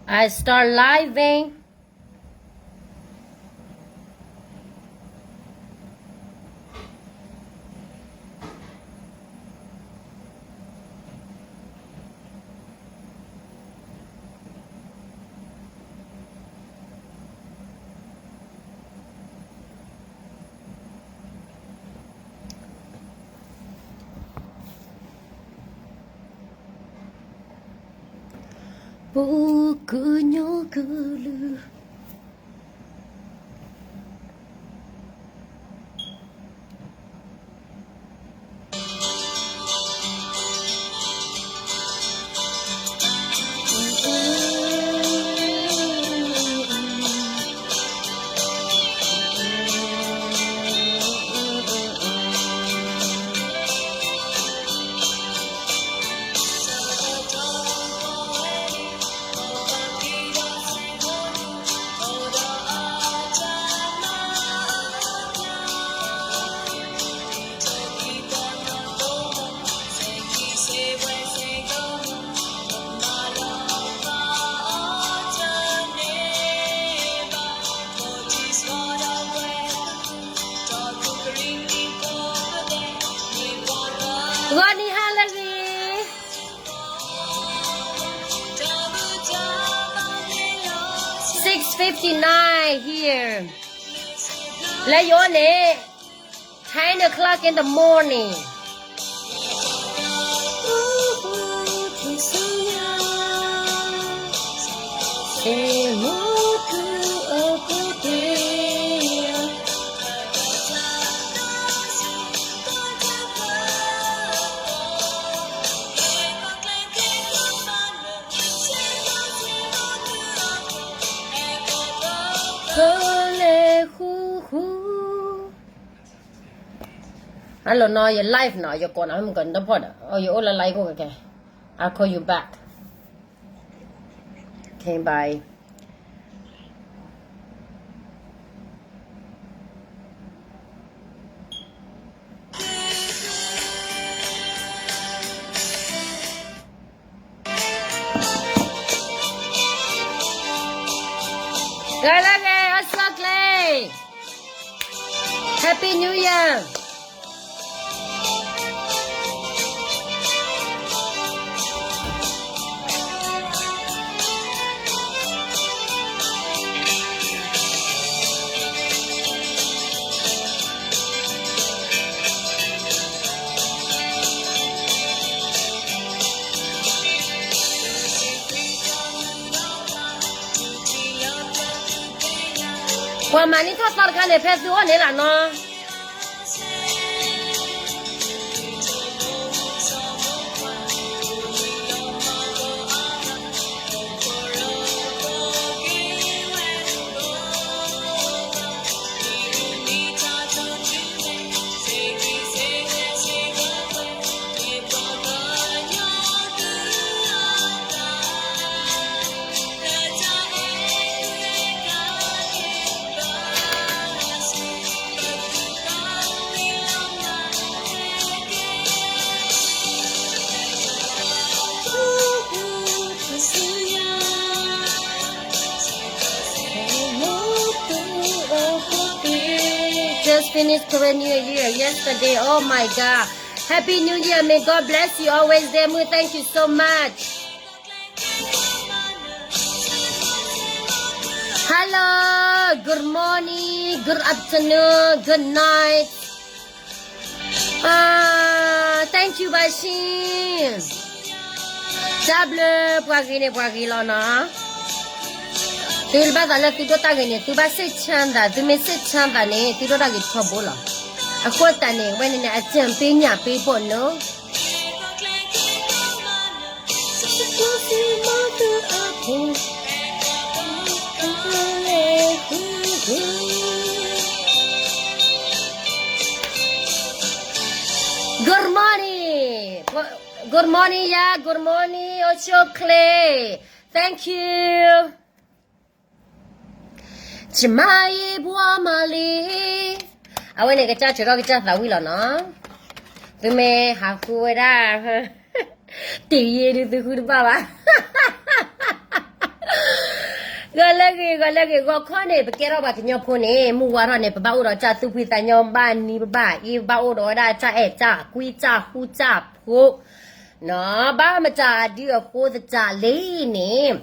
I start living. Pukuni kulu. Gani Hallelujah. Six fifty-nine here. Let you on it. Ten o'clock in the morning. Hello နီၤ, ယ live နီၤ, ယကိးနၤ မ့ၢ်ကနၢ်ဖီၣ်ဒီး, ယအိၣ်လၢ live ကဲ, I'll call you back. Okay, bye. ဂၤလၢဂ့ၤ အစှၤကျဲ, Happy New Year. Pwamani tha thar kane phe thu o ne la no. Just finished Korean New Year yesterday. Oh my God. Happy New Year. May God bless you always, Demu. Thank you so much. Hello, good morning, good afternoon, good night. Ah, thank you, Bashi. တၢ်ဘျုး ပှၤဂ့ၤန့ၣ် ပှၤဂ့ၤလီၤနီၤ. သုဘၣ်သးလၢသုဒိၣ်တၢ်ဂ့ၤန့ၣ် သုဘၣ်စ့ၣ်ဆၢသး, သုမ့ၢ်စ့ၣ်ဆၢသးန့ၣ် သုဒိၣ်တၢ်ဂ့ၤထီဘိလီၤ. အဃိသတးန့ၣ် ဝဲန့ၣ်န့ၣ် အကြံပေးညၣ်ပေးပေါ့နော်. Good morning. Good morning, yeah, good morning, Ocho Clay. Thank you. ယမၤယံၤဘှီမၤလံ, အဝဲန့ၣ်ကစၢ်ဆၢထီၣ်ကစၢ်သးဝံၣ်လီၤနီၤ. သုမ့ၢ်ဟးဃုဝဲဒၣ် တ့ယ့ဒုးသုဃုတဘၣ်ဘၣ်. ဂီၤလၢအဂ့ၤ ဂီၤလၢအဂ့ၤ ဂီၤခီန့ၣ် ပကဲထီၣ်ပှၤကညီဖိန့ၣ် မုၢ်ဝါထီၣ်န့ၣ် ပဘၣ်အိၣ်ဒီးတၢ်သူၣ်ဖှံသးညီ ဘၣ်နံၤဘၣ်အ့ ဘၣ်အိၣ်ဒီးဝဲဒၣ်တၢ်အဲၣ်တၢ်ကွံတၢ်ဃူတၢ်ဖိး နီၤ ဘၣ်မတၤဒ်အဃိသတးလဲၣ်န့ၣ်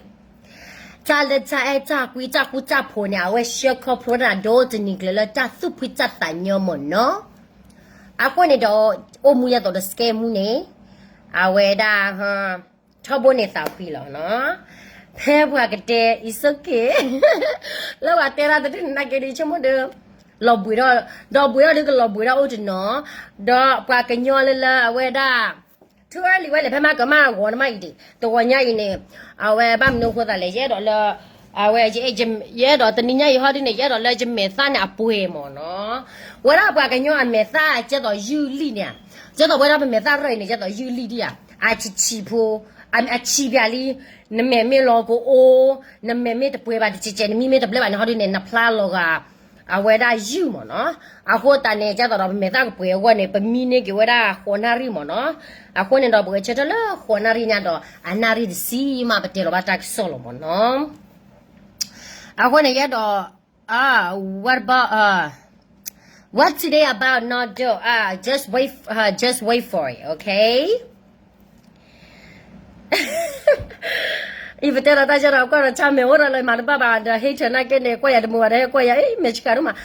တၢ်လၢတၢ်အဲၣ်တၢ်ကွံတၢ်ဃူတၢ်ဖိးန့ၣ် အဝဲဆှၢခီဖျိတၢ်ဒိၣ်တနံၤကျၢၤလၢတၢ်သူၣ်ဖှံတၢ်သးညီမ့ၢ်နီၤ. အဃိန့ၣ်ဒီး အိၣ်မူယဲသိးဒီးစကဲမူန့ၣ် အဝဲဒၣ် ထီဘိန့ၣ်သးဖှံလီၤနီၤ. ဖဲပှၤကတဲ it's okay လၢပှၤတဲတၢ်တဒုန့ၣ်နာ်က့ဒ်ဆိကမိၣ်ဒီး လီၤဘှံးထီၣ် ဒီးဘှံးထီၣ်ဒုကလီၤဘှံးထီၣ်အိၣ်တနီၤ ဒီးပှၤကညီလၢလၢအဝဲဒၣ် too early ဝဲလဲၣ် ဖဲမးကမၣ်ဂီၤနမးအံၤဒံး တဂီၤညါအံၤန့ၣ် အဝဲဘၣ်မနုၤအဃိသးလဲၣ် ယအဲၣ်ဒိးလၢ အဝဲ ယအဲၣ်ဒိးတနံၤညါအံၤဟီဒ်န့ၣ် ယအဲၣ်ဒိးလၢယမဲာ်သၣ်န့ၣ်အပှဲၤမ့ၢ်နီၤ. ဝဲဒၣ်ပှၤကညီအမဲာ်သၣ်ကဲသိးယုၢ်လံၣ်န့ၣ် ကဲသိးဝဲဒၣ်ပမဲာ်သၣ်ရၢၢ်အံၤန့ၣ် ကဲသိးယုၢ်လံၣ်ဒံးဧါ အဆံးဆံးဖိ အဆံးပၠးလံ နမဲာ်မ့ၢ်လီၤကအိ နမဲာ်မ့ၢ်တပှဲၤဘၣ်တကဲးကဲး နမံမ့ၢ်တဘျဲးဘၣ်န့ၣ်ဟီဒ်န့ၣ် နဖျါလီၤဂာ် အဝဲဒၣ်ယုၢ်မ့ၢ်နီၤ. အဃိသတးန့ၣ် ကဲသိးဒီးပမဲာ်သၣ်ကပှဲၤအဂီၢ်န့ၣ် ပမံန့ၢ်က့ၤဝဲဒၣ်ဃိးနၣ်ရံၣ်မ့ၢ်နီၤ. အဃိန့ၣ်ဒီး ပဂဲၤဆၢထၢၣ်လၢဃိးနၣ်ရံၣ်ညါဒီး အနၣ်ရံၣ်တဆံမး ပတဲလီၤဘၣ်တၢ်ကစီၣ်လီၤမ့ၢ်နီၤ. အဃိန့ၣ် ယအဲၣ်ဒိး what about uh what today about not do uh just wait uh just wait for it, okay. အံၤပတဲလီၤတၢ်ကစီၣ်ဒီး ကွၢ်ဒီးဆၣ်မဲာ် အိၣ်ဒီးလၢမၤတဘၣ်ဘၣ်ဒီး hater နာ်က့န့ၣ် ကွၢ်ယၤတမုာ်ဘၣ်ဒီး ဟဲကွၢ်ယၤ အ့ မဲာ်ဆှးဒိၣ်မး.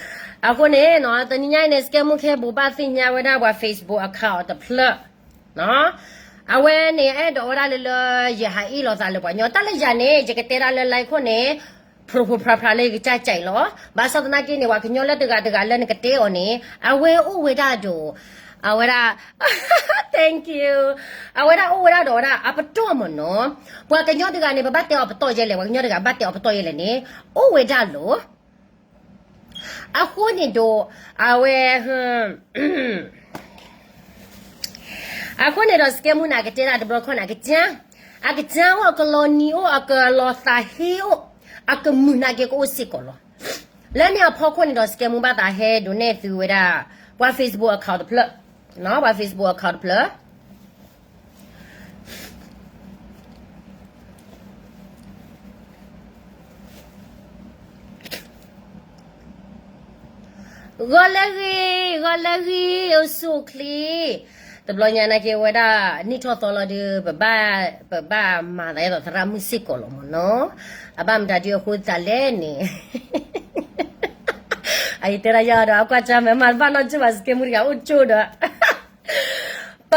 အဃိန့ၣ်နီၤ တနံၤညါအံၤန့ၣ် စကဲမူခဲဘိးဘၣ်သ့ၣ်ညါဝဲဒၣ်ပှၤ Facebook account တဖျၢၣ် အဝဲန့ၣ် အဲၣ်ဒိးဝဲဒၣ်လၢလၢ ယဟးအ့ၣ်လိာ်သးလၢပှၤကညီ တၢ်လၢယၤန့ၣ် ယကတဲဒၣ်လၢ line ခိၣ်န့ၣ် ဖျိဖျိဖျါဖျါလၢယကစၢ်ကဲအံၤလီၤ. ဘၣ်ဆၣ်သနာ်က့န့ၣ် ပှၤကညီလၢတဂၤတဂၤလၢနကတဲအီၤန့ၣ် အဝဲအိၣ်ဝဲဒၣ်ဒီး အဝဲဒၣ် thank you အဝဲဒၣ်အိၣ်ဝဲဒၣ်ဒီးဝဲဒၣ်အပတီၢ်မ့ၢ်နီၤ. ပှၤကညီတဂၤန့ၣ် ပဘၣ်တဲအီၤပတီၢ်ယဲလဲၣ် ပှၤကညီတဂၤဘၣ်တဲအီၤပတီၢ်ယဲလဲၣ်န့ၣ် အိၣ်ဝဲဒၣ်လီၤ. အဃိန့ၣ်ဒီး အဝဲ အဃိန့ၣ်ဒီး စကဲမူန့ၣ် အကတဲဒၣ်တဘျီခီန့ၣ် အကစၢ် အကစၢ်အိၣ် အကလီၤနံၤအိၣ် အကလီၤသးဟ့အိၣ် အကမုာ်နာ်က့ကအိၣ်စ့ၢ်ကီးလီၤ. လၢန့ၣ်အဖီခိၣ်န့ၣ်ဒီး စကဲမူဘၣ်သးဟဲဒိးနဲၣ်သုဝဲဒၣ် ပှၤ Facebook account တဖျၢၣ်, ပှၤ Facebook account တဖျၢၣ် ဂီၤလၢအဂ့ၤ, ဂီၤလၢအဂ့ၤ, အိၣ်ဆူၣ်အိၣ်ချ့, တဘျီညါနာ်က့ဝဲဒၣ် နံၣ်ထီၣ်သီလီၤဒီး ပဘၣ်မၤသးဒ်သိးသရၣ်မုၣ်စ့ၢ်ကီးလီၤမ့ၢ်နီၤ, အဘၣ်မတၤဒ်အဃိသတးလဲၣ်န့ၣ် အအံၤတဲဒၣ်ယၤဒီး အကွၢ်ကၢ်မဲာ် မၤတဘၣ်နီတကၠိၢ်ဘၣ် စကဲမူတဂၤအိၣ်ကၠိဒီး ပ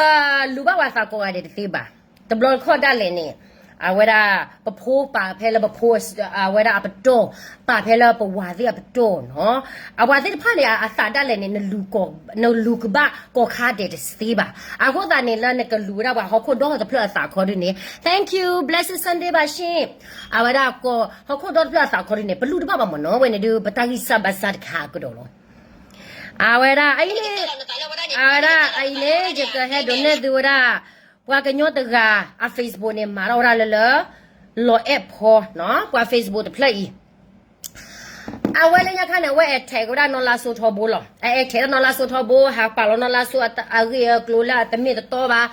လူၤဘၣ်ပှၤသးကိးဂၤဒဲးတသ့ဘၣ်. တဘျီတခီၣ်ဒၣ်လဲာ်န့ၣ် အဝဲဒၣ် ပဖိပာ်ဖဲလၢပဖိ အဝဲဒၣ်အပတီၢ်, ပာ်ဖဲလၢပဝၤသ့ၣ်အပတီၢ်နီၤ. အဝဲသ့ၣ်တဖၣ်န့ၣ် အသးဒၣ်လဲာ်န့ၣ် နလူၤကဘၣ်ကိးခါဒဲးတသ့ဘၣ်. အဃိသတးန့ၣ် လၢနကလူၤဝဲဒၣ်ပှၤဟီၣ်ခိၣ်ဒီတဖျၢၣ်အသးခီဒုန့ၣ် thank you, blessed Sunday ဘၣ်ရှ့ၣ်, အဝဲဒၣ်ကီး ဟီၣ်ခိၣ်ဒီတဖျၢၣ်အသးခီဒုန့ၣ် ပလူၤတဘၣ်ဘၣ်မ့ၢ်နီၤ, ဝဲန့ၣ်ဒုး ပတၢ်ဂံၢ်စၢ်ဘါစၢ်တခါကဒီးလီၤ. အဝဲဒၣ် အအံၤန့ၣ် အဝဲဒၣ် အအံၤန့ၣ် ယကဟဲဒိးနဲၣ်သုဝဲဒၣ် ပှၤကညီတဂၤ အ Facebook န့ၣ် မၤထီၣ်ဝဲဒၣ်လၢလၢ လီၤအဲၣ်ဖီနီၤ, ပှၤ Facebook တဖျၢၣ်အံၤ အဝဲလၢညါခါန့ၣ် အဝဲ attack ဝဲဒၣ်နီၢ်လါစိထီဘိလီၤ. အ attack ဒၣ်နီၢ်လါစိထီဘိ ဟးပာ်လီၤနီၢ်လါစိအဂ့ၢ်အကျိၤလၢအတမ့ၢ်တတီဘၣ်.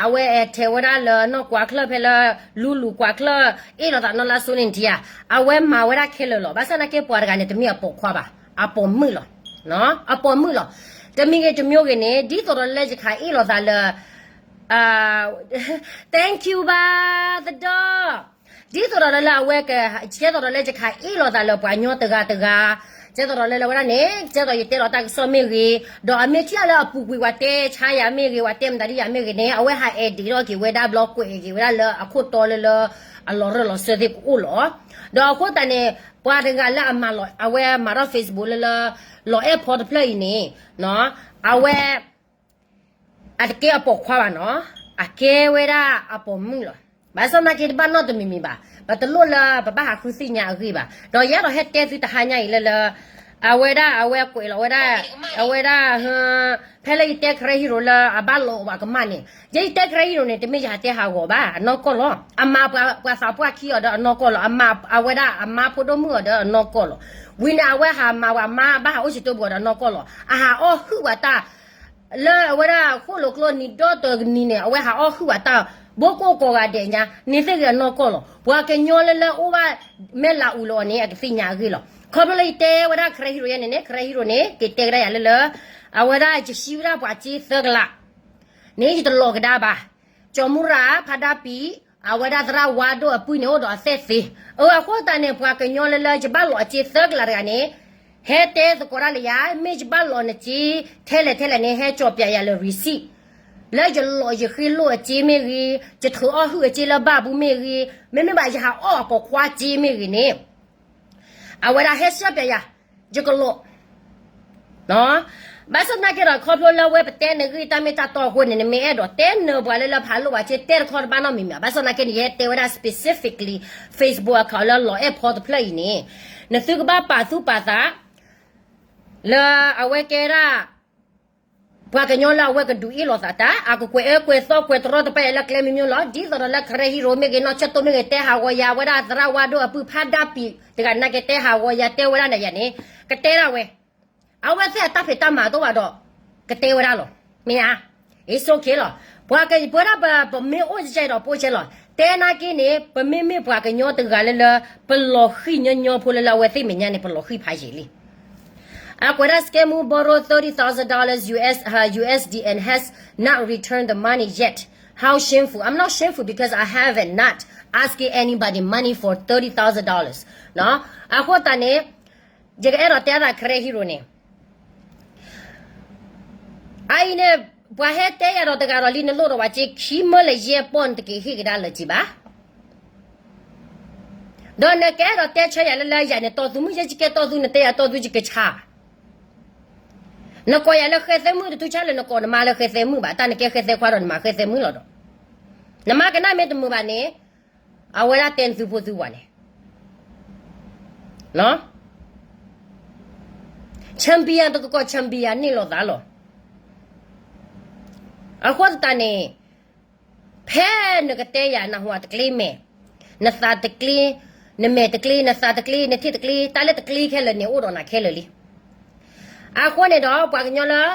အဝဲ attack ဝဲဒၣ်လၢနီၢ်ကွၢ်ချၢၣ်ဖဲလၢ လူလူကွၢ်ချၢၣ် အ့ၣ်လိာ်သးနီၢ်လါစိန့ၣ်ထံဧါ. အဝဲမၤဝဲဒၣ်ခဲလၢာ်လီၤ. ဘၣ်ဆၣ်နာ်က့ပှၤတဂၤန့ၣ် တမ့ၢ်အပိာ်ခွါဘၣ်, အပိာ်မုၣ်လီၤ. အပိာ်မုၣ်လီၤ. တမံၤဂ့ၤတမံၤဂ့ၤန့ၣ် ဒ်သိးဒီးလၢယခးအ့ၣ်လိာ်သးလၢ thank you ဘၣ်သဒီ ဒ်သိးဒီးလၢလၢအဝဲက ကဲသိးဒီးလၢယခးအ့ၣ်လိာ်သးလၢပှၤကညီတဂၤတဂၤ, ကဲသိးဒီးလၢလၢဝဲဒၣ်န့ၣ် ကဲသိးယတဲလီၤတၢ်ကစီၣ်မ့ၢ်ဂ့ၤ, ဒီးအမ့ၢ်ထံၣ်လၢအပူၤကွံာ် ပှၤတဲဆါယၤမ့ၢ်ဂ့ၤ, ပှၤတဲမတၤဒ်ယၤမ့ၢ်ဂ့ၤန့ၣ် အဝဲဟး edit ထီၣ်က့ၤဝဲဒၣ်ဘျီ ကွဲးက့ၤဝဲဒၣ်လၢအခိၣ်တီလၢလၢ အလီၤရၢၢ်လီၤစၢသ့ၣ်ကအိၣ်လီၤ. ဒီးအဃိသတးန့ၣ် ပှၤတဂၤလၢအမၤလီၤ အဝဲမၤထီၣ် Facebook လၢလၢ လီၤအဲၣ်ဖီတဖျၢၣ်အံၤန့ၣ် အဝဲ အတကဲအပိာ်ခွါဘၣ်နီၤ, အကဲဝဲဒၣ်အပိာ်မုၣ်လီၤ. ဘၣ်ဆၣ်သနာ်က့တဘၣ်နီတမံၤမံၤဘၣ်, ပတလိၣ်လၢပဘၣ်ဟးဃုသ့ၣ်ညါအဂ့ၢ်ဘၣ်. ဒီးယဲဒီးဟဲတဲသုတဟါညါအံၤလၢလၢ အဝဲဒၣ်အဝဲကွဲးလီၤဝဲဒၣ် အဝဲဒၣ် ဖဲလၢယတဲ Karen Hero လၢအဘၣ်လိာ်ဘၣ်ကမၣ်န့ၣ်, ယဲယတဲ Karen Hero န့ၣ် တမ့ၢ်ယဟးတဲဟးဂီၤဘၣ်, အနီၢ်ကီၢ်လီၤ. အမၤပှၤသးပှၢ်ခံအီၤဒီးအနီၢ်ကီၢ်လီၤ. အမၤအဝဲဒၣ်အမါဖိဒိၣ်မုၣ်အီၤဒီးအနီၢ်ကီၢ်လီၤ. ဝံၤန့ၣ် အဝဲဟးမၤဝဲအမါဘၣ်ဟးအိၣ်စံးတိၢ်ပူၤအီၤဒီးအနီၢ်ကီၢ်လီၤ. အဟးအီၣ်ဟုၣ်ဝဲတၢ် လၢအဝဲဒၣ်ဃိၣ်လိာ်ကျိနံၤဒီတနံၤန့ၣ် အဝဲဟးအီၣ်ဟုၣ်ဝဲတၢ် ဘိကိၢ်ကိးဂၤဒဲးညါ န့ၣ်သ့ၣ်ဂ့ၤအနီၢ်ကီၢ်လီၤ. ပှၤကညီလၢလၢအိၣ်ဘၣ်မဲာ်လးအူလီၤအီၤန့ၣ် အကသ့ၣ်ညါအဂ့ၢ်လီၤ. ခီဖျိလၢယတဲဝဲဒၣ် Karen Hero ယဲန့ၣ်န့ၣ် Karen Hero န့ၣ် က့ၤတဲကဒါယၤလၢလၢ အဝဲဒၣ်ယဟံးဝဲဒၣ်ပှၤစ့သၢကလး န့ၣ်ယတလီၤကဒါဘၣ်. ကၠီမူရၤ ဖါဒါပံၤ အဝဲဒၣ်သရၣ်ဝါဒိၣ်အပုၢ်န့ၣ်အိၣ်ဒီးအသဲၣ်သ့. အၢ အဃိသတးန့ၣ် ပှၤကညီလၢလၢယဘၣ်လီၤအစ့သၢကလးတဂၤန့ၣ် ဟဲတဲသကိးတၢ်လၢယၤ မ့ၢ်ယဘၣ်လီၤနစ့ ထဲလဲၣ်ထဲလဲၣ်န့ၣ် ဟဲကၠီၤပၠးယၤလၢ receipt လၢယလီၤယဃ့လိၢ်အစ့မ့ၢ်ဂ့ၤ, ယထုးအီၣ်ဟုၣ်အစ့လၢဘၣ်ပူၤမ့ၢ်ဂ့ၤ, မ့မ့ၢ်ဘၣ်ယဟးအီၣ်အပိာ်ခွါစ့မ့ၢ်ဂ့ၤန့ၣ် အဝဲဒၣ်ဟဲဆှၢပၠးယၤ, ယကလီၤ ဘၣ်ဆၣ်သနာ်က့ဒီး ခီဖျိလၢဝဲပတဲနဂ့ၢ်တၢ်မ့ၢ်တၢ်တီအဃိန့ၣ် နမ့ၢ်အဲၣ်ဒိးတဲနၢၤပှၤလၢလၢဖးလိၢ်ဝဲစ့တဲတခီတဘၣ်နီတမံၤမံၤ, ဘၣ်ဆၣ်သနာ်က့န့ၣ် ယဟဲတဲဝဲဒၣ် specifically Facebook account လၢလီၤအဲၣ်ဖီတဖျၢၣ်အံၤန့ၣ်, နသုကဘၣ်ပာ်သူၣ်ပာ်သး လၢအဝဲကဲဒၣ် ပှၤကညီလၢအဝဲကဒုးအ့ၣ်လိာ်သးတၢ်, အကကွဲးအၢကွဲးသီကွဲးတရီတပါအံၤလၢကျဲမံၤမံၤလီၤ. ဒ်သိးဒီးလၢ Karen Hero မ့ၢ်ဂ့ၤ နီၢ်ဆၢတိၢ်မ့ၢ်ဂ့ၤ တဲဟးဂီၤယၤ အဝဲဒၣ်သရၣ်ဝါဒိၣ်အပုၢ်ဖါဒါပံၤတဂၤနာ်က့တဲဟးဂီၤယၤ တဲဝဲဒၣ်နၤယၤန့ၣ် ကတဲဒၣ်ဝဲ အဝဲသ့ၣ်အတၢ်ဖံးတၢ်မၤ အတအိၣ်ဘၣ်ဒီး ကတဲဝဲဒၣ်လီၤ. မ့ၢ်ဧါ, it's okay လီၤ. ပှၤကပဝဲဒၣ်ပမ့ၢ်အိၣ်ကဲဒီးပအိၣ်ကဲလီၤ. တဲနာ်က့န့ၣ် ပမ့မ့ၢ်ပှၤကညီတဂၤလၢလၢ ပလီၤဃံၣ်ညီညီဖိလၢလၢအဝဲသ့ၣ်မဲာ်ညါန့ၣ် ပလီၤဃံၣ်ဖးယံာ်လံ. အကွဲးဒၣ် scammer borrow thirty thousand dollars U S, uh, U S D and has not returned the money yet. How shameful. I'm not shameful because I haven't not asking anybody money for thirty thousand dollars. အဃိသတးန့ၣ် ယကအဲၣ်ဒိးတဲအသး Karen Hero န့ၣ် အအံၤန့ၣ် ပှၤဟဲတဲယၤဒီးတဂၤဒီးလံ နလိၣ်ဒီးဝဲစ့ခံမၢလၢယဲၢ်ပီၢ် နတက့ၤဟ့ၣ်ကဒါလၢၤကံဘၣ်. ဒီးနကအဲၣ်ဒိးတဲဆၢယၤလၢလၢယၤန့ၣ် တီၢ်သူမုၣ် ယဲယကဲတီၢ်သူ နတဲယၤတီၢ်သူယကဆါ နကိးယၤလၢဃဲသဲမုၣ် တထူၣ်ဆါလၢနကိးနမါလၢဃဲသဲမုၣ်ဘၣ်, တၢ်နကဲဃဲသဲခွါဒီးနမၤဃဲသဲမုၣ်လီၤဒီး နမါကနၣ်မ့ၢ်တမုာ်ဘၣ်န့ၣ် အဝဲဒၣ်တဲနသုဖိသုဝၤန့ၣ် champion တကကိး champion န့ၢ်လိာ်သးလီၤ. အဃိသတးန့ၣ် ဖဲနကတဲယၤ နဟူးတကျ့မဲာ်, နသးတကျ့, နမဲာ်တကျ့, နသးတကျ့, နထံၣ်တကျ့, တၢ်လၢတကျ့ခဲလၢာ်န့ၣ် အိၣ်ဒီးနၤခဲလၢာ်လံ. အဃိန့ၣ်ဒီး ပှၤကညီလၢ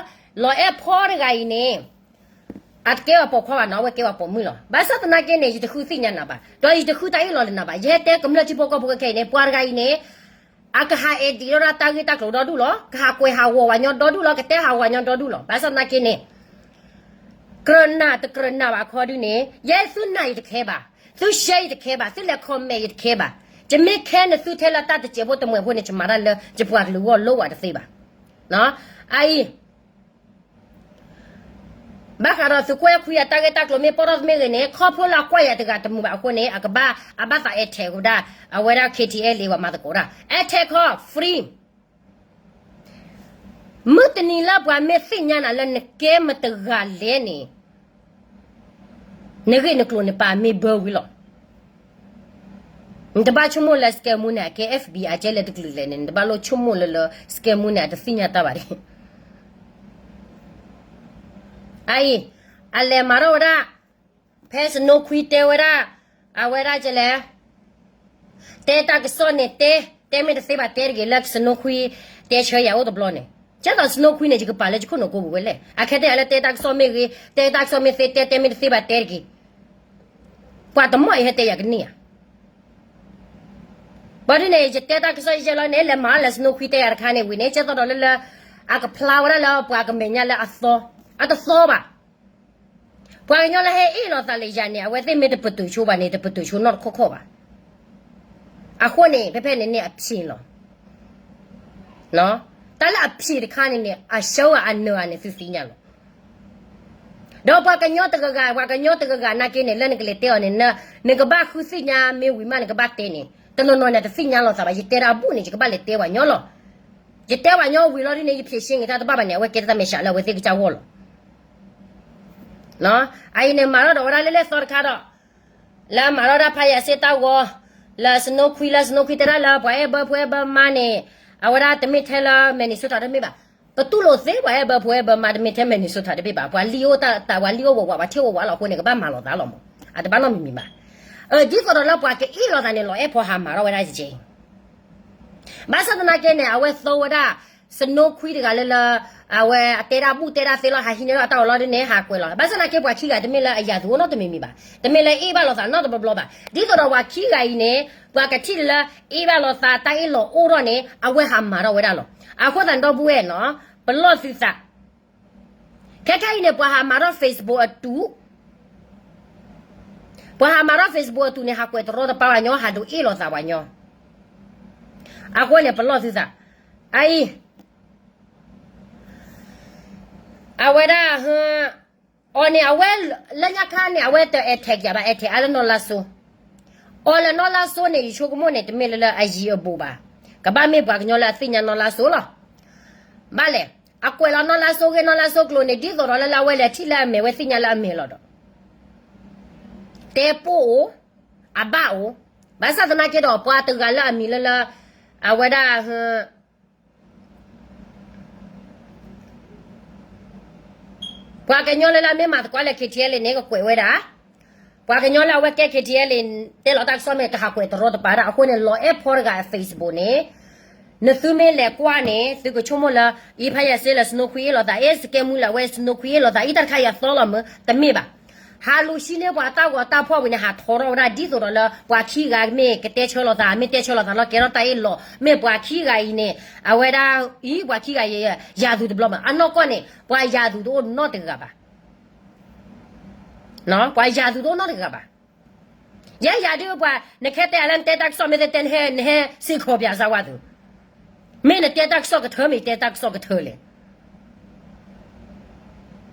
လီၤအဲၣ်ဖီတဂၤအံၤန့ၣ် အတကဲအပိာ်ခွါဘၣ်နီၤ, အဝဲကဲဝဲပိာ်မုၣ်လီၤ. ဘၣ်ဆၣ်သနာ်က့န့ၣ် ယတဃုသ့ၣ်ညါနၤဘၣ်, ဒီးယတဃုတၢ်အ့ၣ်လိာ်လၢနၤဘၣ်. ယဟဲတဲကမျၢၢ်ထံဖိကီၢ်ဖိခဲအံၤန့ၣ် ပှၤတဂၤအံၤန့ၣ် အကဟးအဲၣ်ဒိးဒီးတၢ်ဂ့ၢ်တၢ်ကျိၤဒီဒူၣ်လီၤ, ကဟးကွဲးဟးဂီၤဝဲညီဒီဒူၣ်လီၤ, ကတဲဟးဂီၤညီဒီဒူၣ်လီၤ. ဘၣ်ဆၣ်သနာ်က့န့ၣ် ကြၢးနၢ်တကြၢးနၢ်ဘၣ်ခီဒုန့ၣ် ယဲသုနၢ်ယတခဲဘၣ်, သု share ယတခဲဘၣ်, သုလဲၤ comment ယတခဲဘၣ်. ယမ့ၢ်ခဲနသုထဲလၢတၢ်တစဲးဖိတမှဲးဖိန့ၣ် ယမၤတၢ်လၢယပှၤကလုာ်ဂီၢ်လိဝဲတသ့ဘၣ်. အအံၤ ဘၣ်ဃးဒီးသုကွဲခွံအတၢ်ဂ့ၢ်တၢ်ကျိၤမ့ၢ်ပီၢ်ထီၣ်မ့ၢ်ဂ့ၤန့ၣ် ခီဖျိလၢအကွၢ်ယၤတဂၤတမုာ်ဘၣ်အဃိန့ၣ် အကဘၣ် အဘၣ်သး attack ဝဲဒၣ် အဝဲဒၣ် K T L A ဝဲမၤသကိးတၢ် attack ခီ free မုၢ်တနံၤလၢပှၤမ့ၢ်သ့ၣ်ညါနၤလၢနကဲမတဂၤလဲၣ်န့ၣ် နဂ့ၢ်နကျိၤန့ၣ်ပာ်မ့ၢ်ဘၢဝံၤလီၤ. နတဘၣ်ဆိကမိၣ်လၢ scammer န့ၣ် အကဲ F B I ကဲလဲၣ်တကလုာ်လဲၣ်န့ၣ် နတဘၣ်လိၣ်ဆိကမိၣ်လၢလၢ scammer န့ၣ် အတသ့ၣ်ညါတၢ်ဘၣ်ဒံး. အအံၤ အလဲၤမၤထီၣ်ဝဲဒၣ် ဖဲ Snow Queen တဲဝဲဒၣ် အဝဲဒၣ်ကလဲၣ် တဲတၢ်ကစီၣ်န့ၣ်တဲ တဲမ့ၢ်တသ့ဘၣ်တဲတဂ့ၤလၢ Snow Queen တဲဆၢယၤအိၣ်တဘျီန့ၣ် ကဲသိး Snow Queen န့ၣ် ယကပာ်လၢယခိၣ်နူာ်ကိးပူၤဝဲလဲၣ်. အခဲတဲယၤလၢတဲတၢ်ကစီၣ်မ့ၢ်ဂ့ၤ တဲတၢ်ကစီၣ်မ့ၢ်သ့ တဲတဲမ့ၢ်တသ့ဘၣ်တဲတဂ့ၤ. ပှၤတမီၢ်အံၤဟဲတဲယၤကန့ၢ်ဧါ. ဘၣ်ဒ်န့ၣ် ယတဲတၢ်ကစီၣ်ယဲၢ်လီၤန့ၣ် လဲၤမၤလၢ Snow Queen တဲယၤတခါန့ၣ်ဝံၤန့ၣ် ကဲသိးဒီးလၢလၢ အကဖျါဝဲဒၣ်လၢပှၤကမဲာ်ညါလၢအသီ အတသီဘၣ်. ပှၤကညီလၢဟဲအ့ၣ်လိာ်သးလၢယၤန့ၣ် အဝဲသ့ၣ်မ့ၢ်တပတုာ်ဆိဘၣ်န့ၣ် တပတုာ်ဆိနီတခီၣ်ခီၣ်ဘၣ်. အဃိန့ၣ် ဖဲဖဲန့ၣ်န့ၣ်အဖြေလီၤ. တၢ်လၢအဖြေတခါန့ၣ်န့ၣ် အဆၢဂၤအနၢၤဂၤန့ၣ်သုသ့ၣ်ညါလီၤ. ဒီးပှၤကညီတဂၤဂၤ ပှၤကညီတဂၤဂၤနာ်က့န့ၣ် လၢနကလဲၤတဲအီၤန့ၣ် နကဘၣ်ဃုသ့ၣ်ညါမ့ၢ်ဝံၤမး နကဘၣ်တဲန့ၣ် တနီၤနီၤန့ၣ်တသ့ၣ်ညါလိာ်သးဘၣ် ယတဲဒၣ်အဘူၣ်န့ၣ် ယကဘၣ်လဲၤတဲပှၤညီလီၤ. ယတဲပှၤညီဝံၤလီၤဒ်န့ၣ် ယဖြေရှင်းဂ့ၤတၢ်တဘၣ်ဘၣ်န့ၣ် အဝဲကဲတၢ်မဲာ်ဆှးလၢအဝဲသ့ၣ်ကစၢ်ဂီၢ်လီၤ. အအံၤန့ၣ်မၤထီၣ်ဒီးဝဲဒၣ်လၢလဲၣ်သီတခါဒီး လၢမၤထီၣ်ဒၣ်ဖးယံၤစ့တၢ်ဂီၤ လၢ Snow Queen လၢ Snow Queen တဲဒၣ်လၢပှၤအဲၣ်ဘၢဖိအဲၣ်ဘၢမါန့ၣ် အဝဲဒၣ်တမ့ၢ်ထဲလၢ Minnesota တမ့ၢ်ဘၣ်. ပတူၢ်လိာ်သ့ပှၤအဲၣ်ဘၢဖိအဲၣ်ဘၢမါတမ့ၢ်ထဲ Minnesota တဘ့ၣ်ဘၣ်. ပှၤလံၣ်အိၣ်တၢ် ပှၤလံၣ်အိၣ်ဝးဝး ပှၤထံၣ်အိၣ်ဝးလီၤအဃိန့ၣ် ကဘၣ်မၤလိာ်သးလီၤမး. အတဘၣ်နီတမံၤမံၤဘၣ်. ဒ်သိးဒီးလၢပှၤကအ့ၣ်လိာ်သးန့ၣ် လီၤအဲၣ်ဖီဟးမၤထီၣ်ဝဲဒၣ်ယကဲ ဘၣ်ဆၣ်သနာ်က့န့ၣ် အဝဲသီဝဲဒၣ် Snow Queen တဂၤလၢလၢ အဝဲအတဲဒၣ်ဘူၣ်တဲဒၣ်သ့လီၤ ဟးဟံးန့ၢ်လီၤအတၢ်အီၣ်လီၤဒ်န့ၣ် ဟးကွဲးလီၤ. ဘၣ်ဆၣ်သနာ်က့ ပှၤခံဂၤတမ့ၢ်လၢအယၤသူၣ်အိၣ်နီတမံၤမံၤဘၣ်, တမ့ၢ်လၢအ့ၣ်ဘၣ်လိာ်သးနီတဘျီဘျီဘၣ်. ဒ်သိးဒီးပှၤခံဂၤအံၤန့ၣ် ပှၤကထံၣ်လၢအ့ၣ်ဘၣ်လိာ်သး တၢ်အ့ၣ်လီၤအိၣ်ထီၣ်န့ၣ် အဝဲဟးမၤထီၣ်ဝဲဒၣ်လီၤ. အဃိသတးဒီပုၢ်ဝဲၢ်နီၤ, ပလီၢ်သုသး ခဲခဲအံၤန့ၣ် ပှၤဟးမၤထီၣ် Facebook အတုၤ, ပှၤဟးမၤထီၣ် Facebook အတုၤန့ၣ် ဟးကွဲးတရီတပါပှၤညီ ဟးဒိးအ့ၣ်လိာ်သးပှၤညီ. အဃိန့ၣ် ပလီၢ်သုသး, အအံၤ အဝဲဒၣ် အီၤန့ၣ် အဝဲ လၢညါခါန့ၣ် အဝဲတ attack ယၤဘၣ် attack အါလၢနီၢ်လါစိ, အီၤလၢနီၢ်လါစိန့ၣ် ယဆိကမိၣ်န့ၣ် တမ့ၢ်လၢလၢအယံၤအဘူးဘၣ်, ကဘၣ်မ့ၢ်ပှၤကညီလၢအသ့ၣ်ညါနီၢ်လါစိလီၤ. ဘၣ်လဲၣ်, အကွဲးလီၤနီၢ်လါစိဂ့ၢ်နီၢ်လါစိကျိၤန့ၣ် ဒ်သိးဒီးလၢလၢအဝဲလဲၤထံၣ်လၢအမဲာ်ဝဲသ့ၣ်ညါလၢအမဲာ်လီၤဒီး တဲပိၢ်အိၣ်, အဘၣ်အိၣ်, ဘၣ်ဆၣ်သနာ်က့ဒီး ပှၤတဂၤလၢအမံၤလၢလၢ အဝဲဒၣ် ပှၤကညီလၢလၢအမ့ၢ်မၤသကိးလၢ KTLA န့ၣ် ကကွဲးဝဲဒၣ်, ပှၤကညီလၢအဝဲကဲ KTLA တဲလီၤတၢ်ကစီၣ်မ့ၢ်တဟးကွဲးတရီတပါဒၣ်. အဃိန့ၣ် လီၤအဲၣ်ဖီတဂၤအ Facebook န့ၣ် နသုမ့ၢ်လဲၤကွၢ်န့ၣ် သုကဆိကမိၣ်လၢ အံၤဖးယၤစ့လၢ Snow Queen အ့ၣ်လိာ်သး အ့ၣ်စကဲမူလၢအဝဲ Snow Queen အ့ၣ်လိာ်သး အံၤတၢ်တခါအံၤအသီလီၤမ့ၢ် တမ့ၢ်ဘၣ်. ဟးလူၤဆံန့ၢ်ပှၤတၢ်ဂီၤတၢ်ဖီၣ်ဝံၤန့ၣ် ဟးထီထီၣ်ဝဲဒၣ် ဒ်သိးဒီးလၢ ပှၤခံဂၤမ့ၢ်ကတဲဆၢလိာ်သး မ့ၢ်တဲဆၢလိာ်သးလီၤ ကဲထီၣ်တၢ်အ့ၣ်လိာ် မ့ၢ်ပှၤခံဂၤအံၤန့ၣ် အဝဲဒၣ် အံၤ ပှၤခံဂၤအံၤ ယၤသူၣ်တဘျီမး အနီၢ်ကီၢ်န့ၣ် ပှၤယၤသူၣ်တအိၣ်နီတဂၤဘၣ်. ပှၤယၤသူၣ်တအိၣ်နီတဂၤဘၣ်. ယဲယၤဒ်ပှၤ နခဲတဲအလၢနတဲတၢ်ကစီၣ်မ့ၢ်သ့တဲ နဟဲ နဟဲစ့ၢ်ကီးပၠးစၢ်ဝါသု, မ့ၢ်နတဲတၢ်ကစီၣ်ကထၢမ့ၢ် ယတဲတၢ်ကစီၣ်ကထၢလဲၣ်.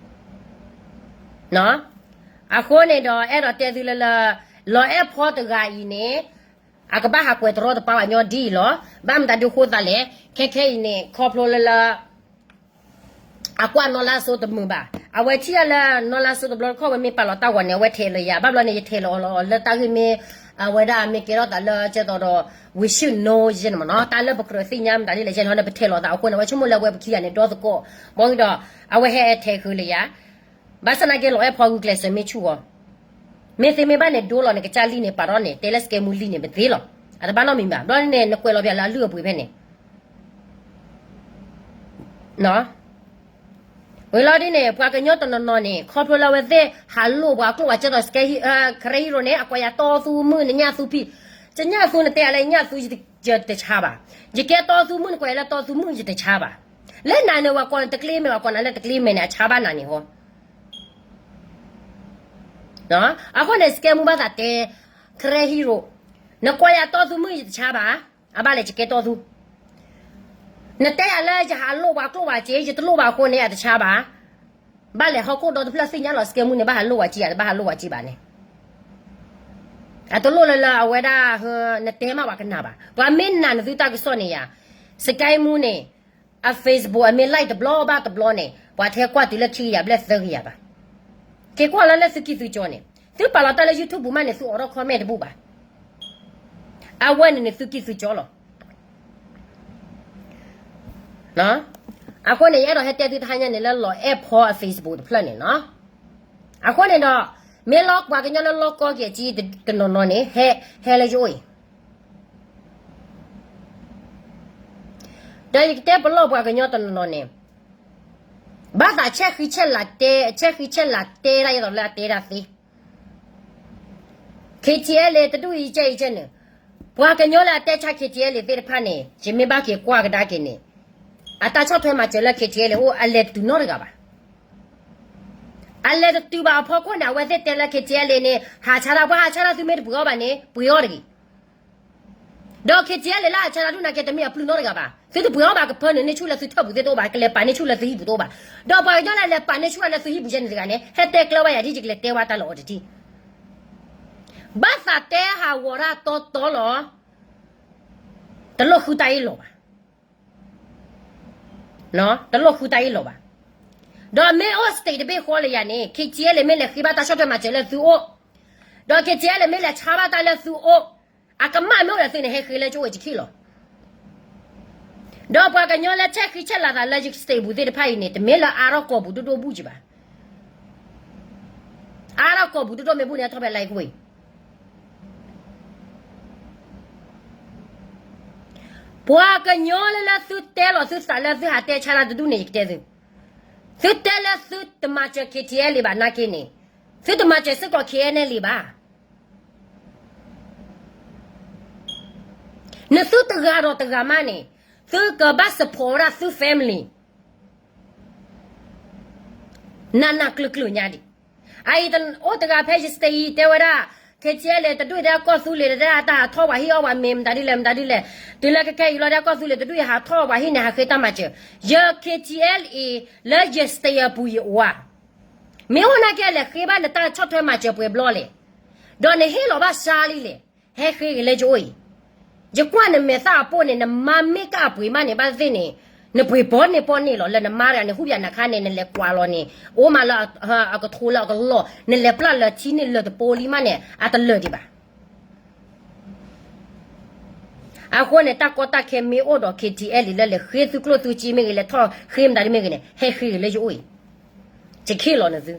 အဃိန့ၣ်ဒီး အဲၣ်ဒိးတဲသုလၢလၢ လီၤအဲၣ်ဖီတဂၤအံၤန့ၣ် အကဘၣ်ဟးကွဲးတရီတပါပှၤညီဒ်အံၤလီၤ. ဘၣ်မတၤဒုးဃိသးလဲၣ်, ခဲခဲအံၤန့ၣ် ခီဖျိလၢလၢ အကွၢ်နီၢ်လါစိတမုာ်ဘၣ်. အဝဲထံၣ်အလၢနီၢ်လါစိတဘျီတခီၣ်ဝဲမ့ၢ်ပာ်လီၤတၢ်ဂီၤန့ၣ် အဝဲထဲးလီၤယၤ, ဘၣ်ဘျီန့ၣ် ယထဲးလီၤအီၤလီၤအီၤလၢတၢ်ဂ့ၢ်မ့ၢ် အဝဲဒၣ်မ့ၢ်ကဲထီၣ်သးလၢကဲသိးဒီး we should know ယဲန့ၣ်မ့ၢ်နီၤ, တၢ်လၢပကြၢးသ့ၣ်ညါမတၤဒ်လဲၣ်ယဲန့ၣ် ပထဲးလီၤသးအဃိန့ၣ် အဝဲဆိကမိၣ်လၢအဝဲပခံဂၤန့ၣ် ဒီသကိး, ဘၣ်ဒီး အဝဲဟဲထဲးဃုာ်လၢယၤ ဘၣ်ဆၣ်သနာ်က့ လီၤအဲၣ်ဖီဂုာ်ကျဲးစၢးမ့ၢ်ဆူၣ်ဂီၤ, မ့ၢ်သ့မ့ၢ်ဘၣ်န့ၣ် ဒိလီၤန့ၣ် ကစၢ်လံန့ၣ် ပာ်ထီၣ်န့ၣ် တဲလၢစကဲမူလံန့ၣ် ပသ့လီၤ. အတဘၣ်နီတမံၤဘၣ်. ဘျီန့ၣ် နကွဲးလီၤပၠးလၢအလုၢ်အပှ့ၤဖဲန့ၣ် ဝံၤလီၤဒ်န့ၣ် ပှၤကညီတနီၤနီၤန့ၣ် ခီဖျိလၢအဝဲသ့ၣ်ဟးလိၣ်ပှၤကျိၣ်ပှၤစ့ဒီး စကဲ Karen Hero န့ၣ် အကွၢ်ယၤတီသူမုၣ် နညၣ်သူဖံး, ယညၣ်သူနတဲယၤလၢညၣ်သူ ယတဆါဘၣ်. ယကဲတီသူမုၣ် နကွၢ်ယၤလၢတီသူမုၣ် ယတဆါဘၣ်. လၢနၤန့ၣ် ပှၤကိးနၤတကျ့မဲာ် ပှၤကိးနၤလၢတကျ့မဲာ်န့ၣ် အဆါဘၣ်နၤန့ၣ်ဟီ အဃိန့ၣ် စကဲမူဘၣ်သးတဲ Karen Hero, နကွၢ်ယၤတီသူမုၣ် ယတဆါဘၣ်. အဘၣ်လဲၣ် ယကဲတီသူ, နတဲယၤလၢယဟးလိၣ်ပှၤကျိၣ်ပှၤစ့ ယတလိၣ်ဘၣ်အဃိန့ၣ် အတဆါဘၣ်. ဘၣ်လဲၣ် ဟီၣ်ခိၣ်ဒီတဖျၢၣ်သ့ၣ်ညါလီၤ စကဲမူန့ၣ် ဘၣ်ဟးလိၣ်ပှၤစ့ဧါ တဘၣ်ဟးလိၣ်ပှၤစ့ဘၣ်န့ၣ် အတလိၣ်လၢလၢအဝဲဒၣ် နတဲမးပှၤကနၣ်ဘၣ်. ပှၤမ့ၢ်နာ်နသုတၢ်ကစီၣ်န့ၣ်ယၤ, စကဲမူန့ၣ် အ Facebook အမ့ၢ် like တဘျီဘၣ်တဘျီန့ၣ် ပှၤထဲကွၢ်တုၤလၢခံကယၤဘျဲၣ်သၢကယၤဘၣ်. က့ၤကွၢ်လၢလၢသုကံၢ်သုကၠီန့ၣ် သုပာ်လီၤတၢ်လၢ YouTube မးန့ၣ် သုအိးထီၣ် comment တဘူၣ်ဘၣ်. အဝဲန့ၣ်န့ၣ်သုကံၢ်သုကၠီလီၤ. အဃိန့ၣ် ယအဲၣ်ဒိးဟဲတဲသုတဟါညါန့ၣ်လၢလီၤအဲၣ်ဖီအ Facebook တဖျၢၣ်န့ၣ်နီၤ. အဃိန့ၣ်ဒီး မ့ၢ်လီၤပှၤကညီလၢလီၢ်ကီၢ်က့ၤအစ့တနီၤနီၤန့ၣ် ဟဲလၢယအိၣ်အံၤ ဒီးယကတဲပလီၢ်ပှၤကညီတနီၤနီၤန့ၣ် ဘၣ်သးဆဲးဃံဆဲးလၤတဲ ဆဲးဃံဆဲးလၤတဲဒၣ်ယဲသိးလၢအတဲဒၣ်သ့ KTLA တဒူၣ်အံၤကဲအံၤကဲန့ၣ် ပှၤကညီလၢအတဲဆါ KTLA သ့ၣ်တဖၣ်န့ၣ် ယမ့ၢ်ဘၣ်က့ၤကွၢ်ကဒါက့ၤန့ၣ် အတၢ်ဆီၣ်ထွဲမၤစၢၤလၢ KTLA အိၣ် အလဲၤတတုၤနီတဂၤဘၣ်. အလဲၤတတုၤဘၣ်အဖီခိၣ်န့ၣ် အဝဲသ့ၣ်တဲလၢ KTLA န့ၣ် ဟးဆါတၢ် ပှၤဟးဆါတၢ် သုမ့ၢ်တပှ့ၤအီၣ်ဘၣ်န့ၣ် ပှ့ၤအီၣ်တဂ့ၤ. ဒီး KTLA လၢအဆါတၢ်ဒုးနာ်က့ တမ့ၢ်အပျုၢ်နီတဂၤဘၣ်. သုတပှ့ၤအီၣ်ဘၣ် ကဖၢနုာ်န့ၢ်ဆူၣ်လၢသုထၢၣ်ပူၤသ့ၣ်တအိၣ်ဘၣ်, ကလဲၤပာ်န့ၢ်ဆူၣ်လၢသုဟံၣ်ပူၤတအိၣ်ဘၣ်. ဒီးပှၤကညီလၢလဲၤပာ်န့ၢ်ဆူၣ်လၢသုဟံၣ်ပူၤယဲန့ၣ်တဂၤန့ၣ် ဟဲတဲကျၢၤဝဲယၤဒ်ယကလဲၤတဲဝဲတၢ်လၢအီၤတထံၣ်. ဘၣ်သးတဲဟးဂီၤတၢ်တီတီလီၤ. တလိၣ်ဃုတၢ်အ့ၣ်လိာ်ဘၣ်. တလိၣ်ဃုတၢ်အ့ၣ်လိာ်ဘၣ်. ဒီးမ့ၢ်အိၣ် state တဘ့ၣ်ဃီလၢယၤန့ၣ် KTLA မ့ၢ်လဲၤဃ့ဘၣ်တၢ်ဆီၣ်ထွဲမၤစၢၤလၢသုအိၣ်, ဒီး KTLA မ့ၢ်လဲၤဆါဘၣ်တၢ်လၢသုအိၣ်, အကမၣ်မ့ၢ်အိၣ်ဒီးသုန့ၣ် ဟဲဃ့လၢကၠိဝဲယခံလီၤ. ဒီးပှၤကညီလၢဆဲးဃံဆဲးလၤသးလၢယ state ပူၤသ့ၣ်တဖၣ်အံၤန့ၣ် တမ့ၢ်လၢအါထီၣ်ကိာ်ပူၤဒိၣ်ဒိၣ်ဘူၣ်ကံဘၣ်. အါထီၣ်ကိာ်ပူၤဒိၣ်ဒိၣ်မ့ၢ်ဘူၣ်န့ၣ် ထီၣ်ဖဲ like ဝဲ အါ ပှၤကညီလၢလၢသုတဲလီၤသုသးလၢသုဟးတဲဆါတၢ်တဒူၣ်န့ၣ် ယကတဲသု, သုတဲလၢသုတမၤစၢၤ K T L ဘၣ်နာ်က့န့ၣ်, သုတမၤစၢၤစ့ၢ်ကီး K N L ဘၣ်. နသုတဂၤဒီးတဂၤမးန့ၣ်, သုကဘၣ် support ဝဲဒၣ်သု family နးနးကျၢၤကျၢၤညါဒံး. အအံၤအိၣ်တဂၤဖဲ ယစတယံၤ တဲဝဲဒၣ် K T L တဒူၣ်တဲကီၢ်သူလ့ၤ တဲတၢ်ဟးထီၣ်ပှၤဟံၣ်အီၣ်ပှၤမ့ၤမတၤဒ်လဲၣ်မတၤဒ်လဲၣ်, တုၤလၢခဲခဲအံၤလီၤတဲကီၢ်သူလ့ၤတဒူၣ်အံၤဟးထီၣ်ပှၤဟံၣ်န့ၣ် ဟးဃ့တၢ်မၤစၢၤ, ယ K T L အံၤ လၢယစတယံၤအပူၤယအိၣ်ဧါ, မ့ၢ်အိၣ်နာ်က့လဲၤဃ့ဘၣ်နတၢ်ဆီၣ်ထွဲမၤစၢၤပှဲၤဘျီလဲၣ်. ဒီးနဟ့ၣ်လီၤဘၣ်စါလံလဲၣ်, ဟဲဃ့ဂ့ၤလၢယအိၣ်အံၤ. ယကွၢ်နမဲာ်သၣ်အပိၢ်န့ၣ် နမါမ့ၢ်ကအပှ့ၤမးန့ၣ် ဘၣ်သ့ၣ်န့ၣ်, နပှ့ၤဘီန့ၢ်ပီၢ်န့ၢ်လီၤ လၢနမါတဂၤန့ၣ် ဟူၣ်ဘၣ်နၤခါန့ၣ် နလဲၤကွၢ်လီၤန့ၣ် အိၣ်မးလၢအကထိလၢအကလီၢ် နလဲၤပျၢ်လၢထံန့ၣ်လၢတပိလံမးန့ၣ် အတလၢာ်ဒံးဘၣ်. အဃိန့ၣ် တၢ်ကီတၢ်ခဲမ့ၢ်အိၣ်ဒီး K T L လၢလဲၤဃ့သုကျိၣ်သုစ့မ့ၢ်ဂ့ၤ လဲၤထီၣ်ဃ့မတၤဒ်မ့ၢ်ဂ့ၤန့ၣ် ဟဲဃ့ဂ့ၤလၢယအိၣ်အံၤ, ယခ့လီၤနသု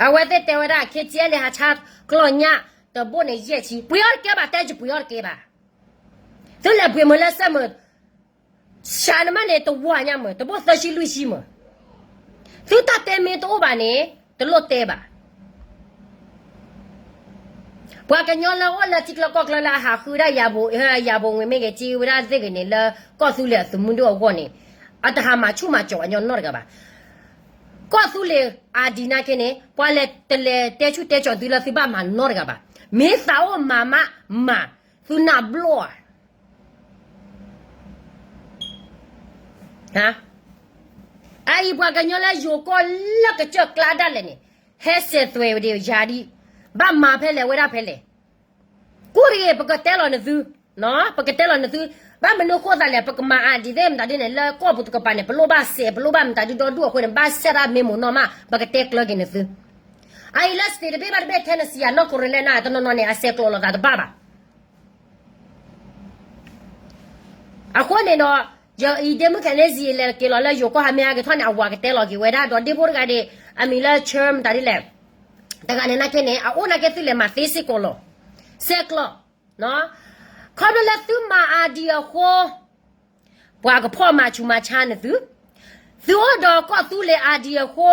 အဝဲသ့ၣ်တဲဝဲဒၣ် K T L ဟးဆါကျီၢ်ညၣ် တဘိၣ်န့ၣ်ယဲၢ်ဆံ ပှ့ၤအီၣ်တကဲဘၣ် တဲယပှ့ၤအီၣ်တကဲဘၣ်. သုလဲၤပှ့ၤမ့ၤလၢစဲမုာ် စှၤနမးန့ၣ် တဝၤညါမုာ် တဘိၣ်သၢဆံလွံၢ်ဆံမုာ်. သုတၢ်တဲမ့ၢ်တအိၣ်ဘၣ်န့ၣ် တလိၣ်တဲဘၣ်. ပှၤကညီလၢအိၣ်လၢထံကျါကီၢ်ကျါလၢအဟးဃုဒၣ်ယၤဘိ ယၤဘိငွေမ့ၢ်ဂ့ၤ စ့ဝဲဒၣ်သ့ၣ်ဂ့ၤန့ၣ် လၢကီၢ်သူလ့ၤအသုးမုၢ်ဒိၣ်အဂီၢ်န့ၣ် အတဟးမၤဆူၣ်မၤစီၤပှၤကညီနီတဂၤဘၣ်. ကီၢ်သူလ့ၤ ID နာ်က့န့ၣ် ပှၤလဲၤတလဲၤတဲဆူၣ်တဲစီၤသုလၢသုဘၣ်မၤနီတဂၤဘၣ်. မ့ၢ်သးအိၣ်မၤမးမၤ သုနၢ်ဘျီၣ်ဧါ. အအံၤပှၤကညီလၢယိၤကီၢ်လၢကစၢၢ်ကျါဒၣ်လဲာ်န့ၣ် ဟဲစဲးသွဲၣ်ဝဲဒၣ်ယၤဒ် ဘၣ်မၤဖဲလဲၣ်ဝဲဒၣ်ဖဲလဲၣ်. ကူၣ်တဂ့ၤ ပကတဲလီၤနသု, ပကတဲလီၤနသု, ဘၣ်မနုၤဃိသးလဲၣ် ပကမၤအဒံးသ့ၣ်မတၤဒ်န့ၣ် လၢကီၢ်ပူၤတကပၤန့ၣ် ပလိၣ်ဘၣ်စဲး ပလိၣ်ဘၣ်မတၤဒ်ဒီဒူၣ်အဃိန့ၣ် ဘၣ်ဆဲးတၢ်မ့ၢ်မိၢ်နီၢ်မး ပကတဲကျၢၤက့ၤနသု. အအံၤလၢ state တဘ့ၣ်ဘၣ်တဘ့ၣ် Tennessee အ North Carolina တနီၤနီၤန့ၣ် အစဲးကျိးလိာ်သးတဘၣ်ဘၣ်. အဃိန့ၣ်ဒီး ယအံၤဒ့မုၣ်ခဲန့ၣ် စံးလဲၤက့ၤလီၤလၢယိၤကီၢ်ဟးမ့ၢ်ဟဲက့ၤထီၣ်န့ၣ် အဝၤကတဲလီၤက့ၤဝဲဒၣ် ဒီးဒ့ဖိတဂၤဒီး အမံၤလၢ Cher မတၤဒ်လဲၣ်, တဂၤန့ၣ်နာ်က့န့ၣ် အအိၣ်နာ်က့သုလဲၤမၤသ့စ့ၢ်ကီးလီၤ. စဲးကျိး, ခီဖျိလၢသုမၤအဒံးအဃိ ပှၤကဖီၣ်မၤဆူးမၤဆါနသု, သုအိၣ်ဒီးကီၢ်သူလ့ၤအဒံးအဃိ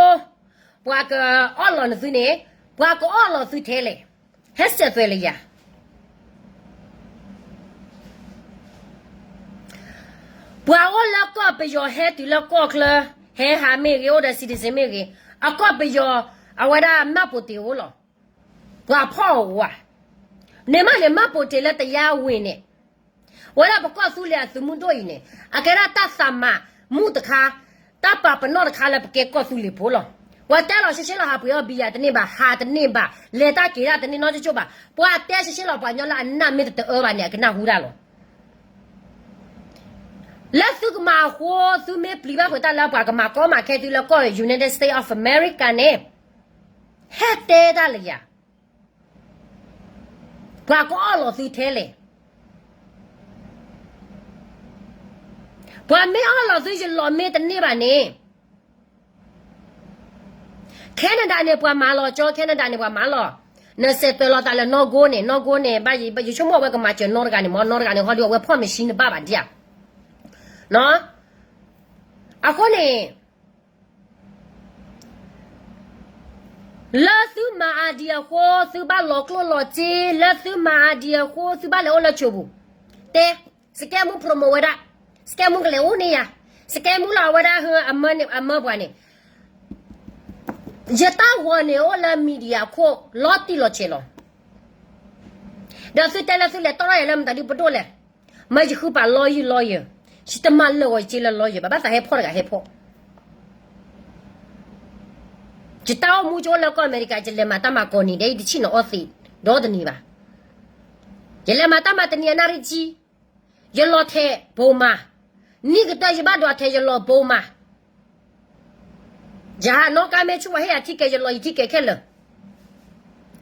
ပှၤကအီၣ်လီၤနသုန့ၣ်, ပှၤကအီၣ်လီၤသုထဲလဲၣ်, ဟဲစဲးသွဲၣ်လၢယၤ. ပှၤအိၣ်လၢကီၢ်ပယီၤဟဲတုၤလၢကီၢ်ချၢ, ဟဲဟးမ့ၢ်ဂ့ၤ အိၣ်ဒီး citizen မ့ၢ်ဂ့ၤ, အကီၢ်ပယီၤ အဝဲဒၣ်မှတ်ပုံတင်အိၣ်လီၤ. ပှၤဖီၣ်အီၤဝဲ, န့ၣ်မးန့ၣ် မှတ်ပုံတင်လၢတရားဝင်န့ၣ်, ဝဲဒၣ်ပကီၢ်သူလ့ၤအသုးမုၢ်ဒိၣ်အံၤန့ၣ် အကဲဒၣ်တၢ်သးမၤမူတခါ, တၢ်ပာ်ပနီၣ်တခါလၢပကဲကီၢ်သူလ့ၤဖိလီၤ. ပှၤတဲလီၤရှဲရှဲလီၤ ဟးပှ့ၤအီၣ်ဘံယၤတန့ၢ်ဘၣ်, ဟးတန့ၢ်ဘၣ်, လဲၤတၢ်က့ၤတၢ်တန့ၢ်နီတကၠိၢ်ဘၣ်. ပှၤတဲရှဲရှဲလီၤ ပှၤကညီလၢအနၢ်မ့ၢ်တတအၢဘၣ်န့ၣ် အကနၢ်ဟူတၢ်လီၤ. လၢသုကမၤအဃိ သုမ့ၢ်ပျံၤဘၣ်ဃုာ်တၢ်လၢပှၤကမၤကီမၤခဲသုလၢကီၢ် United States of America န့ၣ်, ဟဲတဲတၢ်လၢယၤ, ပှၤကအီၣ်လီၤသုထဲလဲၣ်. ပှၤမ့ၢ်အီၣ်လီၤသုယလီၤမ့ၢ်တန့ၢ်ဘၣ်န့ၣ် Canada န့ၣ် ပှၤမၤလီၤကၠီ Canada န့ၣ် ပှၤမၤလီၤ. နစဲးသွဲၣ်လီၤသးလၢနီၢ်ကိန့ၣ်, နီၢ်ကိန့ၣ် ဘၣ်ယဆိကမိၣ်အဝဲကမၤစၢၤနီတဂၤန့ၣ်မ့ၢ်, နီတဂၤန့ၣ် ဟီဒုးအဝဲဖီၣ်မ့ၢ်ဆံနဘၣ်ဘၣ်ဒံးဧါ. အဃိန့ၣ် လၢသုမၤအဒံးအဃိ သုဘၣ်လီၤကျိၣ်လီၤစ့, လၢသုမၤအဒံးအဃိ သုဘၣ်လဲၤအိၣ်လၢဆိပူၤ, တဲ, စကဲမူ promote ဝဲဒၣ်, စကဲမူကလဲၤအိၣ်န့ၢ်ယၤ, စကဲမူလီၤအဝဲဒၣ် အမၢန့ၣ် အမၢပှၤန့ၣ်, ယတၢ်ဂီၤန့ၣ်အိၣ်လၢ media ခိၣ်လီၤတံၢ်လီၤဆဲးလီၤ. ဒီးသုတဲလၢသုလဲၤတီၢ်ထီၣ်ယၤလၢမတၤဒုးပဒိၣ်လဲၣ်, မ့ၢ်ယဃုပာ် lawyer lawyer, ယတမၤလၢာ်ဂီၤယစ့လၢ lawyer ဘၣ်, ဘၣ်သးဟဲဖီၣ်တဂၤဟဲဖီၣ်. ယတၢ်အိၣ်မူကအိၣ်လၢကီၢ်အမဲရကၤ, ယလဲၤမၤတၢ်မၤကိးနံၤဒဲး ယတဆံၣ်နီၤအီသံးဒီတနံၤဘၣ်. ယလဲၤမၤတၢ်မၤတနံၤအနၣ်ရံၣ်တဆံ, ယလီၤထဲးဘိမး, နံၣ်ကတၢၢ်ယဘၣ်ဒွးထဲးယလီၤဘိမး. ယဟးနီၣ်ကါမ့ၢ်ဆူၣ်ဝဲ ဟ့ၣ်ယၤထံကဲး ယလီၤယထံကဲးခဲလၢာ်.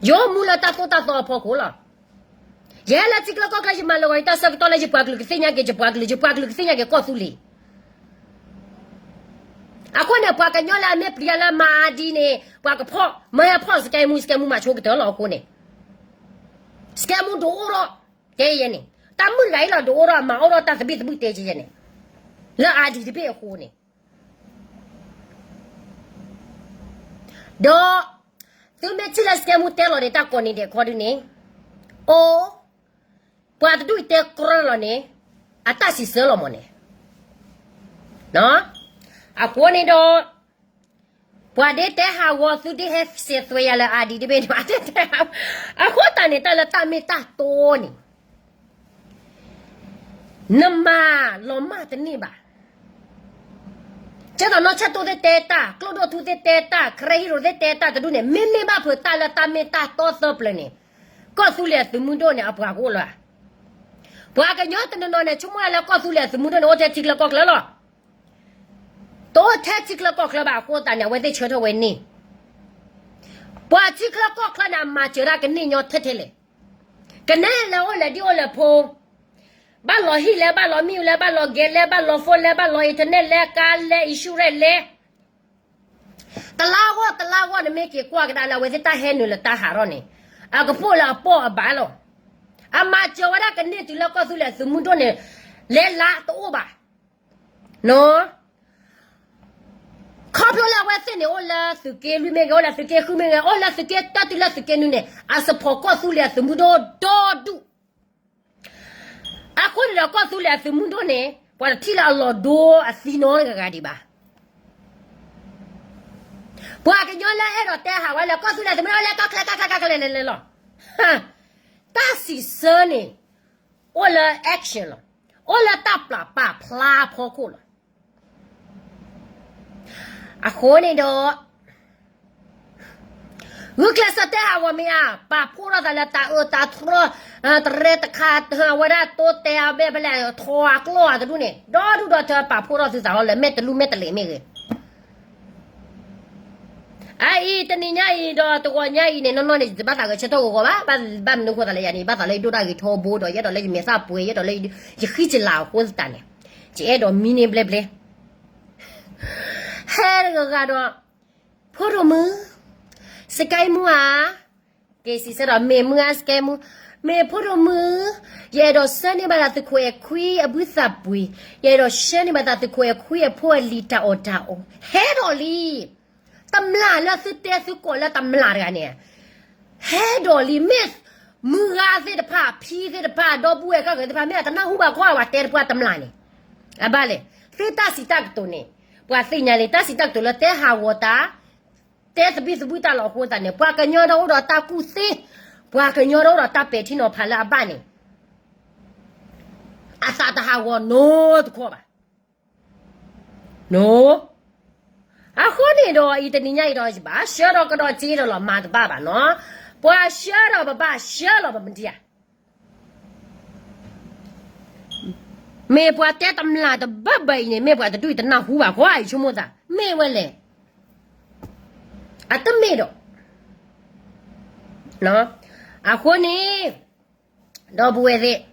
ယအိၣ်မူလၢတၢ်သိၣ်တၢ်သီအဖီခိၣ်လီၤ. ယဟဲလၢထံကျါကီၢ်ချၢ ယမၤလၢာ်ဂီၤယတၢ်ဆၢကတီၢ်လၢယပှၤကလုာ်ကသ့ၣ်ညါက့ၤ ယပှၤကလုာ်, ယပှၤကလုာ်ကသ့ၣ်ညါက့ၤကီၢ်သူလ့ၤ. အဃိန့ၣ် ပှၤကညီလၢအမ့ၢ်ပျံၤလၢမၤအါဒံန့ၣ် ပှၤကဖီၣ် မ့ၢ်ဟဲဖီၣ်စကဲမူ စကဲမူမၤဆိကတၢၢ်လီၤအဃိန့ၣ် စကဲမူဒိၣ်အိၣ်ထီၣ် ကဲယဲန့ၣ် တၢ်မုၣ်တဂၤအံၤလီၤဒိၣ်အိၣ်ထီၣ် မၤအိၣ်ထီၣ်တၢ်သဘံၣ်သဘုၣ်တဲကဲယဲန့ၣ် လၢအါဒံတဘ့ၣ်အဃိန့ၣ် ဒီး သုမ့ၢ်ထံၣ်လၢစကဲမူတဲလီၤန့ၣ် တၢ်ကိးနံၤဒဲးခီဒုန့ၣ် အိၣ် ပှၤတဒူၣ်အံၤတဲကြီလီၤန့ၣ် အတၢ်စံးဆၢလီၤမးန့ၣ် အဃိန့ၣ်ဒီး ပှၤဒ်တဲဟးဂီၤသုဒ်ဟဲစဲးသွဲယၤလၢအါဒံတဘ့ၣ်န့ၣ် တဲတဲ အဃိသတးန့ၣ် တၢ်လၢတၢ်မ့ၢ်တၢ်တီန့ၣ် နမၤလီၤမၢ်တန့ၢ်ဘၣ်. ကဲသိးနီၢ်ဆၢၣ်တိၢ်သ့ၣ်တဲတၢ်, ကျိဒိၣ်ထူသ့ၣ်တဲတၢ်, ခရ့ဟံရိၤသ့ၣ်တဲတၢ်တဒူၣ်န့ၣ် မ့မ့ၢ်ဘၣ်ဖုးတၢ်လၢတၢ်မ့ၢ်တၢ်တီသၢပျၢၤန့ၣ်, ကီၢ်သူလ့ၤအသုးမုၢ်ဒိၣ်န့ၣ် အပှၤကအိၣ်လၢၤဧါ. ပှၤကညီတနီၤနီၤန့ၣ် ဆိကမိၣ်လၢကီၢ်သူလ့ၤအသုးမုၢ်ဒိၣ်န့ၣ် အိၣ်ထဲထံချၢကီၢ်ချၢလီၤ. တအိၣ်ထဲထံချၢကီၢ်ချၢဘၣ်အဃိသတးန့ၣ် အဝဲသ့ၣ်ဆၢထၢၣ်ဝဲန့ၣ် ပှၤထံချၢကီၢ်ချၢန့ၣ် အမၤစၢၤတၢ်ကန့ၢ်ညီထဲထဲလဲၣ်. ကနဲလဲၤအိၣ်လဲၤဒ်အိၣ်လဲၤဖိ, ဘၣ်လီၤဟံၣ်လဲၣ်, ဘၣ်လီၤမံၣ်လဲၣ်, ဘၣ်လီၤဂဲၤလဲၣ်, ဘၣ်လီၤဖိလဲၣ်, ဘၣ်လီၤ internet လဲၣ်, ကါလဲၣ်, insurance လဲၣ်, တလါဂီၢ်တလါဂီၢ်န့ၣ် မ့ၢ်က့ၤကွၢ်ကဒါလၢအဝဲသ့ၣ်တၢ်ဟဲနုာ်လၢတၢ်ဟးထီၣ်န့ၣ်, အကပိာ်လၢအပိာ်အဘၣ်လီၤ. အမၤစၢၤဝဲဒၣ်ကန့ၢ်တုၤလၢကီၢ်သူလ့ၤအသုးမုၢ်ဒိၣ်န့ၣ် လဲၤလၢတအိၣ်ဘၣ်. ခီဖျိလၢအဝဲသ့ၣ်န့ၣ် အိၣ်လၢသုးက့လွံၢ်မ့ၢ်ဂ့ၤ, အိၣ်လၢသုးက့ဃုမ့ၢ်ဂ့ၤ, အိၣ်လၢသုးက့တၢတုၤလၢသုးက့နွံန့ၣ် အ support ကီၢ်သူလ့ၤအသုးမုၢ်ဒိၣ်ဒီဒူၣ်. အဃိန့ၣ်ဒီး ကီၢ်သူလ့ၤအသုးမုၢ်ဒိၣ်န့ၣ် ပှၤတထံၣ်လၢအလီၤဒိအသံနီတဂၤဂၤဒံးဘၣ်. ပှၤကညီလၢအဲၣ်ဒိးတဲဟးဝဲလၢ ကီၢ်သူလ့ၤသုးမုၢ်ဒိၣ်လဲၤကီၢ်ချၢကီၢ်ချၢကီၢ်ချၢလဲၤလဲၤလဲၤလီၤ. တၢ်စံးဆၢန့ၣ် အိၣ်လၢ action လီၤ. အိၣ်လၢတၢ်ပျၢ်ပာ်ဖျါအဖီခိၣ်လီၤ. အဃိန့ၣ်ဒီး ဂုာ်ကျဲးစၢးတဲဟးဂီၤမ့ၢ်ဧါ, ပာ်ဖှိၣ်ထီၣ်သးလၢတၢ်အၢတၢ်သီ, တရဲတခါ, ဝဲဒၣ်တိတဲအဘဲၣ်ဖဲလဲၣ်, ထိးအကျီၢ်အတဒူၣ်န့ၣ် ဒီဒူၣ်ဒီထၢပာ်ဖှိၣ်ထီၣ်သုသးလီၤ လၢမဲာ်တလူၢ်မဲာ်တလ့ၣ်မ့ၢ်ဂ့ၤ အအံၤတနံၤညါအံၤဒီးတဂီၤညါအံၤန့ၣ် နီၢ်နီၢ်န့ၣ် ယတဘၣ်သးဂဲၤဆၢထၢၣ်ဂီၤဂီၤဘၣ်, ဘၣ်မနုၤဃိသးလၢယၤန့ၣ် ယဘၣ်သးလၢယဒိၣ်တၢ်ဂ့ၤထီဘိဒီး ယအဲၣ်ဒိးလၢယမဲာ်သၣ်ပှဲၤ, ယအဲၣ်ဒိးလၢယဃံစလၤအဃိသတးန့ၣ်, ယအဲၣ်ဒိးမံန့ၢ်ဘျဲၣ်ဘျဲၣ် ဟဲတဂၤဂၤဒီး ဖိဒိၣ်မုၣ်, စကဲမူဧါ, က့ၤစံးဆၢဒီး မ့ၢ်မုၢ်ဧါ စကဲမူ, မ့ၢ်ဖိဒိၣ်မုၣ်, ယအဲၣ်ဒိးဆှၢန့ၢ်ဘၣ်သးသုးခိၣ်အဲၣ်ခွံအဘုသးပှ့ၤ, ယအဲၣ်ဒိးဆှၢန့ၢ်ဘၣ်သးသုးခိၣ်အဲၣ်ခွံအဖိအလံၤတၢ်အီၣ်တၢ်အီ, ဟဲဒီးလံ တမျၢ်လၢသုတဲသုကိးလၢတမျၢ်တဂၤန့ၣ်, ဟဲဒီးလံ မ့ၢ်မုၢ်ဂၤသ့ၣ်တဖၣ် ဖံသ့ၣ်တဖၣ် ဒီပုၢ်ဝဲၢ်ကၢ်ဂၤသ့ၣ်တဖၣ် မ့ၢ်အတနၢ်ဟူဘၣ်ခီ အဝဲတဲတပှၢ်တမျၢ်န့ၣ်, အဘၣ်လဲၣ်, သုတၢ်စံးတၢ်ကတိၤန့ၣ်, ပှၤသ့ၣ်ညါလံ တၢ်စံးတၢ်ကတိၤလၢတဲဟးဂီၤတၢ်, တဲသဘံၣ်သဘုၣ်တၢ်လီၤအဃိသတးန့ၣ် ပှၤကညီဒီးအိၣ်ဒီးတၢ်ကူၣ်သ့, ပှၤကညီဒီးအိၣ်ဒီးတၢ်ပဲာ်ထံနီၤဖးလၢအဘၣ်န့ၣ် အသးတဟးဂီၤနီတခီဘၣ်. အဃိန့ၣ်ဒီး အံၤတနံၤညါအံၤဒီး ယဘၣ်ဆှၢဒီးကဒီးစ့ဒီးလီၤ မၤတဘၣ်ဘၣ်နီၤ, ပှၤဆှၢဒီးပဘၣ်ဆှၢလီၤ ပမတၤဧါ, မ့ၢ်ပှၤတဲတမျၢ်တဘၣ်ဘၣ်အံၤန့ၣ် မ့ၢ်ပှၤတဒူၣ်အံၤတနၢ်ဟူဘၣ် ကွၢ်အံၤဆိကမိၣ်သး မ့ၢ်ဝဲလဲၣ်, အတမ့ၢ်ဒီး အဃိန့ၣ် ဒီပုၢ်ဝဲၢ်သ့ၣ်,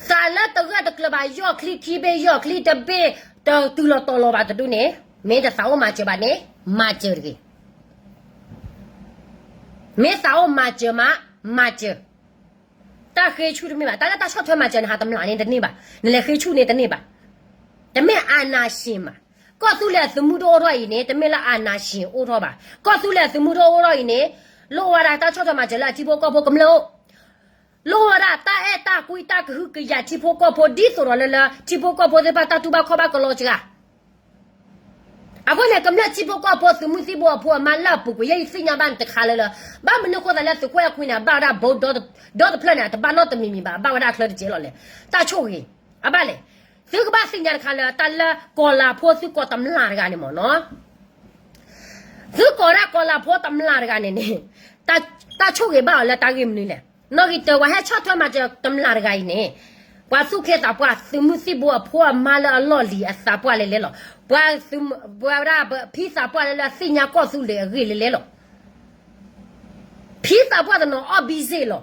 သးလၢတဂၢၢ်တကျၢၤဘၣ် ယီၢ်ချံခံဘ့ၣ် ယီၢ်ချံတဘ့ၣ် တတုၤလီၤတီၤလီၤဘၣ်တဒူၣ်န့ၣ်, မ့ၢ်တသးအိၣ်မၤစၢၤဘၣ်န့ၣ်, မၤစၢၤတဂ့ၤ. မ့ၢ်သးအိၣ်မၤစၢၤမး, မၤစၢၤ. တၢ်ဃ့ဆူၣ်တမ့ၢ်ဘၣ်, တၢ်လၢတၢ်ဆီၣ်ထွဲမၤစၢၤန့ၣ် ဟးတမျၢ်န့ၣ်တန့ၢ်ဘၣ်, နလဲၤဃ့ဆူၣ်န့ၣ်တန့ၢ်ဘၣ်. တမ့ၢ်အာဏာရှင်မး, ကီၢ်သူလ့ၤအသုးမုၢ်ဒိၣ်အိၣ်ထီၣ်အံၤန့ၣ် တမ့ၢ်လၢအာဏာရှင်အိၣ်ထီၣ်ဘၣ်. ကီၢ်သူလ့ၤအသုးမုၢ်ဒိၣ်အိၣ်ထီၣ်အံၤန့ၣ် လိၣ်ဝဲဒၣ်တၢ်ဆီၣ်ထွဲမၤစၢၤလၢအထံဖိကီၢ်ဖိကမျၢၢ်အိၣ်, လိၣ်ဝဲဒၣ်တၢ်အဲၣ်တၢ်ကွံတၢ်ကဟုကယာ်ထံဖိကီၢ်ဖိ ဒ်သိးဒီးလၢလၢ ထံဖိကီၢ်ဖိသ့ၣ်တဖၣ်တၢ်တူၢ်ဘၣ်ခီၣ်ဘၣ်ကလီစှၤ အဃိန့ၣ် ကမျၢၢ်ထံဖိကီၢ်ဖိသုးမုၢ်သံၣ်ဘိအဖိအမါလၢအပူၤကွံာ် ယဲယသ့ၣ်ညါဘၣ်န့ၣ်တခါလၢလၢ, ဘၣ်မနုၤဃိသးလၢသုးခိၣ်အဲၣ်ခွံန့ၣ် အဘၣ်ဝဲဒၣ်ဘိဒီတဖျၢၣ်န့ၣ် အတဘၣ်နီတမံၤမံၤဘၣ်, အဘၣ်ဝဲဒၣ်အချၢတကဲလီၤလဲၣ်. တၢ်ဆိၣ်ဂ့ၤ, အဘၣ်လဲၣ်. သုကဘၣ်သ့ၣ်ညါတခါလၢ တၢ်လၢကီၤလၤဖိသုကိးတမျၢ်တဂၤန့ၣ်မ့ၢ်နီၤ သုကိးဒၣ်ကီၤလၤဖိတမျၢ်တဂၤန့ၣ်န့ၣ်, တၢ်ဆိၣ်ဂ့ၤဘၣ်အီၤလၢတၢ်ဂ့ၢ်မနုၤလဲၣ်. နီၣ်ဂံၢ်တၢ ပှၤဟဲဆီၣ်ထွဲမၤစၢၤတမျၢ်တဂၤအံၤန့ၣ်, ပှၤသူၣ်က့သးပှၢ် သုးမုၢ်သံၣ်ဘိအဖိအမါလၢအလီၢ်လံၤအသးပှၢ်လဲၤလဲၤလီၤ. ပှၤ, ပှၤဝဲဒၣ်ဖံသးပှၢ်လၢလၢအသ့ၣ်ညါကီၢ်သူလ့ၤအဂ့ၢ်လဲၤလဲၤလီၤ. ဖံသးပှၢ်တနီၤအီၣ်ဘံစ့ၣ်လီၤ.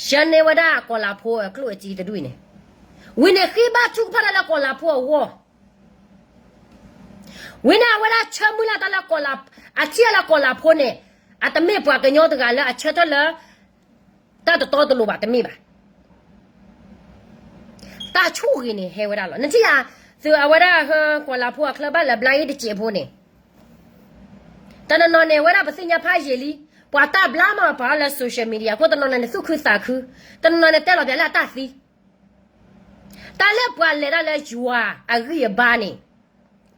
ဆှၢန့ၢ်ဝဲဒၣ်ကီၤလၤဖိအကျိၣ်အစ့တဒူၣ်အံၤန့ၣ်, ဝံၤန့ၣ်ဃ့ဘါထုကဖၣ်တၢ်လၢကီၤလၤဖိအဂီၢ် ဝံၤန့ၣ်အဝဲဒၣ်ဆၢမုၢ်လၢ်တၢ်လၢကီၢ်လၤ, အထံၣ်လၢကီၢ်လၤဖိန့ၣ်, အတမ့ၢ်ပှၤကညီတဂၤလၢအဆၢထၢၣ်လၢ တၢ်တတီတလိၤဘၣ်, တမ့ၢ်ဘၣ်. တၢ်ဆိၣ်ဂ့ၤန့ၣ်ဟဲဝဲဒၣ်လီၤ. နထံၣ်ဧါ, သုးအဝဲဒၣ်ဟၢကီၢ်လၤဖိအချၢဘၣ်လၢ ဘျါအ့တစဲးဖိန့ၣ်, တနီၤနီၤန့ၣ် ဝဲဒၣ်ပသ့ၣ်ညါဖးယံာ်လံ, ပှၤတၢ်ဘျါမးပာ်လၢ social media အဃိ တနီၤနီၤန့ၣ်သူၣ်ခုသးခု, တနီၤနီၤန့ၣ်တဲလီၤပျးလၢအတၢ်သံ တၢ်လၢပှၤလဲၤတၢ်လၢယွၤအဂံၢ်အဘါန့ၣ်,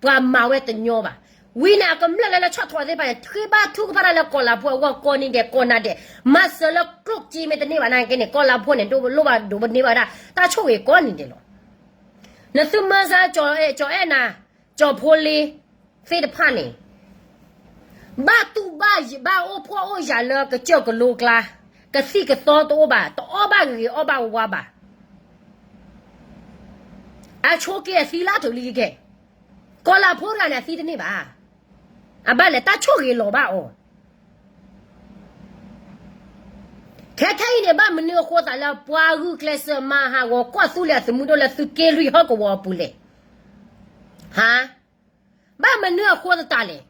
ပှၤမၤဝဲတညီဘၣ်. ဝံၤန့ၣ် အကမျၢၢ်လၢလၢဆီၣ်ထွဲသ့ၣ်တဖၣ်န့ၣ် ဃ့ဘါထုကဖၣ်တၢ်လၢကီၢ်လၤဖိအဂီၢ် ကိးနံၤဒဲးကိးနၤဒဲး, မၤစၢၤလၢကျိၣ်စ့မ့ၢ်တန့ၢ်ဘၣ်နာ်က့န့ၣ် ကီၢ်လၤဖိန့ၣ် ဒိးလိၣ်ဘၣ်ဒိးဘၣ်န့ၢ်ဘၣ်ဝဲဒၣ် တၢ်ဆိၣ်ဂ့ၤကိးနံၤဒဲးလီၤ. နသုမၢစါ ကၠီၤအဲၣ်နၤ, ကၠီၤဖိလ့ သ့ၣ်တဖၣ်န့ၣ် ဘၣ်တူၢ်ဘၣ်ယံၤဘၣ်အိၣ်ဖှီၣ်အိၣ်ယာ်လၢကစၢၢ်ကလိကျါ, ကသံၣ်ကသီတအိၣ်ဘၣ်, တအီၣ်ဘၣ်ဂ့ၤဂ့ၤအီၣ်ဘၣ်ဝါဝါဘၣ်. အဆိက့ၤအသံလၢအထုးလံကဲ, ကီၢ်လၤဖိတဂၤန့ၣ်အသံတန့ၢ်ဘၣ်. အဘၣ်လဲၣ် တၢ်ဆိၣ်ဂ့ၤလီၤဘၣ်အီၤ. ခဲခဲအံၤန့ၣ် ဘၣ်မနုၤအဃိသတးလၢပှၤဂုာ်ကျဲးစၢးမၤဟးဂီၤကီၢ်သူလ့ၤအသုးမုၢ်ဒိၣ်လၢသုးက့လွံၢ်ဟီၣ်ကဝီၤအပူၤလဲၣ်. ဟါ, ဘၣ်မနုၤအဃိသတးလဲၣ်.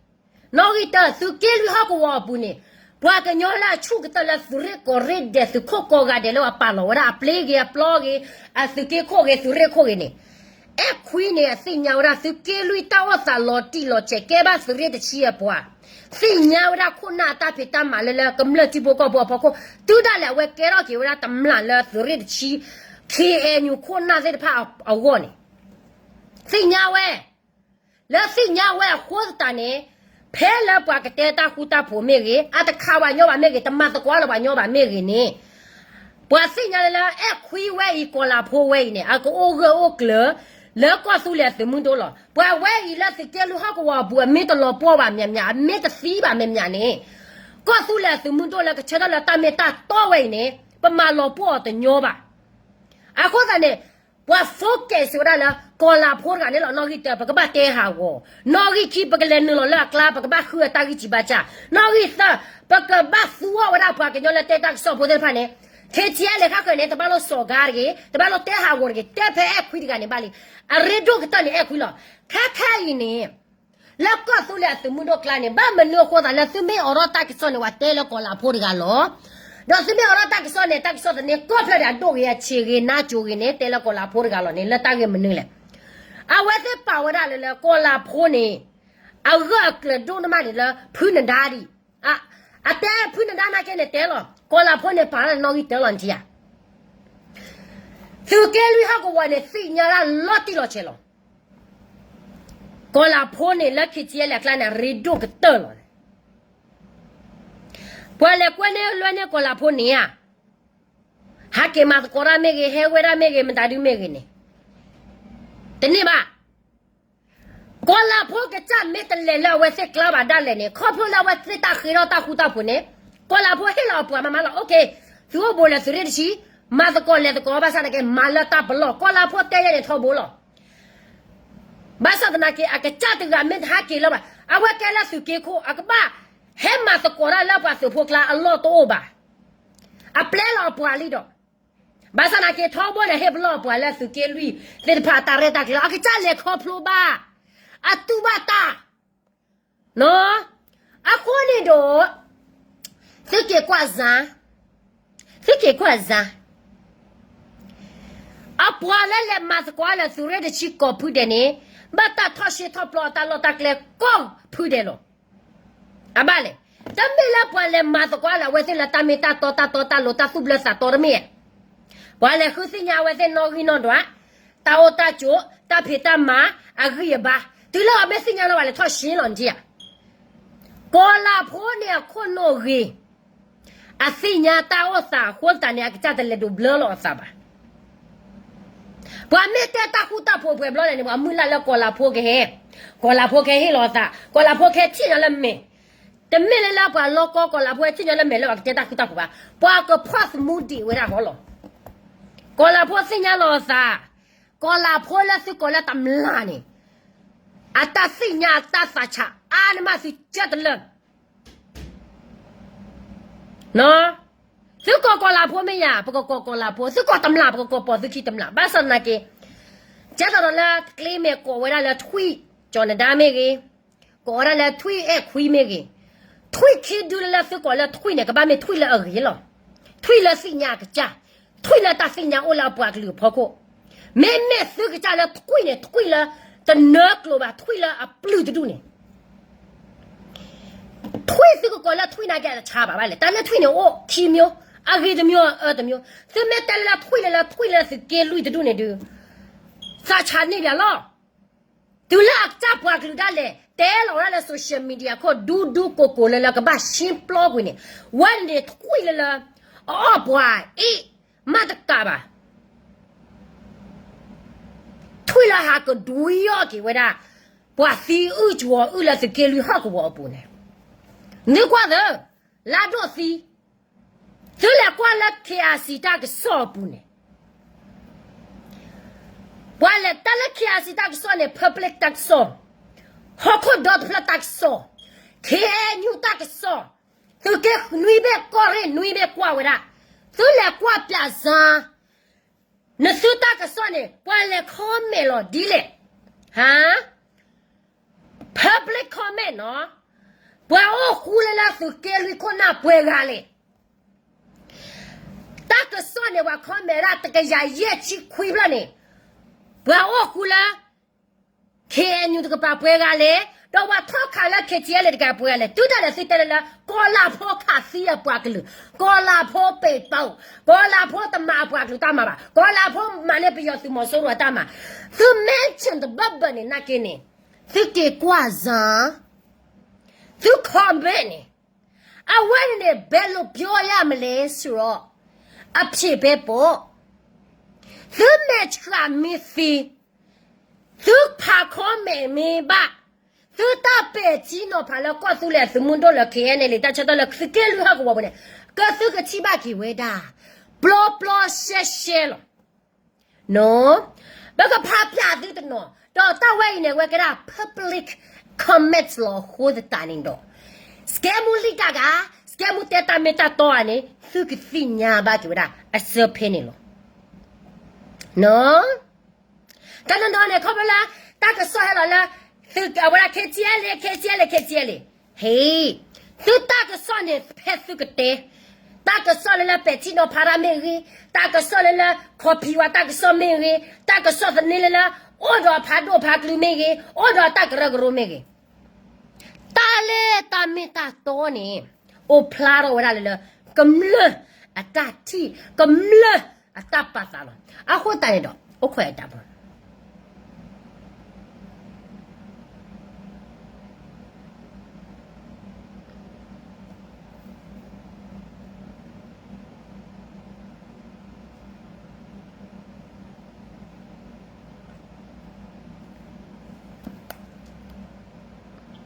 နီၣ်ဂံၢ်တၢ သုးက့လွံၢ်ဟီၣ်ကဝီၤအပူၤန့ၣ်, ပှၤကညီလၢအဆူၣ်ကတၢၢ်လၢသုးရ့ၣ်ကီၢ်ရ့ၣ်ဒဲး သုးခိၣ်ကိးဂၤဒဲးလၢအပာ်လီၤဝဲဒၣ်အပျ့ၤဂ့ၤအပျီဂ့ၤ, အသုးက့ခိၣ်ဂ့ၤ သုးရ့ၣ်ခိၣ်ဂ့ၤန့ၣ်, အဲၣ်ခွံန့ၣ် အသ့ၣ်ညါဝဲဒၣ် သုးက့လွံၢ်တၢ်အိၣ်သးလီၤတံၢ်လီၤဆဲး ကဲဘၣ်သုးရ့ၣ်တဆံအပှၤ, သ့ၣ်ညါဝဲဒၣ်ခိၣ်နၢ်အတၢ်ဖံးတၢ်မၤလၢလၢကမျၢၢ်ထံဖိကီၢ်ဖိအဖီခိၣ်, တုၤဒၣ်လဲာ်အဝဲကဲထီၣ်က့ၤဝဲဒၣ်တမျၢ်လၢသုးရ့ၣ်တဆံ ခ့ၣ်အဲၣ်ယူၣ် ခိၣ်နၢ်သ့ၣ်တဖၣ်အဂီၢ်န့ၣ်, သ့ၣ်ညါဝဲ လၢသ့ၣ်ညါဝဲအဃိသတးန့ၣ်, ဖဲလၢပှၤကတဲတၢ်ဃူတၢ်ဖိးမ့ၢ်ဂ့ၤ, အတခးပှၤညီဘၣ်မ့ၢ်ဂ့ၤ, တမၤသကိးလၢပှၤညီဘၣ်မ့ၢ်ဂ့ၤန့ၣ်, ပှၤသ့ၣ်ညါလၢလၢအဲၣ်ခွံဝဲအံၤ ကီၢ်လၤဖိဝဲအံၤန့ၣ် အကအိၣ်ဂၢၢ်အိၣ်ကျၢၤ လၢကီၢ်သူလ့ၤအသုးမုၢ်ဒိၣ်လီၤ. ပှၤဝဲအံၤလၢသုးက့လွံၢ်ဟီၣ်ကဝီၤအပူၤ အမ့ၢ်တလီၤပှီၢ်ဘၣ်မ့ၢ်မ့ၢ်, အမ့ၢ်တသံဘၣ်မ့ၢ်မ့ၢ်န့ၣ်, ကီၢ်သူလ့ၤအသုးမုၢ်ဒိၣ်လၢကဆၢထၢၣ်လၢတၢ်မ့ၢ်တၢ်တီဝဲအံၤန့ၣ် ပမၤလီၤပှီၢ်အီၤတညီဘၣ်. အဃိသတးန့ၣ်, ပှၤ focus ဝဲဒၣ်လၢ ကီၢ်လၤဖိတဂၤန့ၣ်လီၤ. နီၣ်ဂံၢ်တၢ ပကဘၣ်တဲဟးဂီၤ, နီၣ်ဂံၢ်ခံ ပကလဲၤနုာ်လီၤလၢအကျါ ပကဘၣ်ဃုအတၢ်ဂံၢ်စံးဘါစၢ်, နီၣ်ဂံၢ်သၢ ပကဘၣ်သူအီၤဝဲဒၣ်ပှၤကညီလၢတဲတၢ်ကစီၣ်ဖိသ့ၣ်တဖၣ်န့ၣ်, ခ့ၣ်ထံအဲၣ်လဲၤခါဃၢၤန့ၣ် တဘၣ်လိၣ်စိာ်ကါတဂ့ၤ, တဘၣ်လိၣ်တဲဟးဂီၤတဂ့ၤ, တဲဖဲအဲၣ်ခွံတဂၤန့ၣ်ဘၣ်လံ. အရ့ဒိၣ်ကတၢၢ်န့ၣ်အဲၣ်ခွံလီၤ. ခဲခဲအံၤန့ၣ် လၢကီၢ်သူလ့ၤအသုးမုၢ်ဒိၣ်ကျါန့ၣ် ဘၣ်မနုၤအဃိသတးလၢသုမ့ၢ်အိးထီၣ်တၢ်ကစီၣ်န့ၣ် ပှၤတဲလၢကီၢ်လၤဖိတဂၤလီၤ. ဒီးသုမ့ၢ်အိးထီၣ်တၢ်ကစီၣ်န့ၣ် တၢ်ကစီၣ်သန့ ကီၢ်ဖျၢၣ်ဒၣ်အဒိၣ်ဂ့ၤ အဆံးဂ့ၤ နါစိၤဂ့ၤန့ၣ် တဲလၢကီၢ်လၤဖိတဂၤလီၤန့ၣ် လၢတၢ်ဂ့ၢ်မနုၤလဲၣ်. အဝဲသ့ၣ်ပာ်ဝဲဒၣ်လၢလၢကီၢ်လၤဖိန့ၣ် အဂၢၢ်အကျၢၤဒိၣ်န့ၢ်မးန့ၣ်လၢဖုနဒါဒံး, အတဲဖုနဒါနာ်က့န့ၣ်တဲလီၤ. ကီၢ်လၤဖိန့ၣ်ပာ်လၢနီၣ်ဂံၢ်တၢလီၤန့ၣ်ဧါ. သုးက့လွံၢ်ဟီၣ်ကဝီၤန့ၣ် သ့ၣ်ညါဒၣ်လီၤတံၢ်လီၤဆဲးလီၤ. ကီၢ်လၤဖိန့ၣ် လၢခ့ၣ်ထံအဲၣ်လဲၤအကျါန့ၣ် အရ့ဒိၣ်ကတၢၢ်လီၤ. ပှၤလဲၤကွဲန့ၢ်လွဲန့ၢ်ကီၢ်လၤဖိန့ၣ်ဧါ, ဟးက့ၤမၤသကိးတၢ်မ့ၢ်ဂ့ၤ, ဟဲဝဲဒၣ်မ့ၢ်ဂ့ၤ, မတၤဒုမ့ၢ်ဂ့ၤန့ၣ် တန့ၢ်ဘၣ်. ကီၢ်လၤဖိကစၢ်မ့ၢ်တလဲၤလၢအဝဲသ့ၣ်ကျါဘၣ်ဒၣ်လဲာ်န့ၣ် ခီဖျိလၢအဝဲသ့ၣ်တၢ်ဃ့ထီၣ်တၢ်ဃူတၢ်ဖိးန့ၣ် ကီၢ်လၤဖိဟ့ၣ်လီၤအပှၤမၤမၤလီၤ. အိၣ်က့ၤ, သုအိၣ်ဘူးလဲၤသုးရ့ၣ်တဆံ, မၤသကိးလဲၤသကိး ဘၣ်ဆၣ်သနာ်က့ မၤလၢတၢ်ပလီၢ်, ကီၢ်လၤဖိတဲယဲန့ၣ်ထီဘိလီၤ. ဘၣ်ဆၣ်သနာ်က့ အကစၢ်တဂၤမ့ၢ်တဟးက့ၤလၢၤဘၣ်, အဝဲကဲလၢသုးက့ခိၣ် အကဘၣ်ဟဲမၤသကိးတၢ်လၢပှၤသုးဖိကျါအလီၢ်တအိၣ်ဘၣ်. အပျဲလီၤအပှၤလံဒီး, ဘၣ်ဆၣ်သနာ်က့ ထီဘိန့ၣ် ဟ့ၣ်ပလီၢ်အပှၤလၢသုးက့လွံၢ်သ့ၣ်တဖၣ်အတၢ်ရဲၣ်တၢ်ကျဲၤလီၤ. အကစၢ်လဲၤခီဖျိဘၣ်, အတူၢ်ဘၣ်တၢ် နီၢ်, အဃိန့ၣ်ဒီး သုက့ၤကွၢ်စါ, သုက့ၤကွၢ်စါ, အပှၤလၢလဲၤမၤသကိးလၢသုးရ့ၣ်တဆံကိးဖုဒဲးန့ၣ် ဘၣ်တၢ်ထီၣ်ရှဲထီၣ်ပျီအတၢ်လီၢ်တၢ်ကျဲကိးဖုဒဲးလီၤ. အဘၣ်လဲၣ်, တမ့ၢ်လၢပှၤလဲၤမၤသကိးလၢအဝဲသ့ၣ်လၢတၢ်မ့ၢ်တၢ်တီတၢ်တီတၢ်လိၤတၢ်သူၣ်ဘျၢသးတီတမ့ၢ်ဧါ. ပှၤလဲၤဃုသ့ၣ်ညါအဝဲသ့ၣ်နီၣ်ဂံၢ်နီၣ်ဒွး, တၢ်အိၣ်တၢ်ကၠိ, တၢ်ဖံးတၢ်မၤ, အဂံၢ်အဘါ, တုၤလၢအမ့ၢ်သ့ၣ်ညါလၢပှၤလဲၤထီၣ်ရှဲလီၤန့ၣ်ဧါ. ကီၢ်လၤဖိန့ၣ်အခိၣ်နူာ်ဂ့ၤ အသ့ၣ်ညါတၢ်အိၣ်သးအဃိသတးန့ၣ် အကစၢ်တလဲၤဒိးဘျၢလီၤအသးဘၣ်. ပှၤမ့ၢ်တဲတၢ်ဃူတၢ်ဖိးပှဲၤဘျီလဲၣ်န့ၣ် ပှၤမုၢ်လၢ်လၢကီၢ်လၤဖိကဟဲ, ကီၢ်လၤဖိကဟဲဟ့ၣ်လီၤအသး, ကီၢ်လၤဖိကဟဲထံၣ်ညီလၢမဲာ်, တမ့ၢ်လၢလၢပှၤလီကီကီၢ်လၤဖိဟဲထံၣ်ညီလၢမဲာ်လၢပှၤကတဲတၢ်ဃူတၢ်ဖိးဘၣ်, ပှၤကဖီၣ်သမူဒံးဝဲဒၣ်ဃီလီၤ. ကီၢ်လၤဖိသ့ၣ်ညါလီၤအသး, ကီၢ်လၤဖိလၢသုကိးလၢတမျၢ်န့ၣ်, အတၢ်သ့ၣ်ညါအတၢ်သးဆးအါန့ၢ်မးသုကၢတလၢာ် သုကိးကီၢ်လၤဖိမ့ၢ်ယၤ ပကကိးကီၢ်လၤဖိ, သုကိးတမျၢ် ပကကိးပိာ်သုခံတမျၢ်, ဘၣ်ဆၣ်သနာ်က့ ကဲသိးဒီးလၢကျ့မဲာ်ကိးဝဲဒၣ်လၢထွံၣ်, ကၠီၤနဒါမ့ၢ်ဂ့ၤ, ကိးဝဲဒၣ်လၢထွံၣ်အဲၣ်ခွံမ့ၢ်ဂ့ၤ, ထွံၣ်ခံဒုလၢသုကိးလၢထွံၣ်န့ၣ် ကဘၣ်မ့ၢ်ထွံၣ်လၢအဂ့ၤလီၤ. ထွံၣ်လၢသ့ၣ်ညါအကစၢ်, ထွံၣ်လၢတၢ်သ့ၣ်ညါအိၣ်လၢအပှၤကလုာ်အဖီခိၣ်, မ့မ့ၢ်သုကစၢ်လၢထွံၣ်န့ၣ် ထွံၣ်လၢတနၢကျိၤဘၣ် ထွံၣ်လၢအပျုၢ်တဒူၣ်န့ၣ် ထွံၣ်သုကကိးလၢထွံၣ်နာ်က့အတဆါဘၣ်ဘၣ်လဲၣ်. တၢ်လၢထွံၣ်န့ၣ်အိၣ်ခံမျိုး, အဂ့ၤတမျိုးအအၢတမျိုး. သုမ့ၢ်တဲလၢထွံၣ်လၢလၢထွံၣ်လၢသုးက့လွံၢ်တဒူၣ်န့ၣ်ဒုး သးဆါန့ၢ်ဘၣ်လီၤ. တုၤလၢအကစၢ်ပှၤကလုာ်ဒၣ်လဲာ် တဲလီၤဝဲဒၣ်လၢ social media ခိၣ်ဒူဒူကိၢ်ကိၢ်လၢလၢကဘၣ်ရှင်းပျော်ကွံာ်န့ၣ်, ဝဲန့ၣ်ထွံၣ်လၢလၢ အအီၣ်ပှၤအ့ၣ် မးတကးဘၣ် ထွံၣ်လၢဟးကဒွံအီၣ်က့ၤဝဲဒၣ် ပှၤသံအုၣ်ကဝီၤအုၣ်လၢသုးက့လွံၢ်ဟီၣ်ကဝီၤအပူၤန့ၣ်, နကွၢ်သၢ, လါဒိၣ်သံ, သုလဲၤကွၢ်လၢ KIC တၢ်ကစီၣ်အပူၤန့ၣ်, ပှၤလဲၤတၢ်လၢ KIC တၢ်ကစီၣ်န့ၣ် public တၢ်ကစီၣ်, ဟီၣ်ခိၣ်ဒီတဖျၢၣ်တၢ်ကစီၣ်, KNU တၢ်ကစီၣ်, သုးက့နွံဘ့ၣ်ကီၢ်ရ့ၣ်နွံဘ့ၣ်ကွၢ်ဝဲဒၣ်, သုလဲၤကွၢ်ပျးစါ နသုတၢ်ကစီၣ်န့ၣ် ပှၤလဲၤ comment လီၤဒ်လဲၣ်, ဟါ, public comment နီၤ, ပှၤအိၣ်ဃူလၢလၢသုးက့လွံၢ်ခိၣ်နၢ်ပှဲၤဂၤလဲၣ်. တၢ်ကစီၣ်န့ၣ် ပှၤ comment ဒၣ်တကယၤယဲၢ်ဆံခွံဖျၢၣ်န့ၣ်, ပှၤအိၣ်ဃူလၢ KNU တကပၤပှဲၤဂၤလဲၣ်, ဒီးပှၤထီၣ်ခးလၢ KTLA တကပၤပှဲၤဂၤလဲၣ်. တုၤဒၣ်လဲာ်သုတဲလၢလၢ ကီၤလၤဖိခးသံအပှၤကလုာ်, ကီၤလၤဖိပ့းပီ, ကီၤလၤဖိတမၤအပှၤကလုာ်တၢ်မၤဘၣ်, ကီၤလၤဖိမၤန့ၢ်ပယီၤသုးမီၤစိရိၤအတၢ်မၤ, သု mention တဘၢၣ်ဘၢၣ်န့ၣ် နာ်က့န့ၣ်, သုက့ၤကွၢ်စါ, သု comment န့ၣ်, အဝဲန့ၣ်န့ၣ် ဘယ်လိုပြောရမလဲဆိုတော့, အဖြစ်ပဲပေါ့, သုမဲာ်ဆှးမ့ၢ်သ့, သုဖး comment မ့ၢ်ဘၣ်, သုတၢ်ပဲာ်ထံနီၤဖးလၢကီၢ်သူလ့ၤအသုးမုၢ်ဒိၣ်လၢ KNLA တၢ်ဆၢကတီၢ်လၢသုးက့လွံၢ်ဟီၣ်ကဝီၤပူၤန့ၣ်, ကသုကထံၣ်ဘၣ်က့ၤဝဲဒၣ်, ပျီပျီရှဲရှဲလီၤ. နီၤ, ပကဖးပျးသုတနီၤ, ဒီးတၢ်ဝဲအံၤန့ၣ် အဝဲကဲဒၣ် public comment လီၤ. အဃိသတးန့ၣ်ဒီး, စကဲမူလံၣ်တၢ်ဂၤ, စကဲမူတဲတၢ်မ့ၢ်တၢ်တီဧါန့ၣ် သုကသ့ၣ်ညါဘၣ်က့ၤဝဲဒၣ်အစၢဖဲန့ၣ်လီၤ. နီၤ, တနီၤနီၤန့ၣ် ခီဖျိလၢ တၢ်ကစီၣ်ဟဲလီၤလၢ သုးအဝဲဒၣ် KTLA, KTLA, KTLA, ဟ့ၣ်, သုတၢ်ကစီၣ်န့ၣ် ဖဲသုကတဲ, တၢ်ကစီၣ်လၢလၢပဲာ်ထံနီၤဖးတၢ်မ့ၢ်ဂ့ၤ, တၢ်ကစီၣ်လၢလၢ ခီၣ်ဖံးဝဲတၢ်ကစီၣ်မ့ၢ်ဂ့ၤ, တၢ်ကစီၣ်သန့လၢလၢ အိၣ်ဒီးအဖးဒိၣ်ဖးကလုာ်မ့ၢ်ဂ့ၤ, အိၣ်ဒီးတၢ်ကရၢကရိမ့ၢ်ဂ့ၤ, တၢ်လၢတၢ်မ့ၢ်တၢ်တီန့ၣ် အိၣ်ဖျါထီၣ်ဝဲဒၣ်လၢလၢ ကမျၢၢ်အတၢ်ထံၣ်, ကမျၢၢ်အတၢ်ပာ်သးလီၤ. အဃိသတးန့ၣ်ဒီး အိၣ်ခိးအတၢ်ပူၤ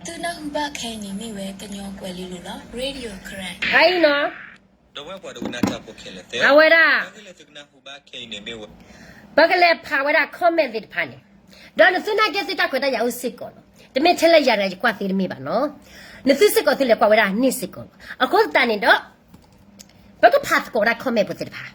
သုနၢ်ဟူဘၣ်ခဲအံၤန့ၣ်မ့ၢ်ဝဲကညီကွဲၤလ့လိၤလီၤ. Radio Karen အံၤနီၤ, အဝဲဒၣ် ပကလဲၤဖးဝဲဒၣ် comment သ့ၣ်တဖၣ်န့ၣ်, ဒီးနသုနာ်က့သုတၢ်ခွဲးတၢ်ယာ်အိၣ်စ့ၢ်ကီးလီၤ. တမ့ၢ်ထဲလၢယၤတဂၤယကွၢ်သ့တမ့ၢ်ဘၣ်နီၤ, နသုစ့ၢ်ကီးသုလဲၤကွၢ်ဝဲဒၣ်န့ၣ်စ့ၢ်ကီးလီၤ. အဃိသတးန့ၣ်ဒီး ပကဖးသကိးဝဲဒၣ် comment ဖိသ့ၣ်တဖၣ်,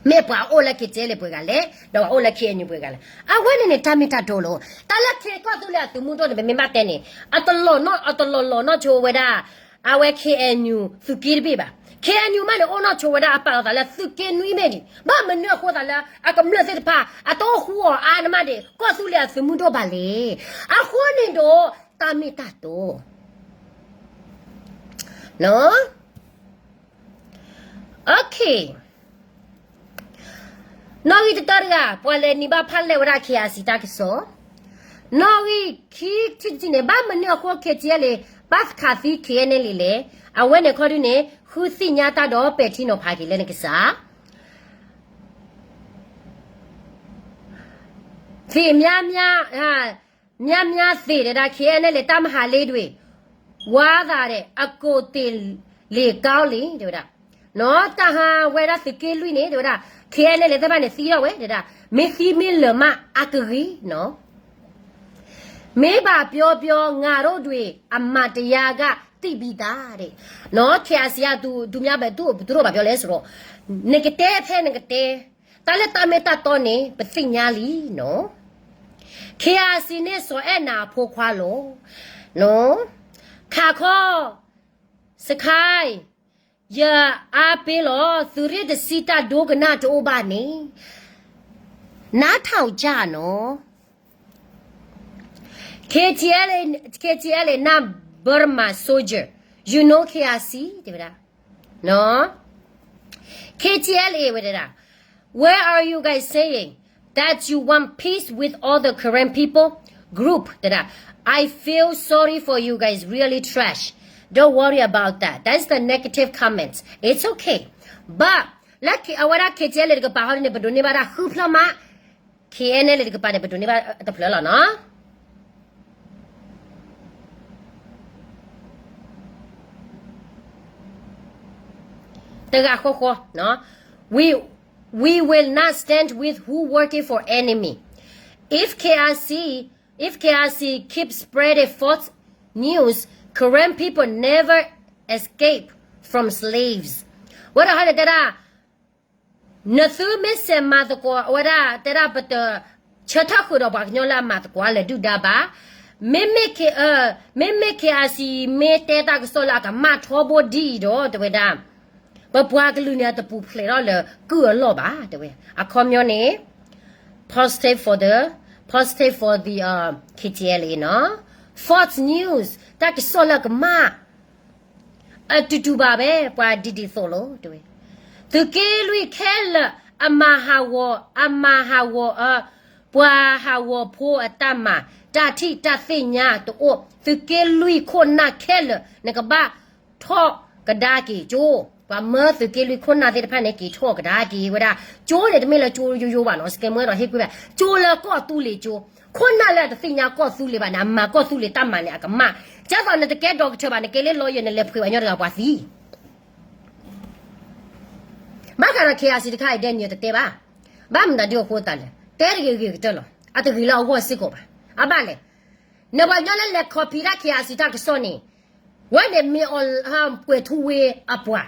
မ့ၢ်ပှၤအိၣ်လၢ KTLA ပှဲၤဂၤလဲၣ်, ဒီးပှၤအိၣ်လၢ KNU ပှဲၤဂၤလဲၣ်. အဝဲန့ၣ်န့ၣ် တၢ်မ့ၢ်တၢ်တီလီၤ. တၢ်လၢ K ကီၢ်သူလ့ၤအသုးမုၢ်ဒိၣ်န့ၣ် ပမ့ၢ်ဘၣ်တဲန့ၣ် အတလီၤနီၣ် အတလီၤလီၤနီၣ်ဆိဝဲဒၣ် အဝဲ KNU သုးက့တဘ့ၣ်ဘၣ်. KNU မးန့ၣ် အိၣ်နီၣ်ဆိဝဲဒၣ်အပာ်လီၤသးလၢသုးက့နွံမ့ၢ်ဒံး, ဘၣ်မနုၤအဃိသးလၢ အကမျၢၢ်သ့ၣ်တဖၣ် အတအိၣ်ဃူအီၣ်အါန့ၢ်မးဒံး ကီၢ်သူလ့ၤအသုးမုၢ်ဒိၣ်ဘၣ်လဲၣ်. အဃိန့ၣ်ဒီး တၢ်မ့ၢ်တၢ်တီ နီၣ်, နီၣ်ဂံၢ်တတီၤတဂၤ ပှၤလဲၤနံၤဘၣ်ဖးလဲၢ်ဝဲဒၣ် KIC တၢ်ကစီၣ်, နီၣ်ဂံၢ်ခံထံၣ်တထံၣ်န့ၣ် ဘၣ်မနုၤအဃိ KTLA ဘၣ်သခးသံ KNLA လဲၣ်. အဝဲန့ၣ်ခီဒုန့ၣ် ဃုသ့ၣ်ညါတၢ်ဒီးပဲာ်ထံနီၤဖးက့ၤလၢနကစၢ် သ့ၣ်မးမး, မးမးသ့ၣ်တဲဒၣ် KNLA တၢ်မၤဟးလ့ဒွံၣ်, ဝါသးဒဲး အကိးတ့ၢ်လ့ၤကီလံ တဲဝဲဒၣ်, နီၣ်တၢ်ဟးဝဲဒၣ်သုးက့လွံၢ်န့ၣ် တဲဝဲဒၣ် KNLA သ့ၣ်တဖၣ်န့ၣ် သံထီၣ်ဝဲ တဲဒၣ်, မ့ၢ်သံမ့ၢ်လၢာ်မး အကဂ့ၤနီၣ် မ့ၢ်ဘၣ်ပျီပျီ ငါတို့တွေ အမှန်တရားက သိပြီးသား တဲ, နီၣ် KIC ကဒုးမးဘဲးဒိၣ် ပတရိၣ်ဘၣ်ပျီလဲၣ်စရီ, နကတဲဖဲနကတဲ, တၢ်လၢတၢ်မ့ၢ်တၢ်တီန့ၣ် ပသ့ၣ်ညါလံနီၣ်, KIC န့ၣ် စီၤအဲၣ်နၤအဖိခွါလီၤ. ခးခီ စခါ ယအါပ့ၤလီၤ သုးရ့ၣ်တဆံတၢ်ဒိကနၣ်တအိၣ်ဘၣ်န့ၣ် နါထီၣ်ကၢ်နီၤ K T L A, K T L A not Burma soldier. You know K I C တဲဝဲဒၣ် K T L A ဝဲဒၣ် Where are you guys saying that you want peace with all the Karen people group တဲဒၣ် I feel sorry for you guys, really trash. Don't worry about that. That's the negative comments. It's okay. But လၢအဝဲဒၣ် K T L A တကပၤဟီန့ၣ် ပဒိးန့ၢ်ဘၣ်ဒၣ်ဃုဖျၢၣ်မး K N L A တကပၤန့ၣ် ပဒိးန့ၢ်ဘၣ်တဖျၢၣ်လီၤနီၤ တဂၤဃီဃီ we, we will not stand with who working for enemy. If K I C, if K I C keep spreading false news, Karen people never escape from slaves. ဝဲဒၣ်ဟီန့ၣ်တဲဒၣ် နသုမ့ၢ်စဲးမၤသကိး အဝဲဒၣ်တဲဒၣ်ပတဆၢထၢၣ်ဃုာ်ဒီးပှၤကညီလၢအမၤသကိးလၢဒုၣ်ဒါဘၣ်. မ့မ့ၢ် မ့မ့ၢ် K I C မ့ၢ်တဲတၢ်ကစီၣ်လၢအကမၣ်ထီဘိဒ်အံၤဒီး တဲဝဲဒၣ် ပပှၤကလုာ်န့ၣ် အတပူၤဖျဲးထီၣ်လၢကုၢ်အလီၢ်ဘၣ် တဲဝဲ. အခီပညီန့ၣ် positive for the, positive for the K T L A နီၤ false news တၢ်ကစီၣ်လၢအကမၣ် အတူတူပါပဲ ပှၤဒ်ဒ်သိးလီၤ တဲဝဲ. သုးက့လွံၢ်ခဲလၢာ် အမၤဟးဂီၤ အမၤဟးဂီၤ ပှၤဟးဂီၤဖိအတၢ်မၤ တၢ်ထံၣ်တၢ်သ့ၣ်ညါတအိၣ် သုးက့လွံၢ်ခိၣ်နၢ်ခဲလၢာ် နကဘၣ်ထီၣ်ကဒါက့ၤကၠိ ပှၤမၢသုးက့လွံၢ်ခိၣ်နၢ်သ့ၣ်တဖၣ်န့ၣ် က့ၤထီၣ်ကဒါက့ၤဝဲဒၣ် ကၠိန့ၣ် တမ့ၢ်လၢကၠိယိယိဘၣ်နီၤ စကဲမူဒီးဟ့ၣ်ကွံာ်ဘၣ် ကၠိလၢကီၢ်သူလ့ၤကၠိ ခိၣ်နၢ်လၢအတသ့ၣ်ညါကီၢ်သူလ့ၤဘၣ်န့ၣ် အမၤကီၢ်သူလ့ၤတၢ်မၤန့ၣ် အကမၣ် ကဲသိးနတကဲ doctor ဘၣ် နကဲလၢ lawyer နလဲၤဖှ့ၣ်ပှၤကညီတဂၤပှၤသံ ဘၣ်ဃးဒီး K I C တခါအံၤ Daniel တတဲဘၣ် ဘၣ်မနုၤဒ်အဃိသတးလဲၣ် တဲတဂ့ၤဂ့ၤကတၢၢ်လီၤ အတဂ့ၤလၢအဂီၢ်စ့ၢ်ကီးဘၣ် အဘၣ်လဲၣ် နပှၤကညီလၢလဲၤ copy တၢ် K I C တၢ်ကစီၣ်န့ၣ် ဝဲန့ၣ်မ့ၢ်အီၤ ကွဲးထူဝ့အပှၤ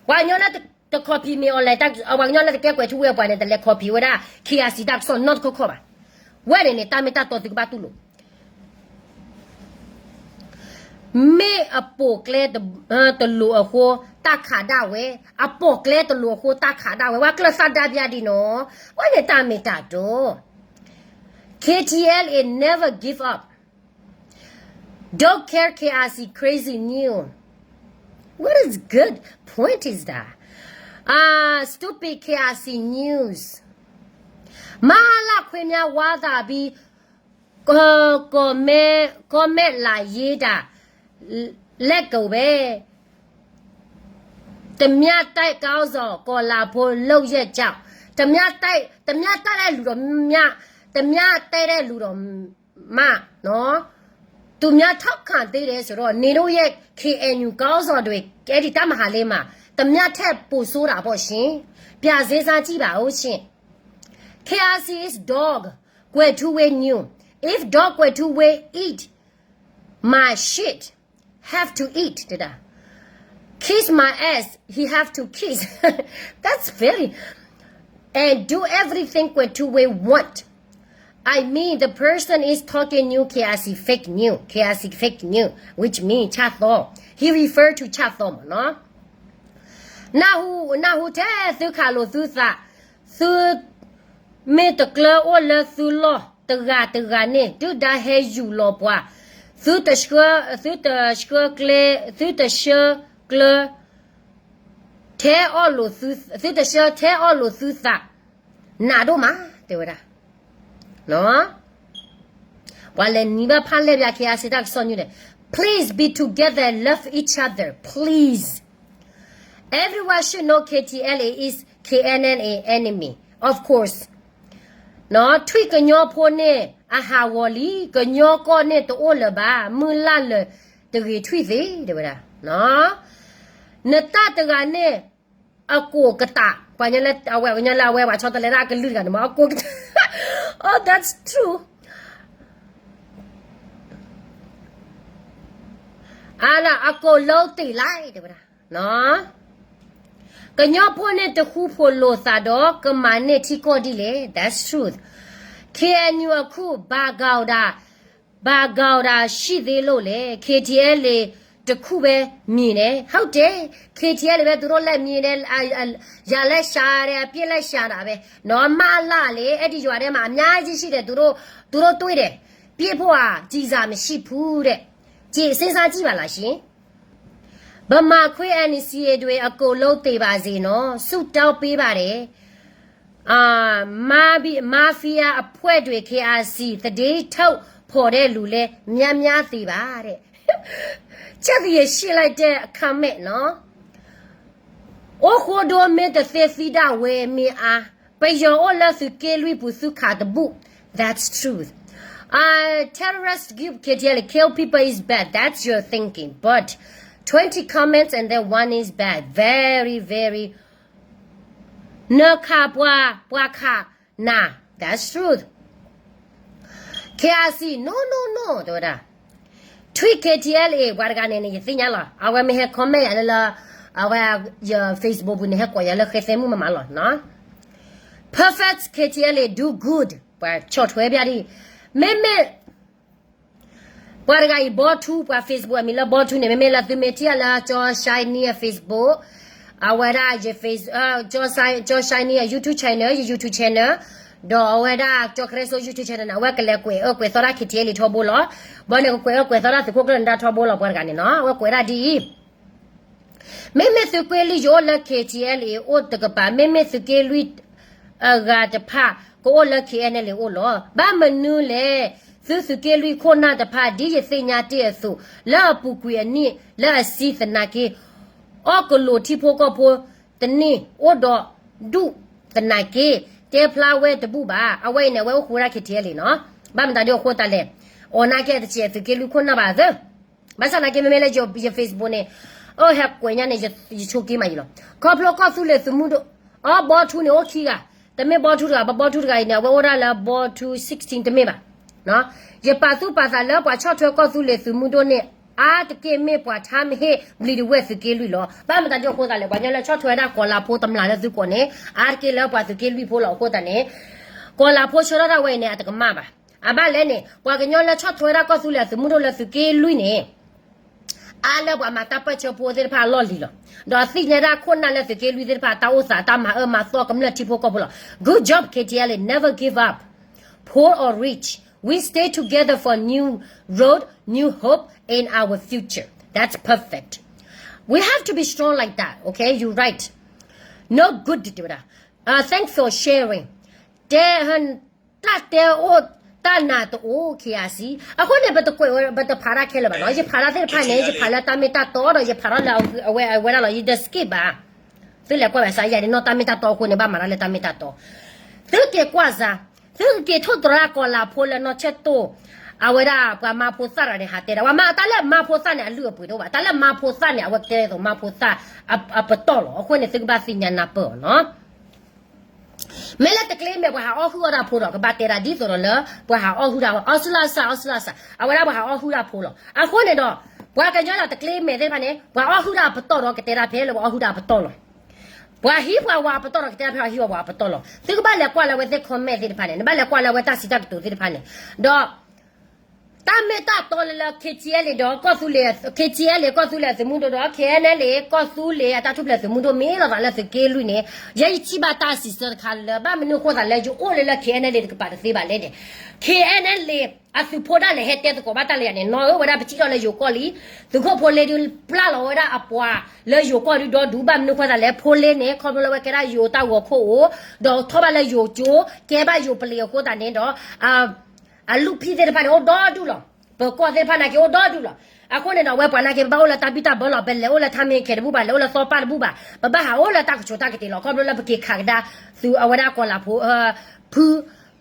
ပှၤကညီလၢတ copy မ့ၢ်အီၤလဲၣ် ပှၤကညီလၢတကဲကွဲးထူဝ့အပှၤန့ၣ် တလဲၤ copy ဝဲဒၣ် K I C တၢ်ကစီၣ်နီတခီခီဘၣ် ဝဲန့ၣ်န့ၣ် တၢ်မ့ၢ်တၢ်တီသုကဘၣ်တူၢ်လိာ် မ့ၢ်အပိာ်ကျဲတလိၤအဃိ တၢ်ခးဒၣ်ဝဲ, အပိာ်ကျဲတလိၤအဃိ တၢ်ခးဒၣ်ဝဲ, ပှၤကျၢၢ်သၣ်ဒါဘၣ်ဒံးနီၤ, ဝဲန့ၣ်တၢ်မ့ၢ်တၢ်တီ K T L A never give up. Don't care K I C crazy news. What is good point is that? Ah, stupid K I C news. မၤလၢခွ့မၤဝါသးဘံ comment လာရေးတၢ် လဲၤကဝဲ တမၢ်တဲကီၢ်စီၤ ကီၢ်လၤဖိလုပ်ရက်ကြောင့် တမၢ်တဲ တမၢ်တဲဒၣ်လူၤဒီးမၢ် တမၢ်တဲဒၣ်လူၤဒီးမၢ် သူများထောက်ခံသေးတယ်ဆိုတော့ နင်တို့ရဲ့ K N U ခေါင်းဆောင်တွေ အဲဒီတပ်မဟာလေးမှာ တမၢ်ထက်ပိုဆိုးတာပေါ့ရှင် ပြန်စဉ်းစားကြည့်ပါဦးရှင် K I C is dog ကွဲးထူဝ့ new. If dog ကွဲးထူဝ့ eat my shit, have to eat တဲဒၣ် kiss my ass, he have to kiss. That's very, and do everything ကွဲးထူဝ့ want. I mean, the person is talking new K I C fake new, K I C fake new, which mean ဆၣ်သီ he refer to ဆၣ်သီမ့ၢ်နီၤ နၢ်ဟူ နၢ်ဟူထဲသုခးလိာ်သုသး သု မ့ၢ်တကျၢၤအိၣ်လၢသုလီၢ် တဂၤတဂၤန့ၣ် ဒုၣ်ဒါဟဲယူၢ်လီၤပှၤ သုတဆှၢ သုတဆှၢကျဲ သုတဆှၢကျၢၤ ထဲအီၣ်လိာ်သု သုတဆှၢထဲအီၣ်လိာ်သုသး နးဒိၣ်မး တဲဝဲဒၣ် ပှၤလဲၤနံၤဘၣ်ဖးလဲၢ်ဘၣ် K I C တၢ်ကစီၣ်ညူန့ၣ် Please be together and love each other, please. Everyone should know K T L A is K N L A enemy, of course. ထွံၣ်ကညီဖိန့ၣ် အဟးဂီၤလံ ကညီကီၢ်န့ၣ်တအိၣ်လၢၤဘၣ် မုၢ်လၢ်လၢာ်တဂ့ၤထွံၣ်သ့ တဲဝဲဒၣ် နတၢ်တဂၤန့ၣ် အကိာ်ကတး ပှၤကညီလၢအဝဲ ပှၤကညီလၢအဝဲ ပှၤဆီတလဲတၢ်အကလုၢ်တဂၤန့ၣ်မ့ၢ် အကိာ်ကတး Oh, that's true. အကိာ်လၢတ့ၢ်လံ တဲဝဲဒၣ် ကညီဖိန့ၣ်တဃူဖိးလိာ်သးဒီး ကမၤန့ၢ်ထံကီၢ်ဒ်လဲၣ် That's truth. K N U အခုၣ်ဘၣ်ဂီၤဒၣ် ဘာဂဝ်တာရှိသေးလို့လဲ KTLA တခုပဲမြင်တယ် ဟုတ်တယ် KTLA ပဲ သူတို့လက်မြင်တယ် အ- အ- ရန်လည်းရှာတယ် အပြစ်လည်းရှာတာပဲနော် မအလလေ အဲ့ဒီရွာထဲမှာအများကြီးရှိတယ် သူတို့- သူတို့တွေ့တယ် ပစ်ဖို့ဟာကျည်ဆံမရှိဘူးတဲ့ ကြည့်- စဉ်းစားကြည့်ပါလားရှင် ဗမာခွေး NCA တွေအကုန်လုံးသေပါစေနော် ဆုတောင်းပေးပါတယ် အာ- မါ- mafia အဖွဲ့တွေ KRC သတင်းထုတ်ဖော်တဲ့လူလည်းများများသေပါတဲ့ ချက်သရေရှိလိုက်တဲ့ comment နော် အိၣ်ဃိဒိမင်းတသ့သီဒၣ်ဝဲမင်းအား ပယီၤအိၣ်လၢသုးက့လွံၢ်ပူၤသုခးတဘူၣ် That's truth. Uh, terrorist group K T L kill people is bad. That's your thinking. But twenty comments and then one is bad. Very, very နခးပှၤ ပှၤခးနၤ That's truth. K R C, no, no, no တဲဝဲဒၣ် ထွံၣ် K T L A ပှၤတဂၤန့ၣ်န့ၣ် ယသ့ၣ်ညါလီၤ အဝဲမ့ၢ်ဟဲ comment ယၤလၢလၢ အဝဲ ယ Facebook ပူၤန့ၣ် ဟဲကိးယၤလၢဃဲသဲမုၣ်မမးလီၤနီၤ Perfect K T L A do good ပှၤဆီၣ်ထွဲပျၢ်ဒ် မ့မ့ၢ် ပှၤတဂၤအံၤ ဘီထူ ပှၤ Facebook အမံၤလၢဘီထူန့ၣ် မ့မ့ၢ်လၢသုမ့ၢ်ထံၣ်လၢ ကၠီ shiny အ Facebook အဝဲဒၣ် ယ face ကၠီ shiny အ YouTube channel ယ YouTube channel ဒီးအဝဲဒၣ်ကၠီ Christo YouTube channel န့ၣ် အဝဲကလဲၤကွဲးအၢကွဲးသီတၢ် K T L A ထီဘိလီၤ ဘီန့ၣ်ကကွဲးအၢကွဲးသီတၢ်သုးခိၣ်ကျၢၢ်နဒါထီဘိလီၤ ပှၤတဂၤန့ၣ်နီၤ အဝဲကွဲးဒၣ်ဒ်အံၤ မ့မ့ၢ်သုးက့လွံၢ်ယအိၣ်လၢ K T L A အိၣ်တကပၤ မ့မ့ၢ်သုးက့လွံၢ်အဂၤတဖၣ် ကအိၣ်လၢ K N L A အိၣ်လီၤ ဘၣ်မနုၤလဲၣ် သုသုးက့လွံၢ်ခိၣ်နၢ်တဖၣ် ဒ်ယသ့ၣ်ညါတ့ၢ်အသိး လၢအပူၤကွံာ်အနံၣ် လၢအဆံသနာ်က့ အီၣ်ကလိာ်ထံဖိကီၢ်ဖိတန့ၢ် အိၣ်ဒီးဒူၣ်သနာ်က့ တဲဖျါဝဲတဘူၣ်ဘၣ် အဝဲအံၤန့ၣ် အဝဲအိၣ်ဃူဝဲဒၣ် K T L A နီၤ ဘၣ်မတၤဒ်အဃိသတးလဲၣ် အီၣ်နာ်က့တစဲးသုးက့လွံၢ်ခိၣ်နၢ်ဘၣ်သၢ ဘၣ်ဆၣ်နာ်က့မ့မ့ၢ်လၢယ Facebook န့ၣ် အဟဲကွဲးညါန့ၣ် ယဆိက့ၤမးယံၤလီၤ ခီဖျိကီၢ်သူလ့ၤသုးမုၢ်ဒိၣ် အီ ဘီထူန့ၣ်အိၣ်ခံဂၤ တမ့ၢ်ဘီထူတဂၤ ဘီထူတဂၤအံၤန့ၣ် အဝဲအိၣ်ဒၣ်လၢဘီထူ sixteen တမ့ၢ်ဘၣ် ယပာ်သူၣ်ပာ်သးလၢပှၤဆီၣ်ထွဲကီၢ်သူလ့ၤသုးမုၢ်ဒိၣ်န့ၣ် အါတက့ၢ်မ့ၢ်ပှၤထါမဟ့ၣ်ဘျံးတဝဲၢ်သုးက့လွံၢ်လီၤ ဘၣ်မတၤဒ်အဃိသတးလဲၣ် ပှၤကညီလၢဆီၣ်ထွဲဝဲဒၣ်ကီၤလၤဖိတမျၢ်လၢသုးကီၢ်န့ၣ် အါတက့ၢ်လၢပှၤသုးက့လွံၢ်ဖိလီၤအဃိသတးန့ၣ် ကီၤလၤဖိဆၢထၢၣ်ဒၣ်ဝဲအံၤန့ၣ် အတကမၣ်ဘၣ် အဘၣ်လဲၣ်န့ၣ် ပှၤကညီလၢဆီၣ်ထွဲဝဲဒၣ်ကီၢ်သူလ့ၤသုးမုၢ်ဒိၣ်လၢသုးက့လွံၢ်န့ၣ် အါလၢပှၤမၤတၢ်ပၢၢ်ဆၢဖိသ့ၣ်တဖၣ်အလီၢ်လံၤလီၤ. ဒီးသ့ၣ်ညါဒၣ်ခိၣ်နၢ်လၢသုးက့လွံၢ်သ့ၣ်တဖၣ် တၢ်အိၣ်သးတၢ်မၤအၢမၤသီကမျၢၢ်ထံဖိကီၢ်ဖိလီၤ. Good job, K T L A, never give up. Poor or rich, we stay together for new road, new hope, and our future. That's perfect. We have to be strong like that, okay? You're right. No good တဲဝဲဒၣ်. Uh, thanks for sharing. တဲ တၢ်တဲအိၣ်တၢ်နးတအိၣ် K R C အဃိန့ၣ် ပတကွဲးဝဲ ပတဖးတၢ်ခဲလၢာ်ဘၣ်နီၤ ယဖးတၢ်သ့ၣ်တဖၣ်န့ၣ် ယဖးလၢတၢ်မ့ၢ်တၢ်တီဒီး ယဖးထီၣ်လၢအဝဲအဝဲဒၣ်လီၤ ယတ skip ဘၣ် သုလဲၤကွၢ်ဘၣ်စးယၤန့ၣ် နီၢ်တၢ်မ့ၢ်တၢ်တီအဃိန့ၣ် ဘၣ်မၤတၢ်လၢတၢ်မ့ၢ်တၢ်တီ သုက့ၤကွၢ်စး သုက့ၤထိၣ်သရၣ်ကီၤလၤဖိလၢနီၢ်ဆဲၣ်တိၣ် အဝဲဒၣ်ပှၤမါဖိသၣ်တဂၤန့ၣ် ဟးတဲဒၣ် ပှၤမါတၢ်လၢမါဖိသၣ်န့ၣ် အလုၢ်အပှ့ၤတအိၣ်ဘၣ် တၢ်လၢမါဖိသၣ်န့ၣ် အဝဲကဲသိးမါဖိသၣ်အပတီၢ်လီၤ အဃိန့ၣ် သုကဘၣ်သ့ၣ်ညါနၢ်ပၢၢ်အီၤနီၤ မ့ၢ်လၢတကျ့မဲာ်ပှၤဟးအီၣ်ဟုၣ်အီၣ်တၢ်ဖိဒီး ကဘၣ်တဲဒၣ်ဒ်သိးဒီးလၢ ပှၤဟးအီၣ်ဟုၣ်တၢ် အီစလၢ်စၢ် အီစလၢ်စၢ် အဝဲဒၣ်ပှၤဟးအီၣ်ဟုၣ်တၢ်ဖိလီၤ. အဃိန့ၣ်ဒီး ပှၤကညီဒီးတကျ့မဲာ်သ့ၣ်တဖၣ်န့ၣ် ပှၤအီၣ်ဟုၣ်တၢ်အပတီၢ်ဒီး ကတဲဒၣ်ဖဲလၢပှၤအီၣ်ဟုၣ်တၢ်အပတီၢ်လီၤ. ပှၤဟံးပှၤဝၤအပတီၢ်ဒီး ကတဲဒၣ်ဖဲပှၤဟံးပှၤဝၤအပတီၢ်လီၤ. သုကဘၣ်လဲၤကွၢ်လၢအဝဲသ့ၣ် comment သ့ၣ်တဖၣ်န့ၣ် နဘၣ်လဲၤကွၢ်လၢအဝဲတၢ်စံးတၢ်ကတိၤသ့ၣ်တဖၣ်န့ၣ် ဒီး တၢ်မ့ၢ်တၢ်တီလၢလၢ K T L A ဒီးကီၢ်သူလ့ၤ K T L A ကီၢ်သူလ့ၤအသုးမုၢ်ဒိၣ်ဒီး K N L A ကီၢ်သူလ့ၤအတၢ်ထူၣ်ဖျဲးသုးမုၢ်ဒိၣ်မ့ၢ်လိာ်သးလၢသုးက့လွံၢ်န့ၣ် ယဲယထံၣ်ဘၣ်တၢ်စံးဆၢတခါလၢ ဘၣ်မနုၤအဃိသတးလၢယအိၣ်လၢလၢ K N L A တကပၤတသ့ဘၣ်လဲၣ်န့ၣ် K N L A အသုးဖိဒၣ်လဲာ်ဟဲတဲသကိးဘၣ်တၢ်လၢယၤန့ၣ် နီၢ်ဧၢ ဝဲဒၣ်ပထံၣ်ထီၣ်လၢယိၤကီၢ်လံ သုးခိၣ်ဖိလ့ဒုးပျၢ်လီၤဝဲဒၣ်အပှၤလၢယိၤကီၢ်ဒုးဒီဒူၣ် ဘၣ်မနုၤအဃိသတးလဲၣ် ဖိလ့န့ၣ် ခီဖျိလၢဝဲကဲဒၣ်ယိၤတၢ်ဂီၤခိၣ်အိၣ် ဒီးထီၣ်ဘၣ်လၢယိၤကၠိ ကဲဘၣ်ယိၤပလံၤအဃိသတးန့ၣ်ဒီး အလူၢ်ဖံသ့ၣ်တဖၣ်န့ၣ် အိၣ်ဒီဒူၣ်လီၤ. ပကီၢ်သ့ၣ်တဖၣ်နာ်က့အိၣ်ဒီဒူၣ်လီၤ. အဃိန့ၣ်ဒီး အဝဲပှၤနာ်က့ ပဘၣ်အိၣ်လၢတၢ်ဘံၣ်တၢ်ဘၢလီၤ. ပလဲၤအိၣ်လၢထါမ့ၢ်ခဲတဘူၣ်ဘၣ်, လဲၤအိၣ်လၢသီပၢ်တဘူၣ်ဘၣ်. ပဘၣ်ဟးအိၣ်လၢတၢ်ကဆိးတၢ်ကတ့ၤလီၤ. ခီဖျိလၢပက့ၤခးကဒါ သုးအဝဲဒၣ်ကီၤလၤဖိ ဖု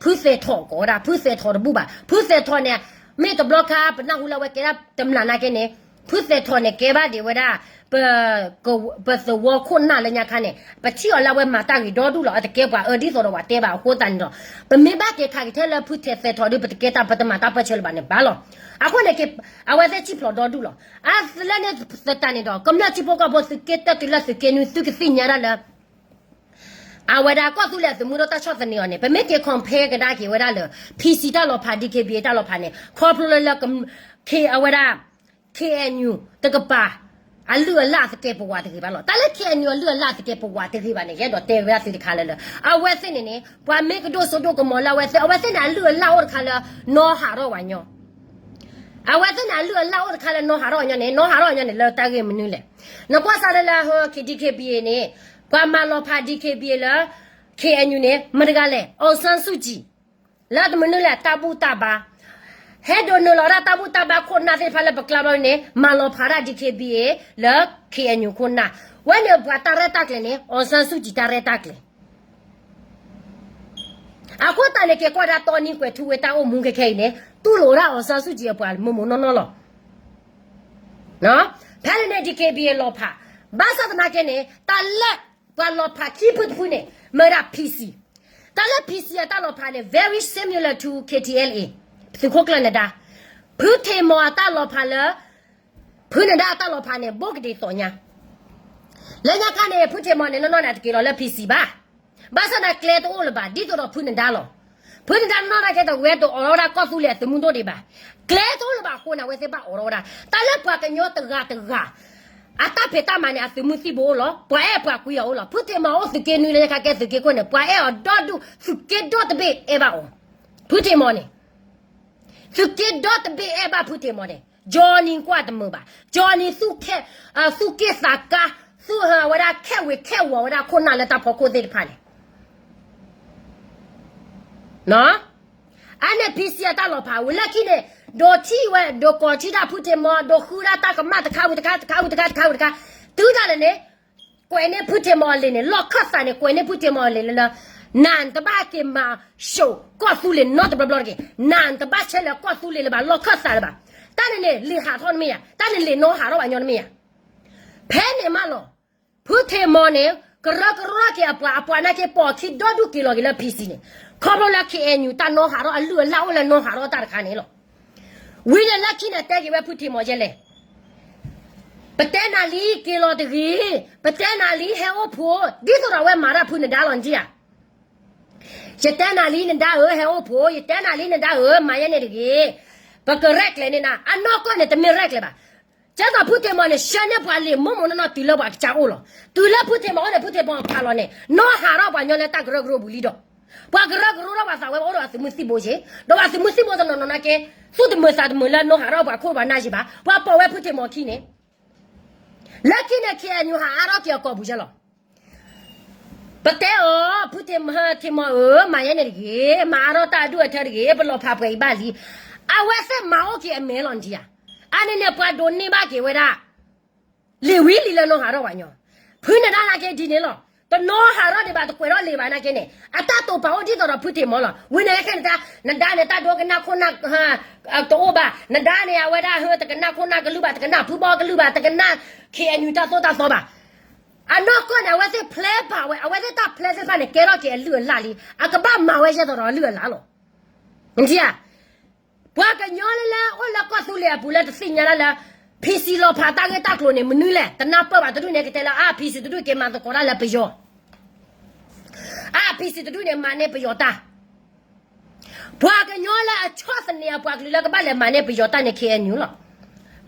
ဖုသဲးထီၣ်ကိးဝဲဒၣ် ဖုသဲးထီၣ်တဘူၣ်ဘၣ်. ဖုသဲးထီၣ်န့ၣ် မ့ၢ်တဘျီခါ ပနၢ်ဟူလၢအဝဲကဲဒၣ်တမျၢ်နာ်က့န့ၣ် ဖုသဲးထီၣ်န့ၣ် ကဲဘၣ်ဒံးဝဲဒၣ် ပ ပသဝီခိၣ်နၢ်လၢညါခါန့ၣ် ပထံၣ်အီၤလၢအဝဲမၤတၢ်ဂ့ၤဒီဒူၣ်လီၤ. အတကဲပှၤအၢဒ်သိးဒီးပှၤတဲဘၣ်အဃိသတးန့ၣ်ဒီး ပမ့ၢ်ဘၣ်က့ၤခးက့ၤထဲလၢဖုသဲးထီၣ်ဒီး ပတကဲတၢ် ပတမၤတၢ်ပၢၢ်ဆၢလၢၤဘၣ်န့ၣ်ဘၣ်လီၤ. အဃိန့ၣ်က့ၤ အဝဲသ့ၣ်ထံၣ်ဖျိးဒီဒူၣ်လီၤ. အါ လၢန့ၣ်သတးန့ၣ်ဒီး ကမျၢၢ်ထံဖိကီၢ်ဖိသုးက့တၢၢ်တုၤလၢသုးက့နွံ သုကသ့ၣ်ညါဒၣ်လၢ အဝဲဒၣ်ကီၢ်သူလ့ၤအသုးမုၢ်ဒိၣ်တၢ်ဆီၣ်သနံးအီၤန့ၣ် ပမ့ၢ်က့ၤ compare ကဒါက့ၤဝဲဒၣ်လၢ P C တၢ်လီၤဖး D K B A တၢ်လီၤဖးန့ၣ် ခီဖျိလၢလၢ အဝဲဒၣ် K N U တကပၤ အလုၢ်အလၢ်သကဲးပဝးတဂ့ၤဘၣ်လီၤ. တၢ်လၢ K N U အလုၢ်အလၢ်သကဲးပဝးတဂ့ၤဘၣ်န့ၣ် ယအဲၣ်ဒိးတဲဝဲဒၣ်သုတခါလၢလၢ အဝဲသ့ၣ်န့ၣ်န့ၣ် ပှၤမ့ၢ်ကဒိၣ်စိဒိၣ်ကမီၤလၢအဝဲသ့ၣ် အဝဲသ့ၣ်န့ၣ်အလုၢ်အလၢ်အိၣ်တခါလၢနီၢ်ဟးထီၣ်ဝဲညီ အဝဲသ့ၣ်န့ၣ်အလုၢ်အလၢ်အိၣ်တခါလၢနီၢ်ဟးထီၣ်ဝဲညီန့ၣ် နီၢ်ဟးထီၣ်ဝဲညီန့ၣ် လၢတၢ်ဂ့ၢ်မနုၤလဲၣ်. နကွၢ်စးလၢလၢ ဟ K D K B A န့ၣ် ပှၤမၤလီၤဖး D K B A လၢ K N U န့ၣ် မတၤတဂၤလဲၣ် အောင်ဆန်းစုကြည် လၢတမနုၤလဲၣ် တၢ်ဘူၣ်တၢ်ဘါ ဟဲဒိးနုာ်လီၤဒၣ်တၢ်ဘူၣ်တၢ်ဘါခိၣ်နၢ်သ့ၣ်တဖၣ်လၢပကျါဘျီန့ၣ် မၤလီၤဖးဒၣ် D K B A လၢ K N U ခိၣ်နၢ် ဝဲန့ၣ်ပှၤတၢ်ရဲၣ်တၢ်ကျဲၤန့ၣ် အောင်ဆန်းစုကြည် တၢ်ရဲၣ်တၢ်ကျဲၤ အဃိသတးန့ၣ် က့ၤကွၢ်ဒၣ်တီနံၤကွဲးထူဝ့တၢ်အိၣ်မူခဲခဲအံၤန့ၣ် တူၢ်လိာ်ဒၣ် အောင်ဆန်းစုကြည် အပှၤမိၢ်မိၢ်နီၢ်နီၢ်လီၤ. ဖဲန့ၣ်န့ၣ် D K B A လီၤဖး ဘၣ်ဆၣ်သနာ်က့န့ၣ် တၢ်လၢပှၤလီၤဖးခံဖုတဖုန့ၣ် မ့ၢ်ဝဲဒၣ် P C တၢ်လၢ P C အတၢ်လီၤဖးန့ၣ် very similar to K T L A သုးခိၣ်ကျၢၢ်နဒါ ဖုထံးမီၤအတၢ်လီၤဖးလၢ ဖုနဒါအတၢ်လီၤဖးန့ၣ် ဘိၣ်ကဒံးသိးညါ လၢညါခါန့ၣ် ဖုထံးမီၤန့ၣ် နီၢ်နီၢ်န့ၣ် အတက့ၤလီၤလၢ P C ဘၣ်. ဘၣ်ဆၣ်သနာ်က့ကျဲတအိၣ်လၢၤဘၣ် ဒ်သိးဒီးဖုနဒါလီၤ. ဖုနဒါနီၢ်နီၢ်ကဲ တဝဲတအိးထီၣ်ဝဲဒၣ်ကီၢ်သူလ့ၤအသုးမုၢ်ဒိၣ်ဒံးဘၣ်. ကျဲတအိၣ်လၢၤဘၣ်အဃိန့ၣ် အဝဲသ့ၣ်ဘၣ်အိးထီၣ်ဝဲဒၣ် တၢ်လၢပှၤကညီတဂၤတဂၤ အတၢ်ဖံးတၢ်မၤန့ၣ် အသုးမုၢ်သံၣ်ဘိအိၣ်လီၤ. ပှၤအဲၣ်ပှၤကွံအီၤအိၣ်လီၤ. ဖုထံးမီၤအိၣ်သုးက့နွံလၢညါခါကဲ သုးက့ခိၣ်န့ၣ် ပှၤအဲၣ်အီၤဒီဒူၣ် သုးက့ဒီတဘ့ၣ်အဲၣ်ဘၣ်အီၤ. ဖုထံးမီၤန့ၣ် သုးက့ဒီတဘ့ၣ်အဲၣ်ဘၣ်ဖုထံးမီၤန့ၣ် Johnny ကွၢ်တမုာ်ဘၣ်. Johnny သူၣ်က့ၣ်သးကါ သူၣ်ဟးဝဲဒၣ်ခဲဝ့ၤခဲဝီၤဝဲဒၣ်ခိၣ်နၢ်လၢတၢ်ဖီခိၣ်သ့ၣ်တဖၣ်န့ၣ် အန့ၣ် P C အတၢ်လီၤဖးဝံၤလၢခံန့ၣ် ဒိးထံၣ်ဝဲ ဒိးကိးထံၣ်ဒၣ်ဖုထံးမီၤ ဒိးဃုဒၣ်တၢ်ကမၣ်တခါဝံၤတခါ တခါဝံၤတခါ တခါဝံၤတခါ တုၤဒၣ်လဲာ်န့ၣ် ကွဲးန့ၢ်ဖုထံးမီၤအလံာ်န့ၣ် လီၢ်ခၢၣ်သးန့ၣ် ကွဲးန့ၢ်ဖုထံးမီၤအလံာ်လၢလၢ နတဘၣ်က့ၤမၤ show ကီၢ်သူလ့ၤနီတဘျီဘျီတဂ့ၤ, နတဘၣ်ဆဲးလၢကီၢ်သူလ့ၤလၢၤဘၣ် လီၢ်ခၢၣ်သးလၢၤဘၣ်. တၢ်န့ၣ်န့ၣ် လံာ်ဟးထီၣ်နမ့ၢ်ဧါ, တၢ်န့ၣ်လံာ်နီၢ်ဟးထီၣ်ဘၣ်ညီနမ့ၢ်ဧါ. ဖဲန့ၣ်မးလီၤ. ဖုထံးမီၤန့ၣ် ကရၢကရိက့ၤအပှၤ အပှၤနာ်က့ ပိာ်ခံဒီဒူၣ်က့ၤလီၤက့ၤလၢ P C န့ၣ်, ခီဖျိလၢ K N U တၢ်နီၢ်ဟးထီၣ်အလုၢ်အလၢ်အိၣ်လၢနီၢ်ဟးထီၣ်တၢ်တခါန့ၣ်လီၤ. ဝံၤန့ၣ်လၢခံန့ၣ်တဲက့ၤဝဲဖုထံးမီၤယဲလဲၣ် ပတဲနၤလံက့ၤလီၤတဂ့ၤ, ပတဲနၤလံဟဲအိၣ်ဖှိၣ်, ဒ်သိးဒီးအဝဲမၤတၢ်ဖုနဒါလီၤနထံၣ်ဧါ. ယတဲနၤလံနဒါဧၢ ဟဲအိၣ်ဖှိၣ်, ယတဲနၤလံနဒါဧၢ မၤယဲန့ၣ်တဂ့ၤ. ပကရဲၣ်ကျဲၤန့ၢ်နၤ, အနီၢ်ကီၢ်န့ၣ် တမ့ၢ်ရဲၣ်ကျဲၤဘၣ်. ကဲသိးဖုထံးမီၤန့ၣ် ဆှၢန့ၢ်ပှၤလံာ်မိၢ်မိၢ်နီၢ်နီၢ်တုၤလၢပှၤကစၢ်အိၣ်လီၤ. တုၤလၢဖုထံးမီၤအိၣ်န့ၣ် ဖုထံးမီၤခးလီၤန့ၣ် နီၢ်ဟးထီၣ်ပှၤညီလၢတၢ်ကရၢကရိပူၤလံဒီး ပှၤကရၢကရိထီၣ်ပှၤသးဝဲ ပှၤအိၣ်ဒီးအသုးမုၢ်သံၣ်ဘိက့ၤ, ဒီးပှၤသုးမုၢ်သံၣ်ဘိတနီၤနီၤနာ်က့ သူၣ်တမုာ်သးတမုာ်လၢနီၢ်ဟးထီၣ်ပှၤခိၣ်ပှၤနၢ်ယံၤဘၣ်, ပှၤပိာ်ဝဲဖုထံးမီၤခံန့ၣ် လၢခံန့ၣ် K N U ဟးအါထီၣ်က့ၤအကိာ်ပူၤယဲလီၤ. ပတဲအီၤ ဖုထံးမီၤဧၢ မၤယဲန့ၣ်တဂ့ၤ, မၤအါထီၣ်တၢ်အဒူၣ်အထၢတဂ့ၤ, ပလီၤဖးပှဲၤအံၤဘၣ်လံ. အဝဲသ့ၣ်မၤအိၣ်က့ၤအမဲာ်လီၤနထံၣ်ဧါ. အန့ၣ်န့ၣ် ပှၤဒိးန့ၢ်ဘၣ်က့ၤဝဲဒၣ် လံာ်ဝံၤလံာ်လၢနီၢ်ဟးထီၣ်ပှၤညီ, ဖုနဒါနာ်က့ဒ်န့ၣ်လီၤ. တနီၢ်ဟးထီၣ်ဒံးဘၣ် တကွဲးထီၣ်လံာ်ဘၣ်နာ်က့န့ၣ် အတၢ်တိာ်ပာ်အိၣ်ဒ်သိးဒီးဖုထံးမီၤလီၤ. ဝံၤန့ၣ်ခဲန့ၣ်တၢ် နဒါန့ၣ် တၢ်ဒိကနၣ်ခိၣ်နၢ် တအိၣ်ဘၣ်, နဒါန့ၣ် အဝဲဒၣ်ဟၢ တကနၣ်ခိၣ်နၢ်ကလုၢ်ဘၣ်, တကနၣ်ဖုဘီကလုၢ်ဘၣ်, တကနၣ် K N U တၢ်သိၣ်တၢ်သီဘၣ်. အနီၢ်ကီၢ်န့ၣ် အဝဲသ့ၣ် plan ဘၣ်ဝဲ, အဝဲသ့ၣ်တၢ် plan သ့ၣ်တဖၣ်န့ၣ် ကဲထီၣ်က့ၤအလုၢ်အလၢ်လံ, အကဘၣ်မၤဝဲယဲသိးဒီးအလုၢ်အလၢ်လီၤ. နထံၣ်ဧါ. ပှၤကညီလၢလၢအိၣ်လၢကီၢ်သူလ့ၤအပူၤလၢတသ့ၣ်ညါဒၣ်လၢ P C လီၤဖးတၢ်ဂ့ၢ်တၢ်ကျိၤန့ၣ် မနုၤလဲၣ်, တနၢ်ပၢၢ်ဘၣ်တဒူၣ်န့ၣ် ကတဲလၢအါ P C တဒူၣ်က့ၤမၤသကိးတၢ်လၢပယီၤ, အါ P C တဒူၣ်န့ၣ် မၤန့ၢ်ပယီၤတၢ် ပှၤကညီလၢအဆီၣ်သနံးအပှၤကလုာ်လၢကဘၣ်လဲၤမၤန့ၢ်ပယီၤတၢ်န့ၣ် K N U လီၤ.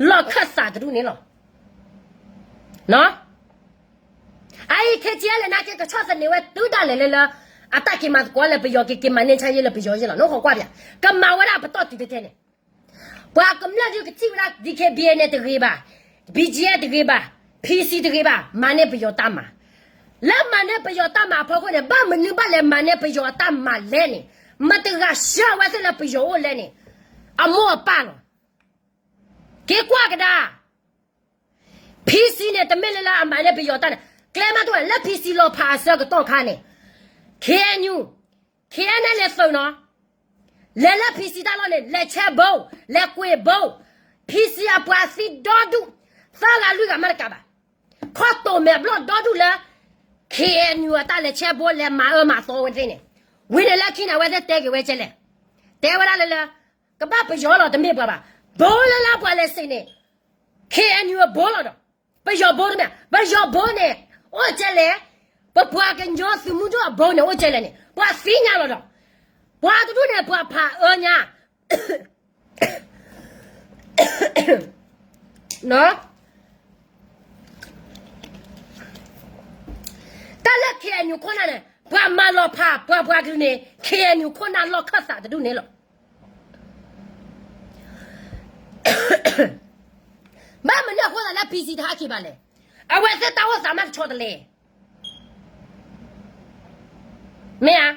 လီၢ်ခၢၣ်သးတဒူၣ်န့ၣ်လီၤ. အအံၤ K T L နာ်က့ ကဆီၣ်သနံးဝဲတုၤဒၣ်လဲာ်လၢလၢ အတၢ်က့ၤမၤသကိးလၢပယီၤက့ၤ က့ၤမၤန့ၢ်ဆါယဲလၢပယီၤယဲလီၤ. နအိၣ်ခိးကွၢ်ပၠး, ကမၤဝဲဒၣ်ပတီၢ်တုၤထဲထဲန့ၣ် ပှၤကမျၢၢ်ဒုးကထံၣ်ဝဲဒၣ် D K B A န့ၣ်တဂ့ၤဘၣ်, B G F တဂ့ၤဘၣ်, P C တဂ့ၤဘၣ်, မၤန့ၢ်ပယီၤတၢ်မၤ. လၢမၤန့ၢ်ပယီၤတၢ်မၤအဖီခိၣ်န့ၣ် ဘၣ်မနုၤဘၣ်လဲၤမၤန့ၢ်ပယီၤအတၢ်မၤလဲၣ်န့ၣ်, မတဂၤဆှၢအဝဲသ့ၣ်လၢပယီၤအိၣ်လဲၣ်န့ၣ်, အမိၢ်အပၢ်လီၤ. က့ၤကွၢ်ကဒါ P C န့ၣ် တမ့ၢ်လၢလၢအမၤန့ၢ်ပယီၤတၢ်န့ၣ်, ကျဲမးတဝဲ လၢ P C လီၤဖးအဆၢကတီၢ်ခါန့ၣ်, K N U, K N L A သုးနီၤ, လဲၤလၢ P C တၢ်လီၢ်န့ၣ် လဲၤဆဲးဘိ, လဲၤကွံာ်ဘိ, P C အပှၤသံဒီဒူၣ်, သၢဂၤလွံၢ်ဂၤမးတကးဘၣ်, ခီၣ်တိာ်မဲာ်ဘျီၣ်ဒီဒူၣ်လၢ K N U အတၢ်လဲၤဆဲးဘိ လဲၤမၤအၢမၤသီဝဲသ့ၣ်န့ၣ်, ဝံၤန့ၣ်လၢခံန့ၣ် အဝဲသ့ၣ်တဲက့ၤဝဲကဲလဲၣ်, တဲဝဲဒၣ်လၢလၢ ကဘၣ်ပယီၤလီၤတမ့ၢ်ပှၤဘၣ်, ဘိလၢလၢပှၤလဲၤစ့းန့ၣ် K N U အဘိလီၤဒီး, ပယီၤဘိတမ့ၢ်, ပယီၤဘိန့ၣ် အိၣ်ကဲလဲၣ်, ပပှၤကညီသုးမုၢ်ဒိၣ်အဘိန့ၣ် အိၣ်ကဲလဲၣ်န့ၣ် ပှၤသ့ၣ်ညါလီၤဒီး ပှၤတဒူၣ်န့ၣ် ပှၤဖးအၢညါ တၢ်လၢ KNU ခိၣ်နၢ်န့ၣ် ပှၤမၤလီၤဖးပှၤပှၤကလုာ်န့ၣ် KNU ခိၣ်နၢ်လီၢ်ခၢၣ်သးတဒူၣ်န့ၣ်လီၤ. ဘၣ်မနုၤအဃိသးလၢ PC တဟးက့ၤဘၣ်လဲၣ်. အဝဲသ့ၣ်တၢ်အိၣ်သးမးတဆီတလဲ မ့ၢ်ဧါ.